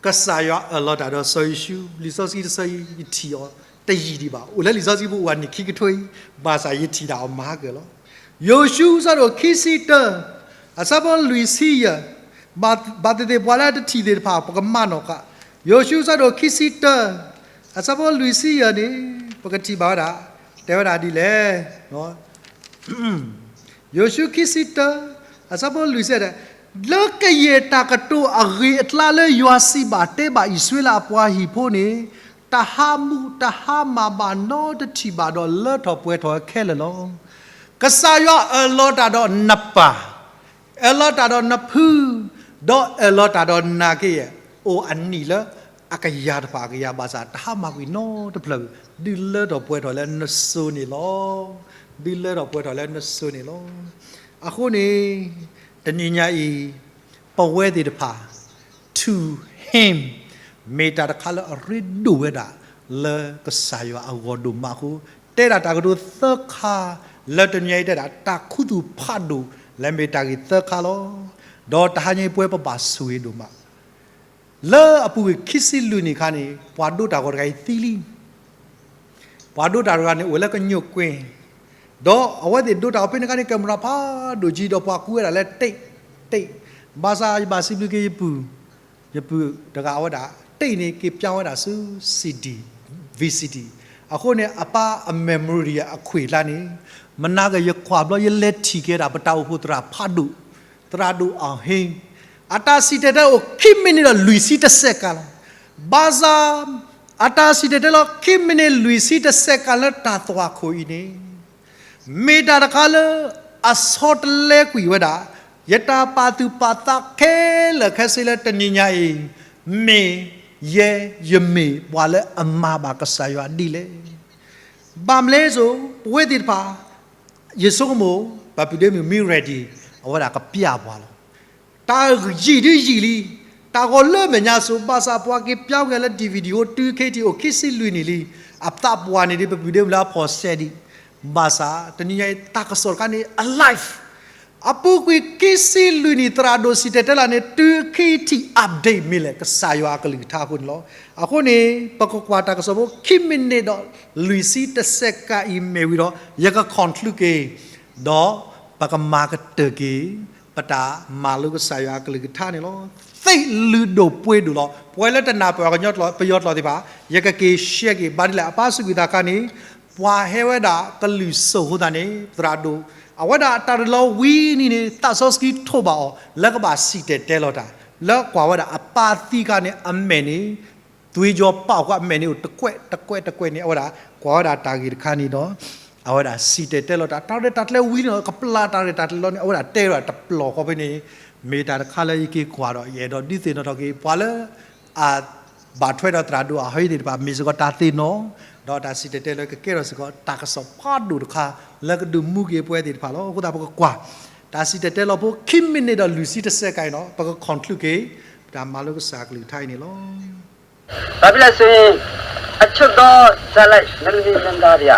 ကစၢ်ယွၤအၢၣ်လီၤတၢ်ဒီးစီၤယိၤၡူ, လံာ်စီဆှံတဆၢအံၤ ယထံၣ်အီၤတယံာ်ဒံးဘၣ်. အိၣ်လၢလံာ်စီဆှံပူၤအိၣ်အနံၣ်ခံကထိအံၤ, ဘၣ်ဆၣ်ယထံၣ်ဒၣ်အီၤမၤကၢၢ်လီၤ. ယိၤၡူအဆၢဒိၣ်ခံဆံတၢ, အဆၢဖိလွံၢ်ဆံယဲၢ်, ဘၣ်သ့ၣ်သ့ၣ်ပှၤလၢတထံၣ်သ့ၣ်တဖၣ် ပကမၤနီၣ်ဃာ်, ယိၤၡူအဆၢဒိၣ်ခံဆံတၢ, အဆၢဖိလွံၢ်ဆံယဲၢ်န့ၣ် ပကထံၣ်ဘၣ်ဝဲဒၣ်, တဲဝဲဒၣ်ဒ်လဲၣ် ယိၤၡူခံဆံတၢ, အဆၢဖိလွံၢ်ဆံယဲၢ်, လၢကယဲၢ်တၢ်ကတိၤအဂ့ၤအကျါလၢယွၤစံးဘၣ်တဲဘၣ်အံၣ်စရ့လးအပှၤဟံၣ်ဖိန့ၣ်, တဟါမူးတဟါမၢ်ဘၣ်နီတထံၣ်ဘၣ်ဒီးလၢထီၣ်ပှဲၤထီၣ်ခဲလၢာ်လီၤ. ကစၢ်ယွၤအၢၣ်လီၤတၢ်ဒီးနပၢ်, အၢၣ်လီၤတၢ်ဒီးနဖု, ဒီးအၢၣ်လီၤတၢ်ဒီးနၤက့ယဲၢ်, အိၣ်အနံၣ်လၢအကယၤတဖၣ်အကယၤဘၣ်ဆၣ် တဟါမၢ်ကွံာ်နီတဖျၢၣ်, ဒုးလၢထီၣ်ပှဲၤထီၣ်လၢနစိၤန့ၣ်လီၤ. ဒုးလၢထီၣ်ပှဲၤထီၣ်လၢနစိၤန့ၣ်လီၤ. အဃိန့ၣ် တနံၤညါအံၤ ပဝဲသ့ၣ်တဖၣ် to him မ့ၢ်တၢ်တခါလၢအရ့ဒိၣ်ဝဲဒၣ် လၢကစၢ်ယွၤအဂီၢ်ဒိၣ်မးအဃိ, တဲဒၣ်တၢ်ကတိၤသၢခါ, လၢတနံၤအံၤတဲဒၣ် တၢ်ခူသူၣ်ဖးဒိၣ် လၢမ့ၢ်တၢ်ဂ့ၢ်သၢခါလီၤ. ဒီးတဟါညါအံၤပဝဲပဘၣ်ဆိၣ်ဂ့ၤဒိၣ်မး, လၢအပူၤကွံာ်ခံဆံလွံၢ်နံၣ်အခါန့ၣ် ပှၤဒိတၢ်ဂီၤတဂၤအံၤသံလံ. ပှၤဒိတၢ်တဂၤန့ၣ် အိၣ်လၢကညိၣ်ကွ့ၢ်, ဒီးအဝဲသ့ၣ်ဒိတၢ်အီၤဖဲန့ၣ်အခါန့ၣ် camera ဖးဒိၣ်ကံ ဒီးပှၤကူဝဲဒၣ်လၢ tape, tape, ဘၣ်ဆၣ်ယဘၣ်စံးဘျုးက့ၤယပုၢ်, ယပုၢ်တဂၤအဝဲဒၣ် tape န့ၣ် က့ၤပျၢ်ဝဲဒၣ်ဆူ CD, VCD, အဃိန့ၣ် အပၢ်အ memory အခွံၣ်အကျါန့ၣ်, မနၤက့ၤယကွၢ်ဘျီ ယလဲၤထံၣ်က့ၤဒၣ် ပတၢ်အိၣ်ဖှိၣ်သရၣ်ဖးဒိၣ်, သရၣ်ဒိၣ်အဟ့ၣ်, အတၢ်စံၣ်တဲၤတဲလီၤအိၣ်ခံမံးနံးဒီးလွံၢ်ဆံတစဲးကၤလီၤ. ဘၣ်ဆၣ် အတၢ်စံၣ်တဲၤတဲလီၤခံမံးနံးလွံၢ်ဆံတစဲးကၤလၢတၢ်သွၣ်ခိၣ်အံၤန့ၣ် မ့ၢ်တၢ်တခါလၢ အဆီတလဲကွံာ်ဝဲဒၣ် ယတၢ်ပာ်သူၣ်ပာ်သးခဲလၢာ်ခဲဆ့လၢတနံၤညါအံၤ, မ့ၢ်ယဲ ယမ့ၢ်ပှၤလၢအမၤဘၣ်ကစၢ်ယွၤဒ်လဲၣ်. ဘၣ်မနုၤလဲၣ်စိ ပဝဲသ့ၣ်တဖၣ် ယဆိကမိၣ် ပပုၢ်ဒ့မုၣ်မ့ၢ် ready အဝဲဒၣ်ကပျၢ်ပှၤလီၤ. တၢ်ယံာ်ဒုယံာ်လံ, တၢ်ဂီၤလၢမဲာ်ညါစိ ဘၣ်ဆၣ်ပှၤက့ၤပျၢ်ဝဲလၢ DVD အိၣ်တုၤခဲအံၤအိၣ်ခံဆံလွံၢ်နံၣ်လံ, အသးပှၢ်န့ၣ်ဒ်ပပုၢ်ဒ့မုၣ်လၢအဖီၣ်စဲဒံး, ဘၣ်ဆၣ်တနံၤညါအံၤတၢ်ကစီၣ်တခါန့ၣ် alive, အပူၤကွံာ်ခံဆံလွံၢ်နံၣ်သရၣ်ဒိၣ်စံၣ်တဲၤတဲလီၤန့ၣ် တုၤခဲအံၤထံၣ် update မ့ၢ်လဲၣ် ကစၢ်ယွၤအကလုၢ်ကထါအဃိန့ၣ်လီၤ. အဃိန့ၣ် ပကကွၢ်တၢ်ကစီၣ်ဖိခံမံးနံးဒီးလွံၢ်ဆံတစဲးကၤအံၤမ့ၢ်ဝံၤဒီး ယက conclude က့ၤ, ဒီးပကမၤကတၢၢ်က့ၤ ပတၢ်မၤလိကစၢ်ယွၤအကလုၢ်ကထါန့ၣ်လီၤ. သ့ၣ်လုၢ်ဒိၣ်ပှ့ၤဒိၣ်လီၤ. ပဝဲလၢတနၢ်ပၢၢ်ကညီပယီၤကျိာ်သ့ၣ်တဖၣ် ယကက့ၤ share က့ၤ ဘၣ်ဒ်လဲၣ် အပၢ်စူးကွံာ်သးခါန့ၣ် ပှၤဟဲဝဲဒၣ်ကလုၢ်စိၣ်အဃိသတးန့ၣ် သရၣ်ဒိၣ် အဝဲဒၣ်တၢ်တလီၤဝံၤနံၤန့ၣ် သးစီဆှံထိးဘၣ်အီၤ လၢကဘၣ်စံၣ်တဲၤတဲလီၤတၢ် လၢကွၢ်ဝဲဒၣ်အပၢ်သံခါန့ၣ် အမဲာ်န့ၣ် သွေးကြောပေါက်ကွာ အမဲာ်န့ၣ်အိၣ်တကွဲးတကွဲးတကွဲးန့ၣ် အဝဲဒၣ်ကွၢ်ဝဲဒၣ်တၢ်ဂ့ၢ်တခါန့ၣ်ဒီး အဝဲဒၣ်စံၣ်တဲၤတဲလီၤတၢ် တၢ်ရဲၣ်တၢ်ကျဲၤဝံၤန့ၣ် ကပျၢ်တၢ်ရဲၣ်တၢ်ကျဲၤလီၤန့ၣ် အဝဲဒၣ်တဲဝဲဒၣ်တပျီၢ်ဃီဖဲန့ၣ် မ့ၢ်တၢ်တခါလၢယက့ၤကွၢ်ဒီး ယအဲၣ်ဒိးဒုးသ့ၣ်နီၣ်ထီၣ်က့ၤ ပှၤလၢအဘၣ်ထွဲဒီးသရၣ်ဒိၣ်အဟ့ၣ်သ့ၣ်တဖၣ် မ့ၢ်စ့ၢ်ကီးတၢ်သ့ၣ်နီၣ် ဒီးတၢ်စံၣ်တဲၤတဲလီၤကကဲထီၣ်စ့ၢ်ကီး တၢ်ကစီၣ်ဖးဒိၣ်တခါ လၢကဒုးမူက့ၤပဝဲသ့ၣ်တဖၣ်လီၤ. အဃိသတးပကကွၢ် တၢ်စံၣ်တဲၤတဲလီၤဖိခံမံးနံးဒီးလွံၢ်ဆံတစဲးကၤအံၤန့ၣ် ပက conclude က့ၤ ပတၢ်မၤလိကစၢ်အကလုၢ်ကထါအံၤန့ၣ်လီၤ. ဘာဖြစ်လဲဆိုရင် အချို့သောဇာတ်လမ်း မင်းသမီးမင်းသားတွေက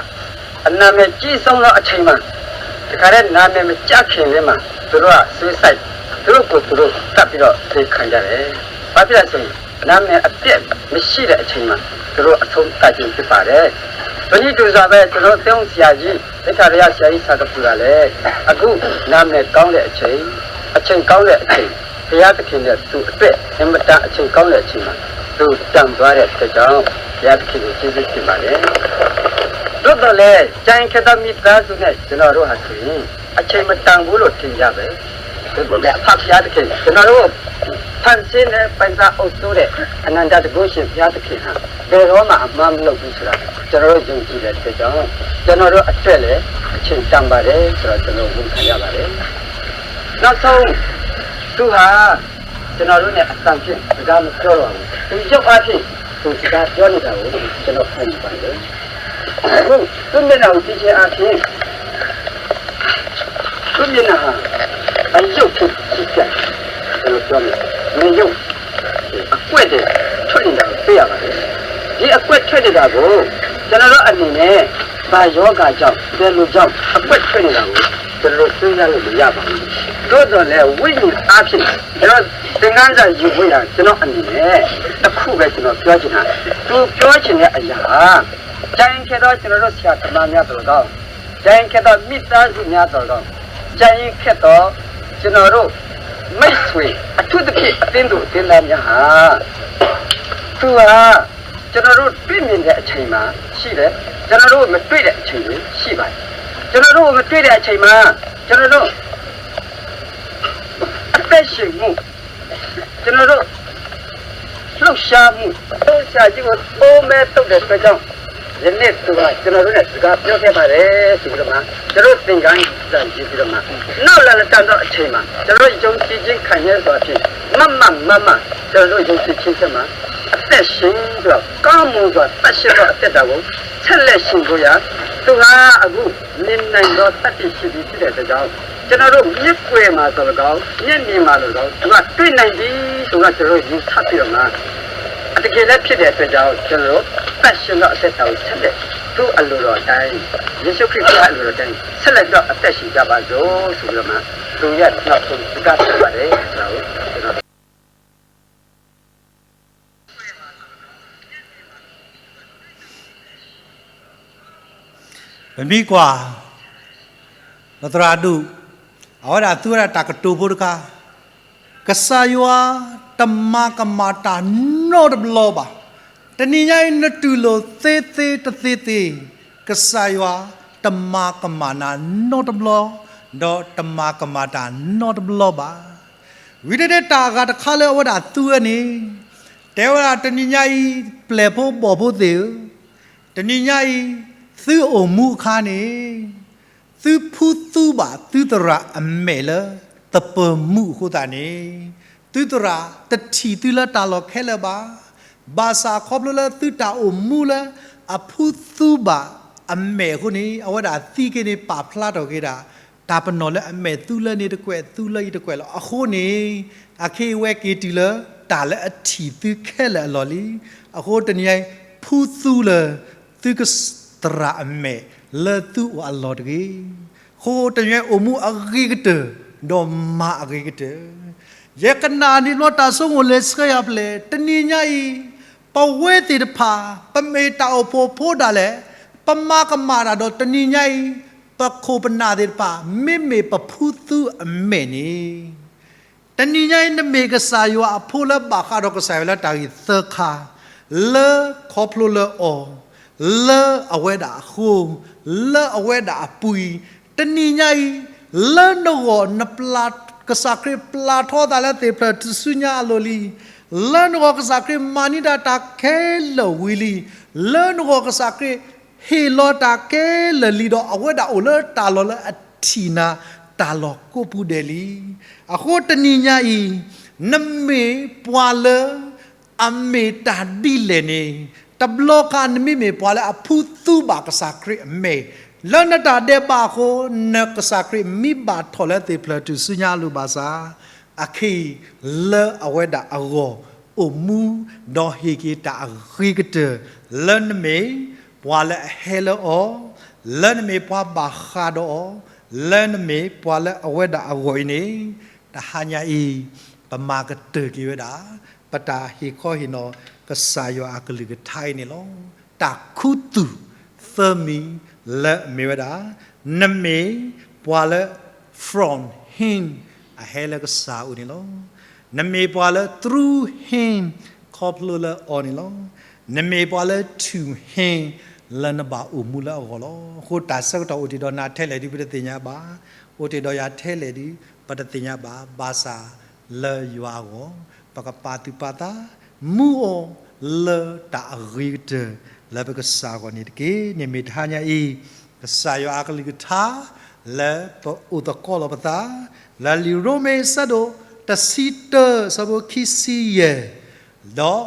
အနာမည်ကြီးဆုံးသောအချိန်မှာ တခါတည်းနာမည်မကျခင်လေးမှာ သူတို့က suicide သူတို့ကိုယ်သူတို့သတ်ပြီးတော့သေခံကြတယ်။ ဘာဖြစ်လဲဆိုရင် နာမည်အပျက်မရှိတဲ့အချိန်မှာ သူတို့အဆုံးသတ်ခြင်းဖြစ်ပါတယ်။ ထိုနည်းတူစွာပဲ ကျွန်တော်တို့သင်းအုပ်ဆရာကြီး သိက္ခာတော်ဆရာကြီး ဆရာကပူတာလည်း အခုနာမည်ကောင်းတဲ့အချိန် အချိန်ကောင်းတဲ့အချိန် ဘုရားသခင်နဲ့သူ့အတွက် အင်မတန်အချိန်ကောင်းတဲ့အချိန်မှာ သူတန်သွားတဲ့အတွက်ကြောင့် ဘုရားသခင်ကိုကျေးဇူးတင်ပါတယ်။ သို့သော်လည်း ကျန်ခဲ့သောမိသားစုနဲ့ကျွန်တော်တို့ဟာဆိုရင် အချိန်မတန်ဘူးလို့ထင်ကြပဲ။ သို့သော်လည်း အဖဘုရားသခင် ကျွန်တော်တို့ ဖန်ဆင်းတဲ့ ပိုင်စားအုပ်စိုးတဲ့ အနန္တတကုရှင်ဘုရားသခင်ဟာ ဘယ်တော့မှအမှားမလုပ်ဘူးဆိုတာ ကျွန်တော်တို့ယုံကြည်တဲ့အတွက်ကြောင့် ကျွန်တော်တို့အတွက်လည်း အချိန်တန်ပါတယ်ဆိုတာ ကျွန်တော်တို့ဝန်ခံရပါတယ်။ နောက်ဆုံး သူဟာ ကျွန်တော်တို့နဲ့အသံဖြင့်စကားမပြောတော့ဘူး။ သူရုပ်အားဖြင့် သူစကားပြောနေတာကို ကျွန်တော်ခံယူပါတယ်။ အခု သူ့မျက်နှာကိုကြည့်ခြင်းအားဖြင့် သူ့မျက်နှာဟာ အရုပ်ကိုကြည့်ကြတယ်။ ကျွန်တော်ပြောမယ်။ မင်းရုပ် အကွက်တွေထွက်နေတာကိုတွေ့ရပါတယ်။ ဒီအကွက်ထွက်နေတာကို ကျွန်တော်တို့အနေနဲ့ ဘာရောဂါကြောင့် ဘယ်လိုကြောင့် အကွက်ထွက်နေတာကို ကျွန်တော်တို့စဉ်းစားလို့မရပါဘူး။ သို့သော်လည်း ဝိညာဉ်အားဖြင့် ကျွန်တော်သင်ခန်းစာယူဖို့ရန် ကျွန်တော်အနေနဲ့ တစ်ခုပဲကျွန်တော်ပြောချင်တာ သူပြောချင်တဲ့အရာဟာ ကျန်ခဲ့သောကျွန်တော်တို့ဆရာသမားများသော်လည်းကောင်း ကျန်ခဲ့သောမိသားစုများသော်လည်းကောင်း ကျန်ခဲ့သောကျွန်တော်တို့မိတ်ဆွေ အထူးသဖြင့်အသင်းသူအသင်းသားများဟာ သူဟာ ကျွန်တော်တို့တွေ့မြင်တဲ့အချိန်မှာရှိတယ်။ ကျွန်တော်တို့မတွေ့တဲ့အချိန်တွေရှိပါတယ်။ ကျွန်တော်တို့မတွေ့တဲ့အချိန်မှာ ကျွန်တော်တို့အသက်ရှင်မှု ကျွန်တော်တို့လှုပ်ရှားမှု ဆရာကြီးကိုသိုးမဲတုတ်တဲ့အတွက်ကြောင့် ယနေ့သူကကျွန်တော်တို့နဲ့စကားပြောခဲ့ပါတယ်ဆိုပြီးတော့မှ ကျွန်တော်သင်္ကန်းစာယူပြီးတော့မှ နောက်လာလတန်တော့အချိန်မှာ ကျွန်တော်ယုံကြည်ခြင်းခိုင်မြဲစွာဖြင့် မမမမ ကျွန်တော်တို့ယုံကြည်ခြင်းထဲမှာ အသက်ရှင်ပြီးတော့ ကောင်းမွန်စွာသန့်ရှင်းသောအသက်တာကို ဆက်လက်ရှင်ကိုရာ သူဟာအခုမြင်နိုင်သောသတ္တိရှိပြီဖြစ်တဲ့အတွက်ကြောင့် ကျွန်တော်တို့မျက်ကွယ်မှာသော်လည်းကောင်းမျက်မြင်မှာသော်လည်းကောင်း သူကတွေ့နိုင်ပြီဆိုတော့ ကျွန်တော်တို့ယူဆပြီးတော့မှ အတကယ်လည်းဖြစ်တဲ့အတွက်ကြောင့် ကျွန်တော်တို့ သန့်ရှင်းသောအသက်တာကို ဆက်လက်သိုးအလိုတော်အတိုင်း၊ ယေရှုခရစ်ဘုရားအလိုတော်အတိုင်း ဆက်လက်တော့အသက်ရှင်ကြပါစို့ဆိုပြီးတော့မှ သူရတဲ့နောက်ဆုံးစကားဖြစ်ပါတယ်။ ကျွန်တော် ပမ့ၢ်ကွၢ် ပသရၣ်ဒိၣ် အဝဲဒၣ်သူဝဲဒၣ်တၢ်ကတိၤဖိတခါ, ကစၢ်ယွၤတမၤကမၣ်တၢ်နီတဘျီဘၣ်. တနံၤညါအံၤနတူၢ်လိာ်သ့သ့တသ့သ့, ကစၢ်ယွၤတမၤကမၣ်နၤနီတဘျီ, ဒီးတမၤကမၣ်တၢ်နီတဘျီဘၣ်. ဝံၤတဒၣ်တၢ်အဂၤတခါလၢအဝဲဒၣ်သူဝဲန့ၣ်, တဲဝဲဒၣ်တနံၤညါအံၤ ပျဲၢ်ဖိဘီၣ်ဖိသ့ၣ်ဧၢ, တနံၤညါအံၤ သုအိၣ်မူအခါန့ၣ် သုဖှူသူဘၣ်သုသရၣ်အမဲာ်လၢသပၢၤမူအဃိသတးန့ၣ်, သုသရၣ်တထံၣ်သုလၢတၢ်လီၢ်ခဲလၢာ်ဘၣ်. ဘၣ်ဆၣ်ခီဖျိလၢသုတၢ်အိၣ်မူလၢအဖှူသူဘၣ်အမဲာ်အဃိန့ၣ်, အဝဲဒၣ်သံက့ၤန့ၣ် ပာ်ဖျါထီၣ်က့ၤဒၣ် တၢ်ပနီၣ်လၢအမဲာ်သူလၢန့ၣ်တကွဲး သူလၢအံၤတကွဲးလီၤ. အဃိန့ၣ် အခဲအံၤဝဲက့ၤတုၤလၢတၢ်လၢအထံၣ်သုခဲလၢာ်အလီၢ်လံ. အဃိတနံၤညါအံၤ ဖှူသူလၢ သုကသရၣ်အမဲာ်လၢသုအိၣ်အလီၢ်တဂ့ၤ. အဃိတနံၤညါအံၤအိၣ်မူအဂ့ၤကတၢၢ်, ဒီးမၤအဂ့ၤကတၢၢ်. ယကနၣ်န့ၣ်ဘျီတၢ်ဆိကမိၣ်လၢဆှၢယၤပျဲၢ်, တနံၤညါအံၤ ပဝဲသ့ၣ်တဖၣ် ပမ့ၢ်တၢ်အိၣ်ဖှိၣ်ဖိဒၣ်လဲာ်, ပမၤကမၣ်တၢ်ဒီးတနံၤညါအံၤ ပခိၣ်ပနၢ်သ့ၣ်တဖၣ် မ့မ့ၢ်ပဖှူသူအမဲာ်န့ၣ် တနံၤညါအံၤ နမ့ၢ်ကစၢ်ယွၤအဖိလၢဘၣ်ဃးဒီးကစၢ်ယွၤလၢတၢ်ဂ့ၢ်သၢခါ, လၢခီဖျိလၢအီၤ, လၢအဝဲဒၣ်အဃိ, လၢအဝဲဒၣ်အပူၤအံၤ, တနံၤညါအံၤ လၢနဂီၢ်နပျၢ်, ကစၢ်ခရံာ်ပျၢ်ထီသးလၢသ့ၣ်ဖျၢၣ်ထူၣ်စုညါအလိၤလံ. လၢနဂီၢ်ကစၢ်ခရံာ်မၤန့ၢ်ဒၣ်တၢ်ခဲလၢာ်ဝံၤလံ. လၢနဂီၢ်ကစၢ်ခရံာ် ဟ့ၣ်လီၤတၢ်ခဲလၢာ်လံဒီး အဝဲဒၣ်အိၣ်လၢတၢ်လီၢ်လၢအထံၣ်နၤတၢ်လီၢ်ကိးပူၤဒဲးလံ. အဃိတနံၤညါအံၤ နမ့ၢ်ပှၤလၢအမ့ၢ်တၢ်ဒ်လဲၣ်န့ၣ်, တဘျီခါနမ့မ့ၢ်ပှၤလၢအဖှူသူဘၣ်ကစၢ်ခရံာ်အမဲာ် လၢနတၢ်ဒဲးဘးအဃိ, နကစၢ်ခရံာ်မံဘၣ်ထီၣ်လၢသ့ၣ်ဖျၢၣ်ထူၣ်စုညါအလိၤဘၣ်ဆၣ်, အခဲအံၤ လၢအဝဲဒၣ်အဂီၢ် အိၣ်မူ ဒီးဟ့ၣ်က့ၤတၢ်အဂ့ၤကတၢၢ် လၢနမ့ၢ်ပှၤလၢအဟဲလၢအီၤ, လၢနမ့ၢ်ပှၤဘၣ်ဃးဒီးအီၤ, လၢနမ့ၢ်ပှၤလၢအဝဲဒၣ်အဂီၢ်အံၤန့ၣ်, တဟါညါအံၤ ပမၤကတၢၢ်က့ၤဝဲဒၣ် ပတၢ်ဟ့ၣ်ခီဟ့ၣ်နီၤကစၢ်ယွၤအကလုၢ်ကထါအံၤန့ၣ်လီၤ. တၢ်ခူသူၣ်သၢမံၤလၢအမ့ၢ်ဝဲဒၣ်, နမ့ၢ်ပှၤလၢ from him အဟဲလၢကစၢ်အအိၣ်န့ၣ်လီၤ. နမ့ၢ်ပှၤလၢ through him ခီဖျိလၢအီၤန့ၣ်လီၤ. နမ့ၢ်ပှၤလၢ to him လၢနဘၣ်အိၣ်မူလၢအဂီၢ်လီၤ. အဃိတၢ်ဆၢကတီၢ်အိၣ်တ့ၢ်ဒီးနၤထဲလဲၣ်ဒုး ပတသ့ၣ်ညါဘၣ်, အိၣ်တ့ၢ်ဒီးယၤထဲလဲၣ်ဒုး ပတသ့ၣ်ညါဘၣ်, ဘၣ်ဆၣ်လၢယွၤအဂီၢ် ပကပာ်သူၣ်ပာ်သး မူအီၤလၢတၢ်အဂ့ၤကတၢၢ် လၢပကစၢ်အဂီၢ်န့ၣ်တက့ၢ်. န့ၣ်မ့ၢ်တဟါညါအံၤ ကစၢ်ယွၤအကလုၢ်ကထါ လၢပအိၣ်သကိးလီၤပသး လၢလံာ်ရိမ့ၤအဆၢဒိၣ်တဆံတၢ အဆၢဖိခံဆံယဲၢ် ဒီး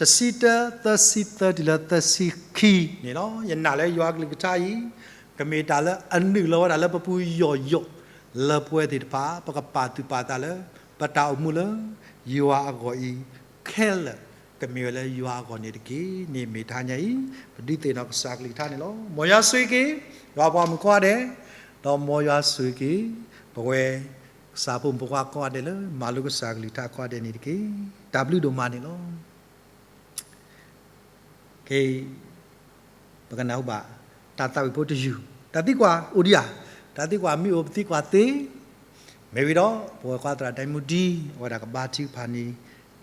တဆံတၢ သၢဆံသၢတုၤလၢသၢဆံခံန့ၣ်လီၤ. ယနာ်လၢယွၤအကလုၢ်ကထါအံၤ ကမ့ၢ်တၢ်လၢအနုာ်လီၤဝဲဒၣ်လၢပပူၤယိာ်ယိာ် လၢပဝဲသ့ၣ်တဖၣ် ပကပာ်သူၣ်ပာ်သးလၢ ပတၢ်အိၣ်မူလၢယွၤအဂီၢ်အံၤ ခဲလၢာ်ကမ့ၢ်ဝဲလၢယွၤအဂီၢ်န့ၣ်တက့ၢ်. န့ၣ်မ့ၢ်တဟါညါအံၤ ပဒုးသ့ၣ်နီၣ်ကစၢ်အကလုၢ်ကထါန့ၣ်လီၤ. မ်ယွၤဆိၣ်ဂ့ၤက့ၤ ယွၤပှၤမုၣ်ကိးဂၤဒဲး, ဒီးမ်ယွၤဆိၣ်ဂ့ၤက့ၤ ပဝဲ ကစၢ်ဖိမုၣ်ဖိခွါကိးဂၤဒဲးလၢ မၤလိကစၢ်အကလုၢ်ကထါကိးဂၤဒဲးန့ၣ်တက့ၢ်. တၢ်ဘျုးဒိၣ်မးန့ၣ်လီၤ. ခဲအံၤ ပကနၢ်ဟူဘၣ် တၢ်သးဝံၣ်ဖိတယုၢ်, တၢ်သံကွၢ်အိၣ်ဒံးဧါ, တၢ်သံကွၢ်မ့ၢ်အိၣ်ပသံကွၢ်သ့, မ့ၢ်ဝံၤဒီး ပဝဲၢ်ကွၢ်သရၣ်ဒဲမူဒံ အဝဲဒၣ်ကဘါထုကဖၣ်န့ၢ်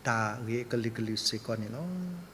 တၢ်ဂ့ၢ်အကလုာ်ကလုာ်စ့ၢ်ကီးန့ၣ်လီၤ.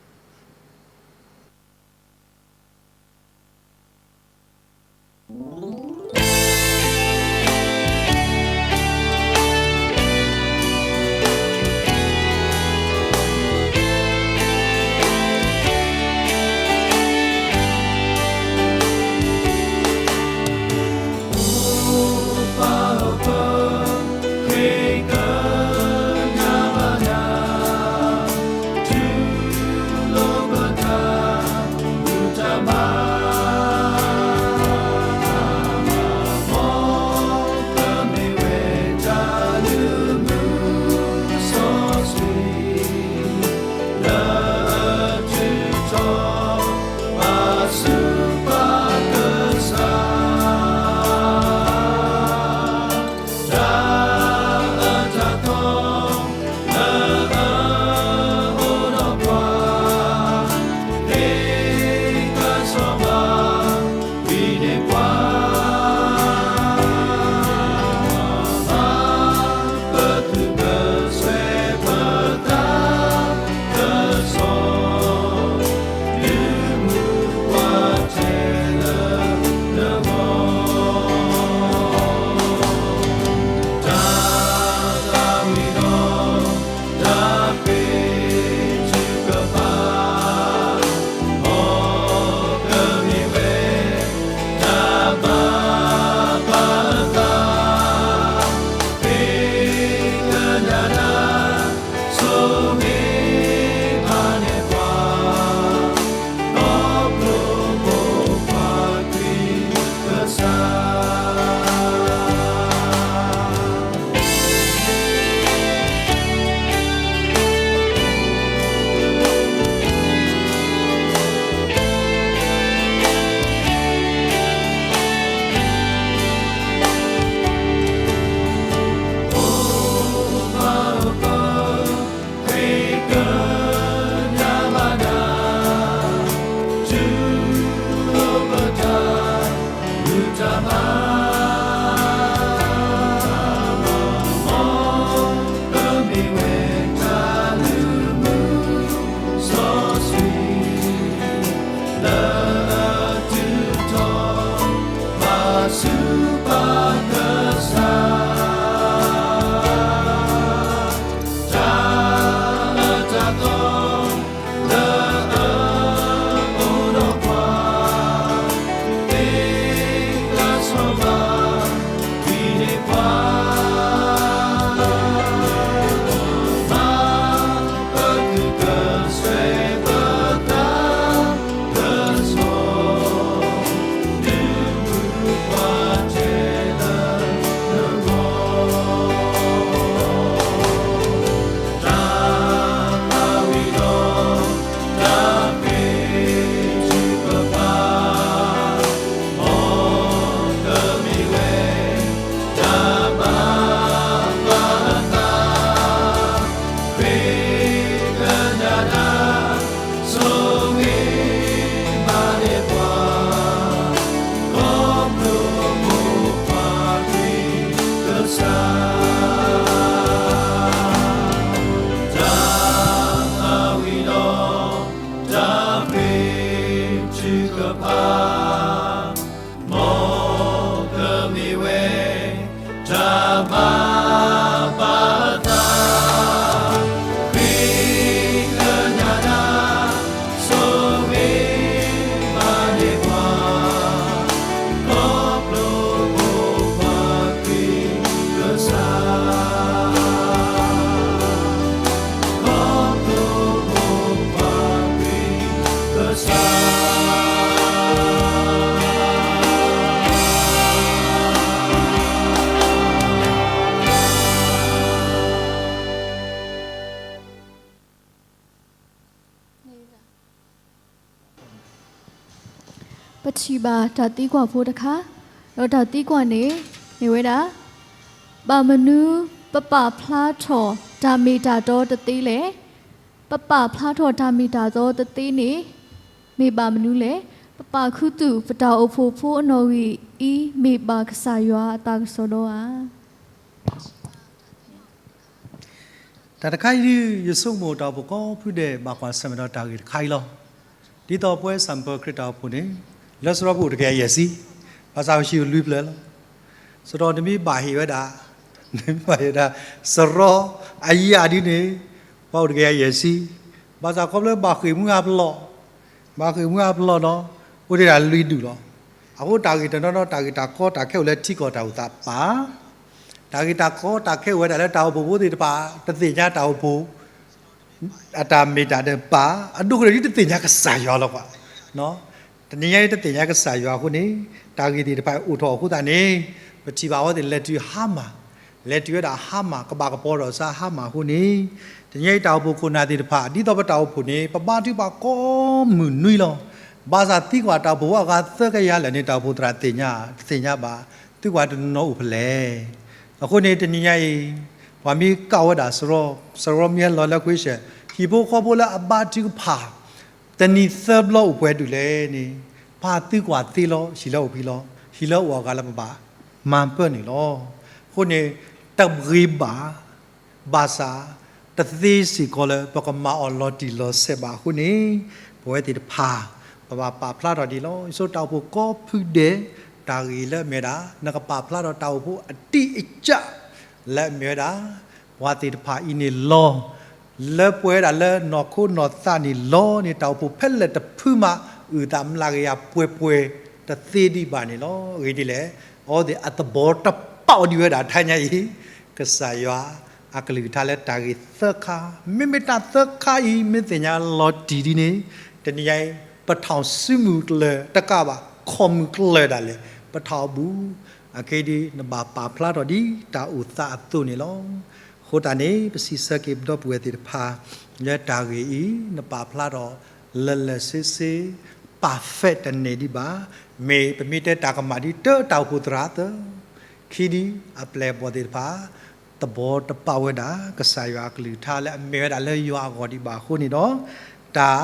ပထံၣ်ဘၣ်တၢ်သံကွၢ်ဖိတခါ, ဒီးတၢ်သံကွၢ်န့ၣ် မ့ၢ်ဝဲဒၣ်, ဘၣ်မနုၤပပာ်ဖျါထီၣ်တၢ်မ့ၢ်တၢ်တီတသ့လဲၣ်. ပပာ်ဖျါထီၣ်တၢ်မ့ၢ်တၢ်တီတသ့န့ၣ် မ့ၢ်ဘၣ်မနုၤလဲၣ်. ပပာ်ခူသူၣ်ပတၢ်အိၣ်ဖှိၣ်ဖိအနီၣ်ဂံၢ်အံၤ မ့ၢ်ဘၣ်ကစၢ်ယွၤအသးကစီၣ်ဒီဧါ. တၢ်တခါအံၤ ယဆိကမိၣ်တၢ်အိၣ်ဖှိၣ်ကိးဖုဒဲး ဘၣ်ကွၢ်ဆၢၣ်မဲာ်ဒီးတၢ်ဂ့ၢ်တခါအံၤလီၤ. ဒ်သိးပဝဲ Saint Paul ခရံာ်တၢ်အိၣ်ဖှိၣ်န့ၣ် လၢစရီပအိၣ်တကယၤယဲၢ်ဆံ, ဘၣ်ဆၣ်ပဟံၣ်အိၣ်လွံၢ်ဖျၢၣ်လီၤ. စရီတမ့ၢ်ဘၣ်ဟ့ၣ်ဝဲဒၣ်, နမ့ၢ်ဘၣ်ဟ့ၣ်ဝဲဒၣ် စရီအယၣ်ဒ်န့ၣ် ပှၤအိၣ်တကယၤယဲၢ်ဆံ, ဘၣ်ဆၣ်ခီဖျိဘၣ်ဃ့ၢ်မှံဟးဖျိး, ဘၣ်ဃ့ၢ်မှံဟးဖျိးဒီး အိၣ်တ့ၢ်ဒၣ်လွံၢ်ဒူၣ်လီၤ. အဃိတၢ်ဂ့ၢ်တနီၤနီၤ တၢ်ဂ့ၢ်တၢ်ကီတၢ်ခဲအိၣ်လၢထံကီၢ်တၢ်အိၣ်သးပာ်, တၢ်ဂ့ၢ်တၢ်ကီတၢ်ခဲအိၣ်ဝဲဒၣ်လၢတၢ်အိၣ်ဖှိၣ်ဖိသ့ၣ်တဖၣ် တသ့ၣ်ညါတၢ်အိၣ်ဖှိၣ် အတၢ်မ့ၢ်တၢ်တီပာ်, အဒိကနၣ်ဒ်တသ့ၣ်ညါကစၢ်ယွၤလီၤကွၢ်. တနံၤညါအံၤတသ့ၣ်ညါကစၢ်ယွၤအဃိန့ၣ် တၢ်ဂ့ၢ်သ့ၣ်တဖၣ်အိၣ်ထီၣ်အဃိသတးန့ၣ် ပထံၣ်ဘၣ်အဝဲသ့ၣ်လဲၤတုၤဟါမၢ်, လဲၤတုၤဝဲဒၣ်ဟါမၢ် ကဘၣ်ကပီၤထီၣ်စ့ၢ်ဟါမၢ်အဃိန့ၣ် တနံၤညါအံၤတၢ်အိၣ်ဖှိၣ်ခိၣ်နၢ်သ့ၣ်တဖၣ် ဒ်သိးပတၢ်အိၣ်ဖှိၣ်န့ၣ် ပဘါထုကဖၣ်ကိးမုၢ်နွံလီၤ. ဘၣ်ဆၣ်သံကွၢ်တၢ်အိၣ်ဖှိၣ်ဖိအဂၤသၢကယၤလၢာ်န့ၣ် တၢ်အိၣ်ဖှိၣ်သရၣ်သ့ၣ်ညါ, တသ့ၣ်ညါဘၣ် သံကွၢ်တနီၤနီၤအိၣ်ဖဲလဲၣ်. အဃိန့ၣ်တနံၤညါအံၤ ပှၤမ့ၢ်ကးဝဲဒၣ်စရီ, စရီမ့ၢ်ဟဲလီၤလၢ question, ဟံၣ်ဖိဃီဖိလၢအဘါထုကဖၣ် တနံၤသၢဘျီအိၣ်ပှဲၤဒူၣ်လဲၣ်န့ၣ် ပၢ်သံကွၢ်သ့လီၤ ဟံၣ်လၢအိၣ်ဖဲလီၤ, ဟံၣ်လၢအိၣ်အဂၤလၢပဘၣ်မၤပၢၢ်န့ၣ်လီၤ. အဃိန့ၣ် တဂ့ၤဘၣ် ဘၣ်ဆၣ် တသ့စ့ၢ်ကီးလၢပကမၤအီၤလီၤတံၢ်လီၤဆဲးဘၣ်အဃိန့ၣ် ပဝဲသ့ၣ်တဖၣ် ပဘၣ်ပာ်ဖျါထီၣ်ဒ်အံၤလီၤ. ယဆိတၢ်အိၣ်ဖှိၣ်ကိးဖုဒဲး တၢ်ဂ့ၢ်လၢအမ့ၢ်ဝဲဒၣ် နကပာ်ဖျါထီၣ်တၢ်အိၣ်ဖှိၣ်အတံၢ်အစၢ် လၢအမ့ၢ်ဝဲဒၣ် ပှၤသ့ၣ်တဖၣ်အံၤန့ၣ်လီၤ. လၢပှဲၤဝဲဒၣ်လၢနီၢ်ခိနီၢ်သးန့ၣ်လီၤန့ၣ် တၢ်အိၣ်ဖှိၣ်ဖဲလဲၣ်တဖုမး အုၣ်သးမျးကယၤပှဲၤပှဲၤတသ့ဒံးဘၣ်န့ၣ်လီၤ. အဂ့ၢ်ဒ်လဲၣ်, အဝဲသ့ၣ်အသဘီတပာ်အီၤဒံးဝဲဒၣ်တနံၤညါအံၤ ကစၢ်ယွၤအကလုၢ်ကထါလၢတၢ်ဂ့ၢ်သၢခါ, မ့မ့ၢ်တၢ်သၢခါအံၤ မ့ၢ်သ့ၣ်ညါလီၤတံၢ်ဒ်န့ၣ် တနံၤညါအံၤ ပထီၣ်စုမုၢ်ကျၢၤတကးဘၣ် ခီၣ်မုၢ်ကျၢၤဒၣ်လဲာ် ပထီၣ်အဘူး, အခဲအံၤဒ်နဘၣ်ပာ်ဖျါထီၣ်ဒ်တၢ်အိၣ်သးအသိးန့ၣ်လီၤ. အဃိသတးန့ၣ် ပစံးဆၢက့ၤပဒီပုၢ်ဝဲၢ်သ့ၣ်တဖၣ် လၢတၢ်ဂ့ၢ်အံၤ နပာ်ဖျါထီၣ်လၢာ်လၢာ်ဆ့ဆ့ ပာ်ဖဲးတန့ၢ်ဒံးဘၣ်. မ့ၢ်ပမ့ၢ်တဲတၢ်ကမၣ်ဒ်တၢ်တၢ်အိၣ်ဖှိၣ်သရၣ်သၢ ခံဒ်အပျဲၢ်အဘီၣ်သ့ၣ်တဖၣ် သဘီတပာ်ဝဲဒၣ် ကစၢ်ယွၤအကလုၢ်ကထါလၢအမ့ၢ်ဝဲဒၣ်လၢယွၤအဂီၢ်ဒံးဘၣ်အဃိန့ၣ်ဒီး တၢ်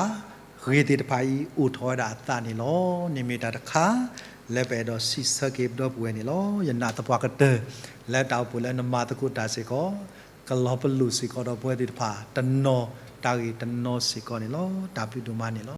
ဂ့ၢ်သ့ၣ်တဖၣ်အံၤအိၣ်ထီၣ်ဝဲဒၣ်အသးန့ၣ်လီၤ. န့ၣ်မ့ၢ်တၢ်တခါ လၢပအဲၣ်ဒိးစံးဆၢက့ၤပဒီပုၢ်ဝဲၢ်န့ၣ်လီၤ. ယနာ်သပှၢ်ကတၢၢ် လၢတၢ်အိၣ်ဖှိၣ်လၢနမၤသကိးတၢ်စ့ၢ်ကီး ကလီၤပလိာ်စ့ၢ်ကီးဒီးပဝဲသ့ၣ်တဖၣ် တနီၤတၢ်ဂ့ၢ်တနီၤစ့ၢ်ကီးန့ၣ်လီၤ. တၢ်ဘျုးဒိၣ်မးန့ၣ်လီၤ.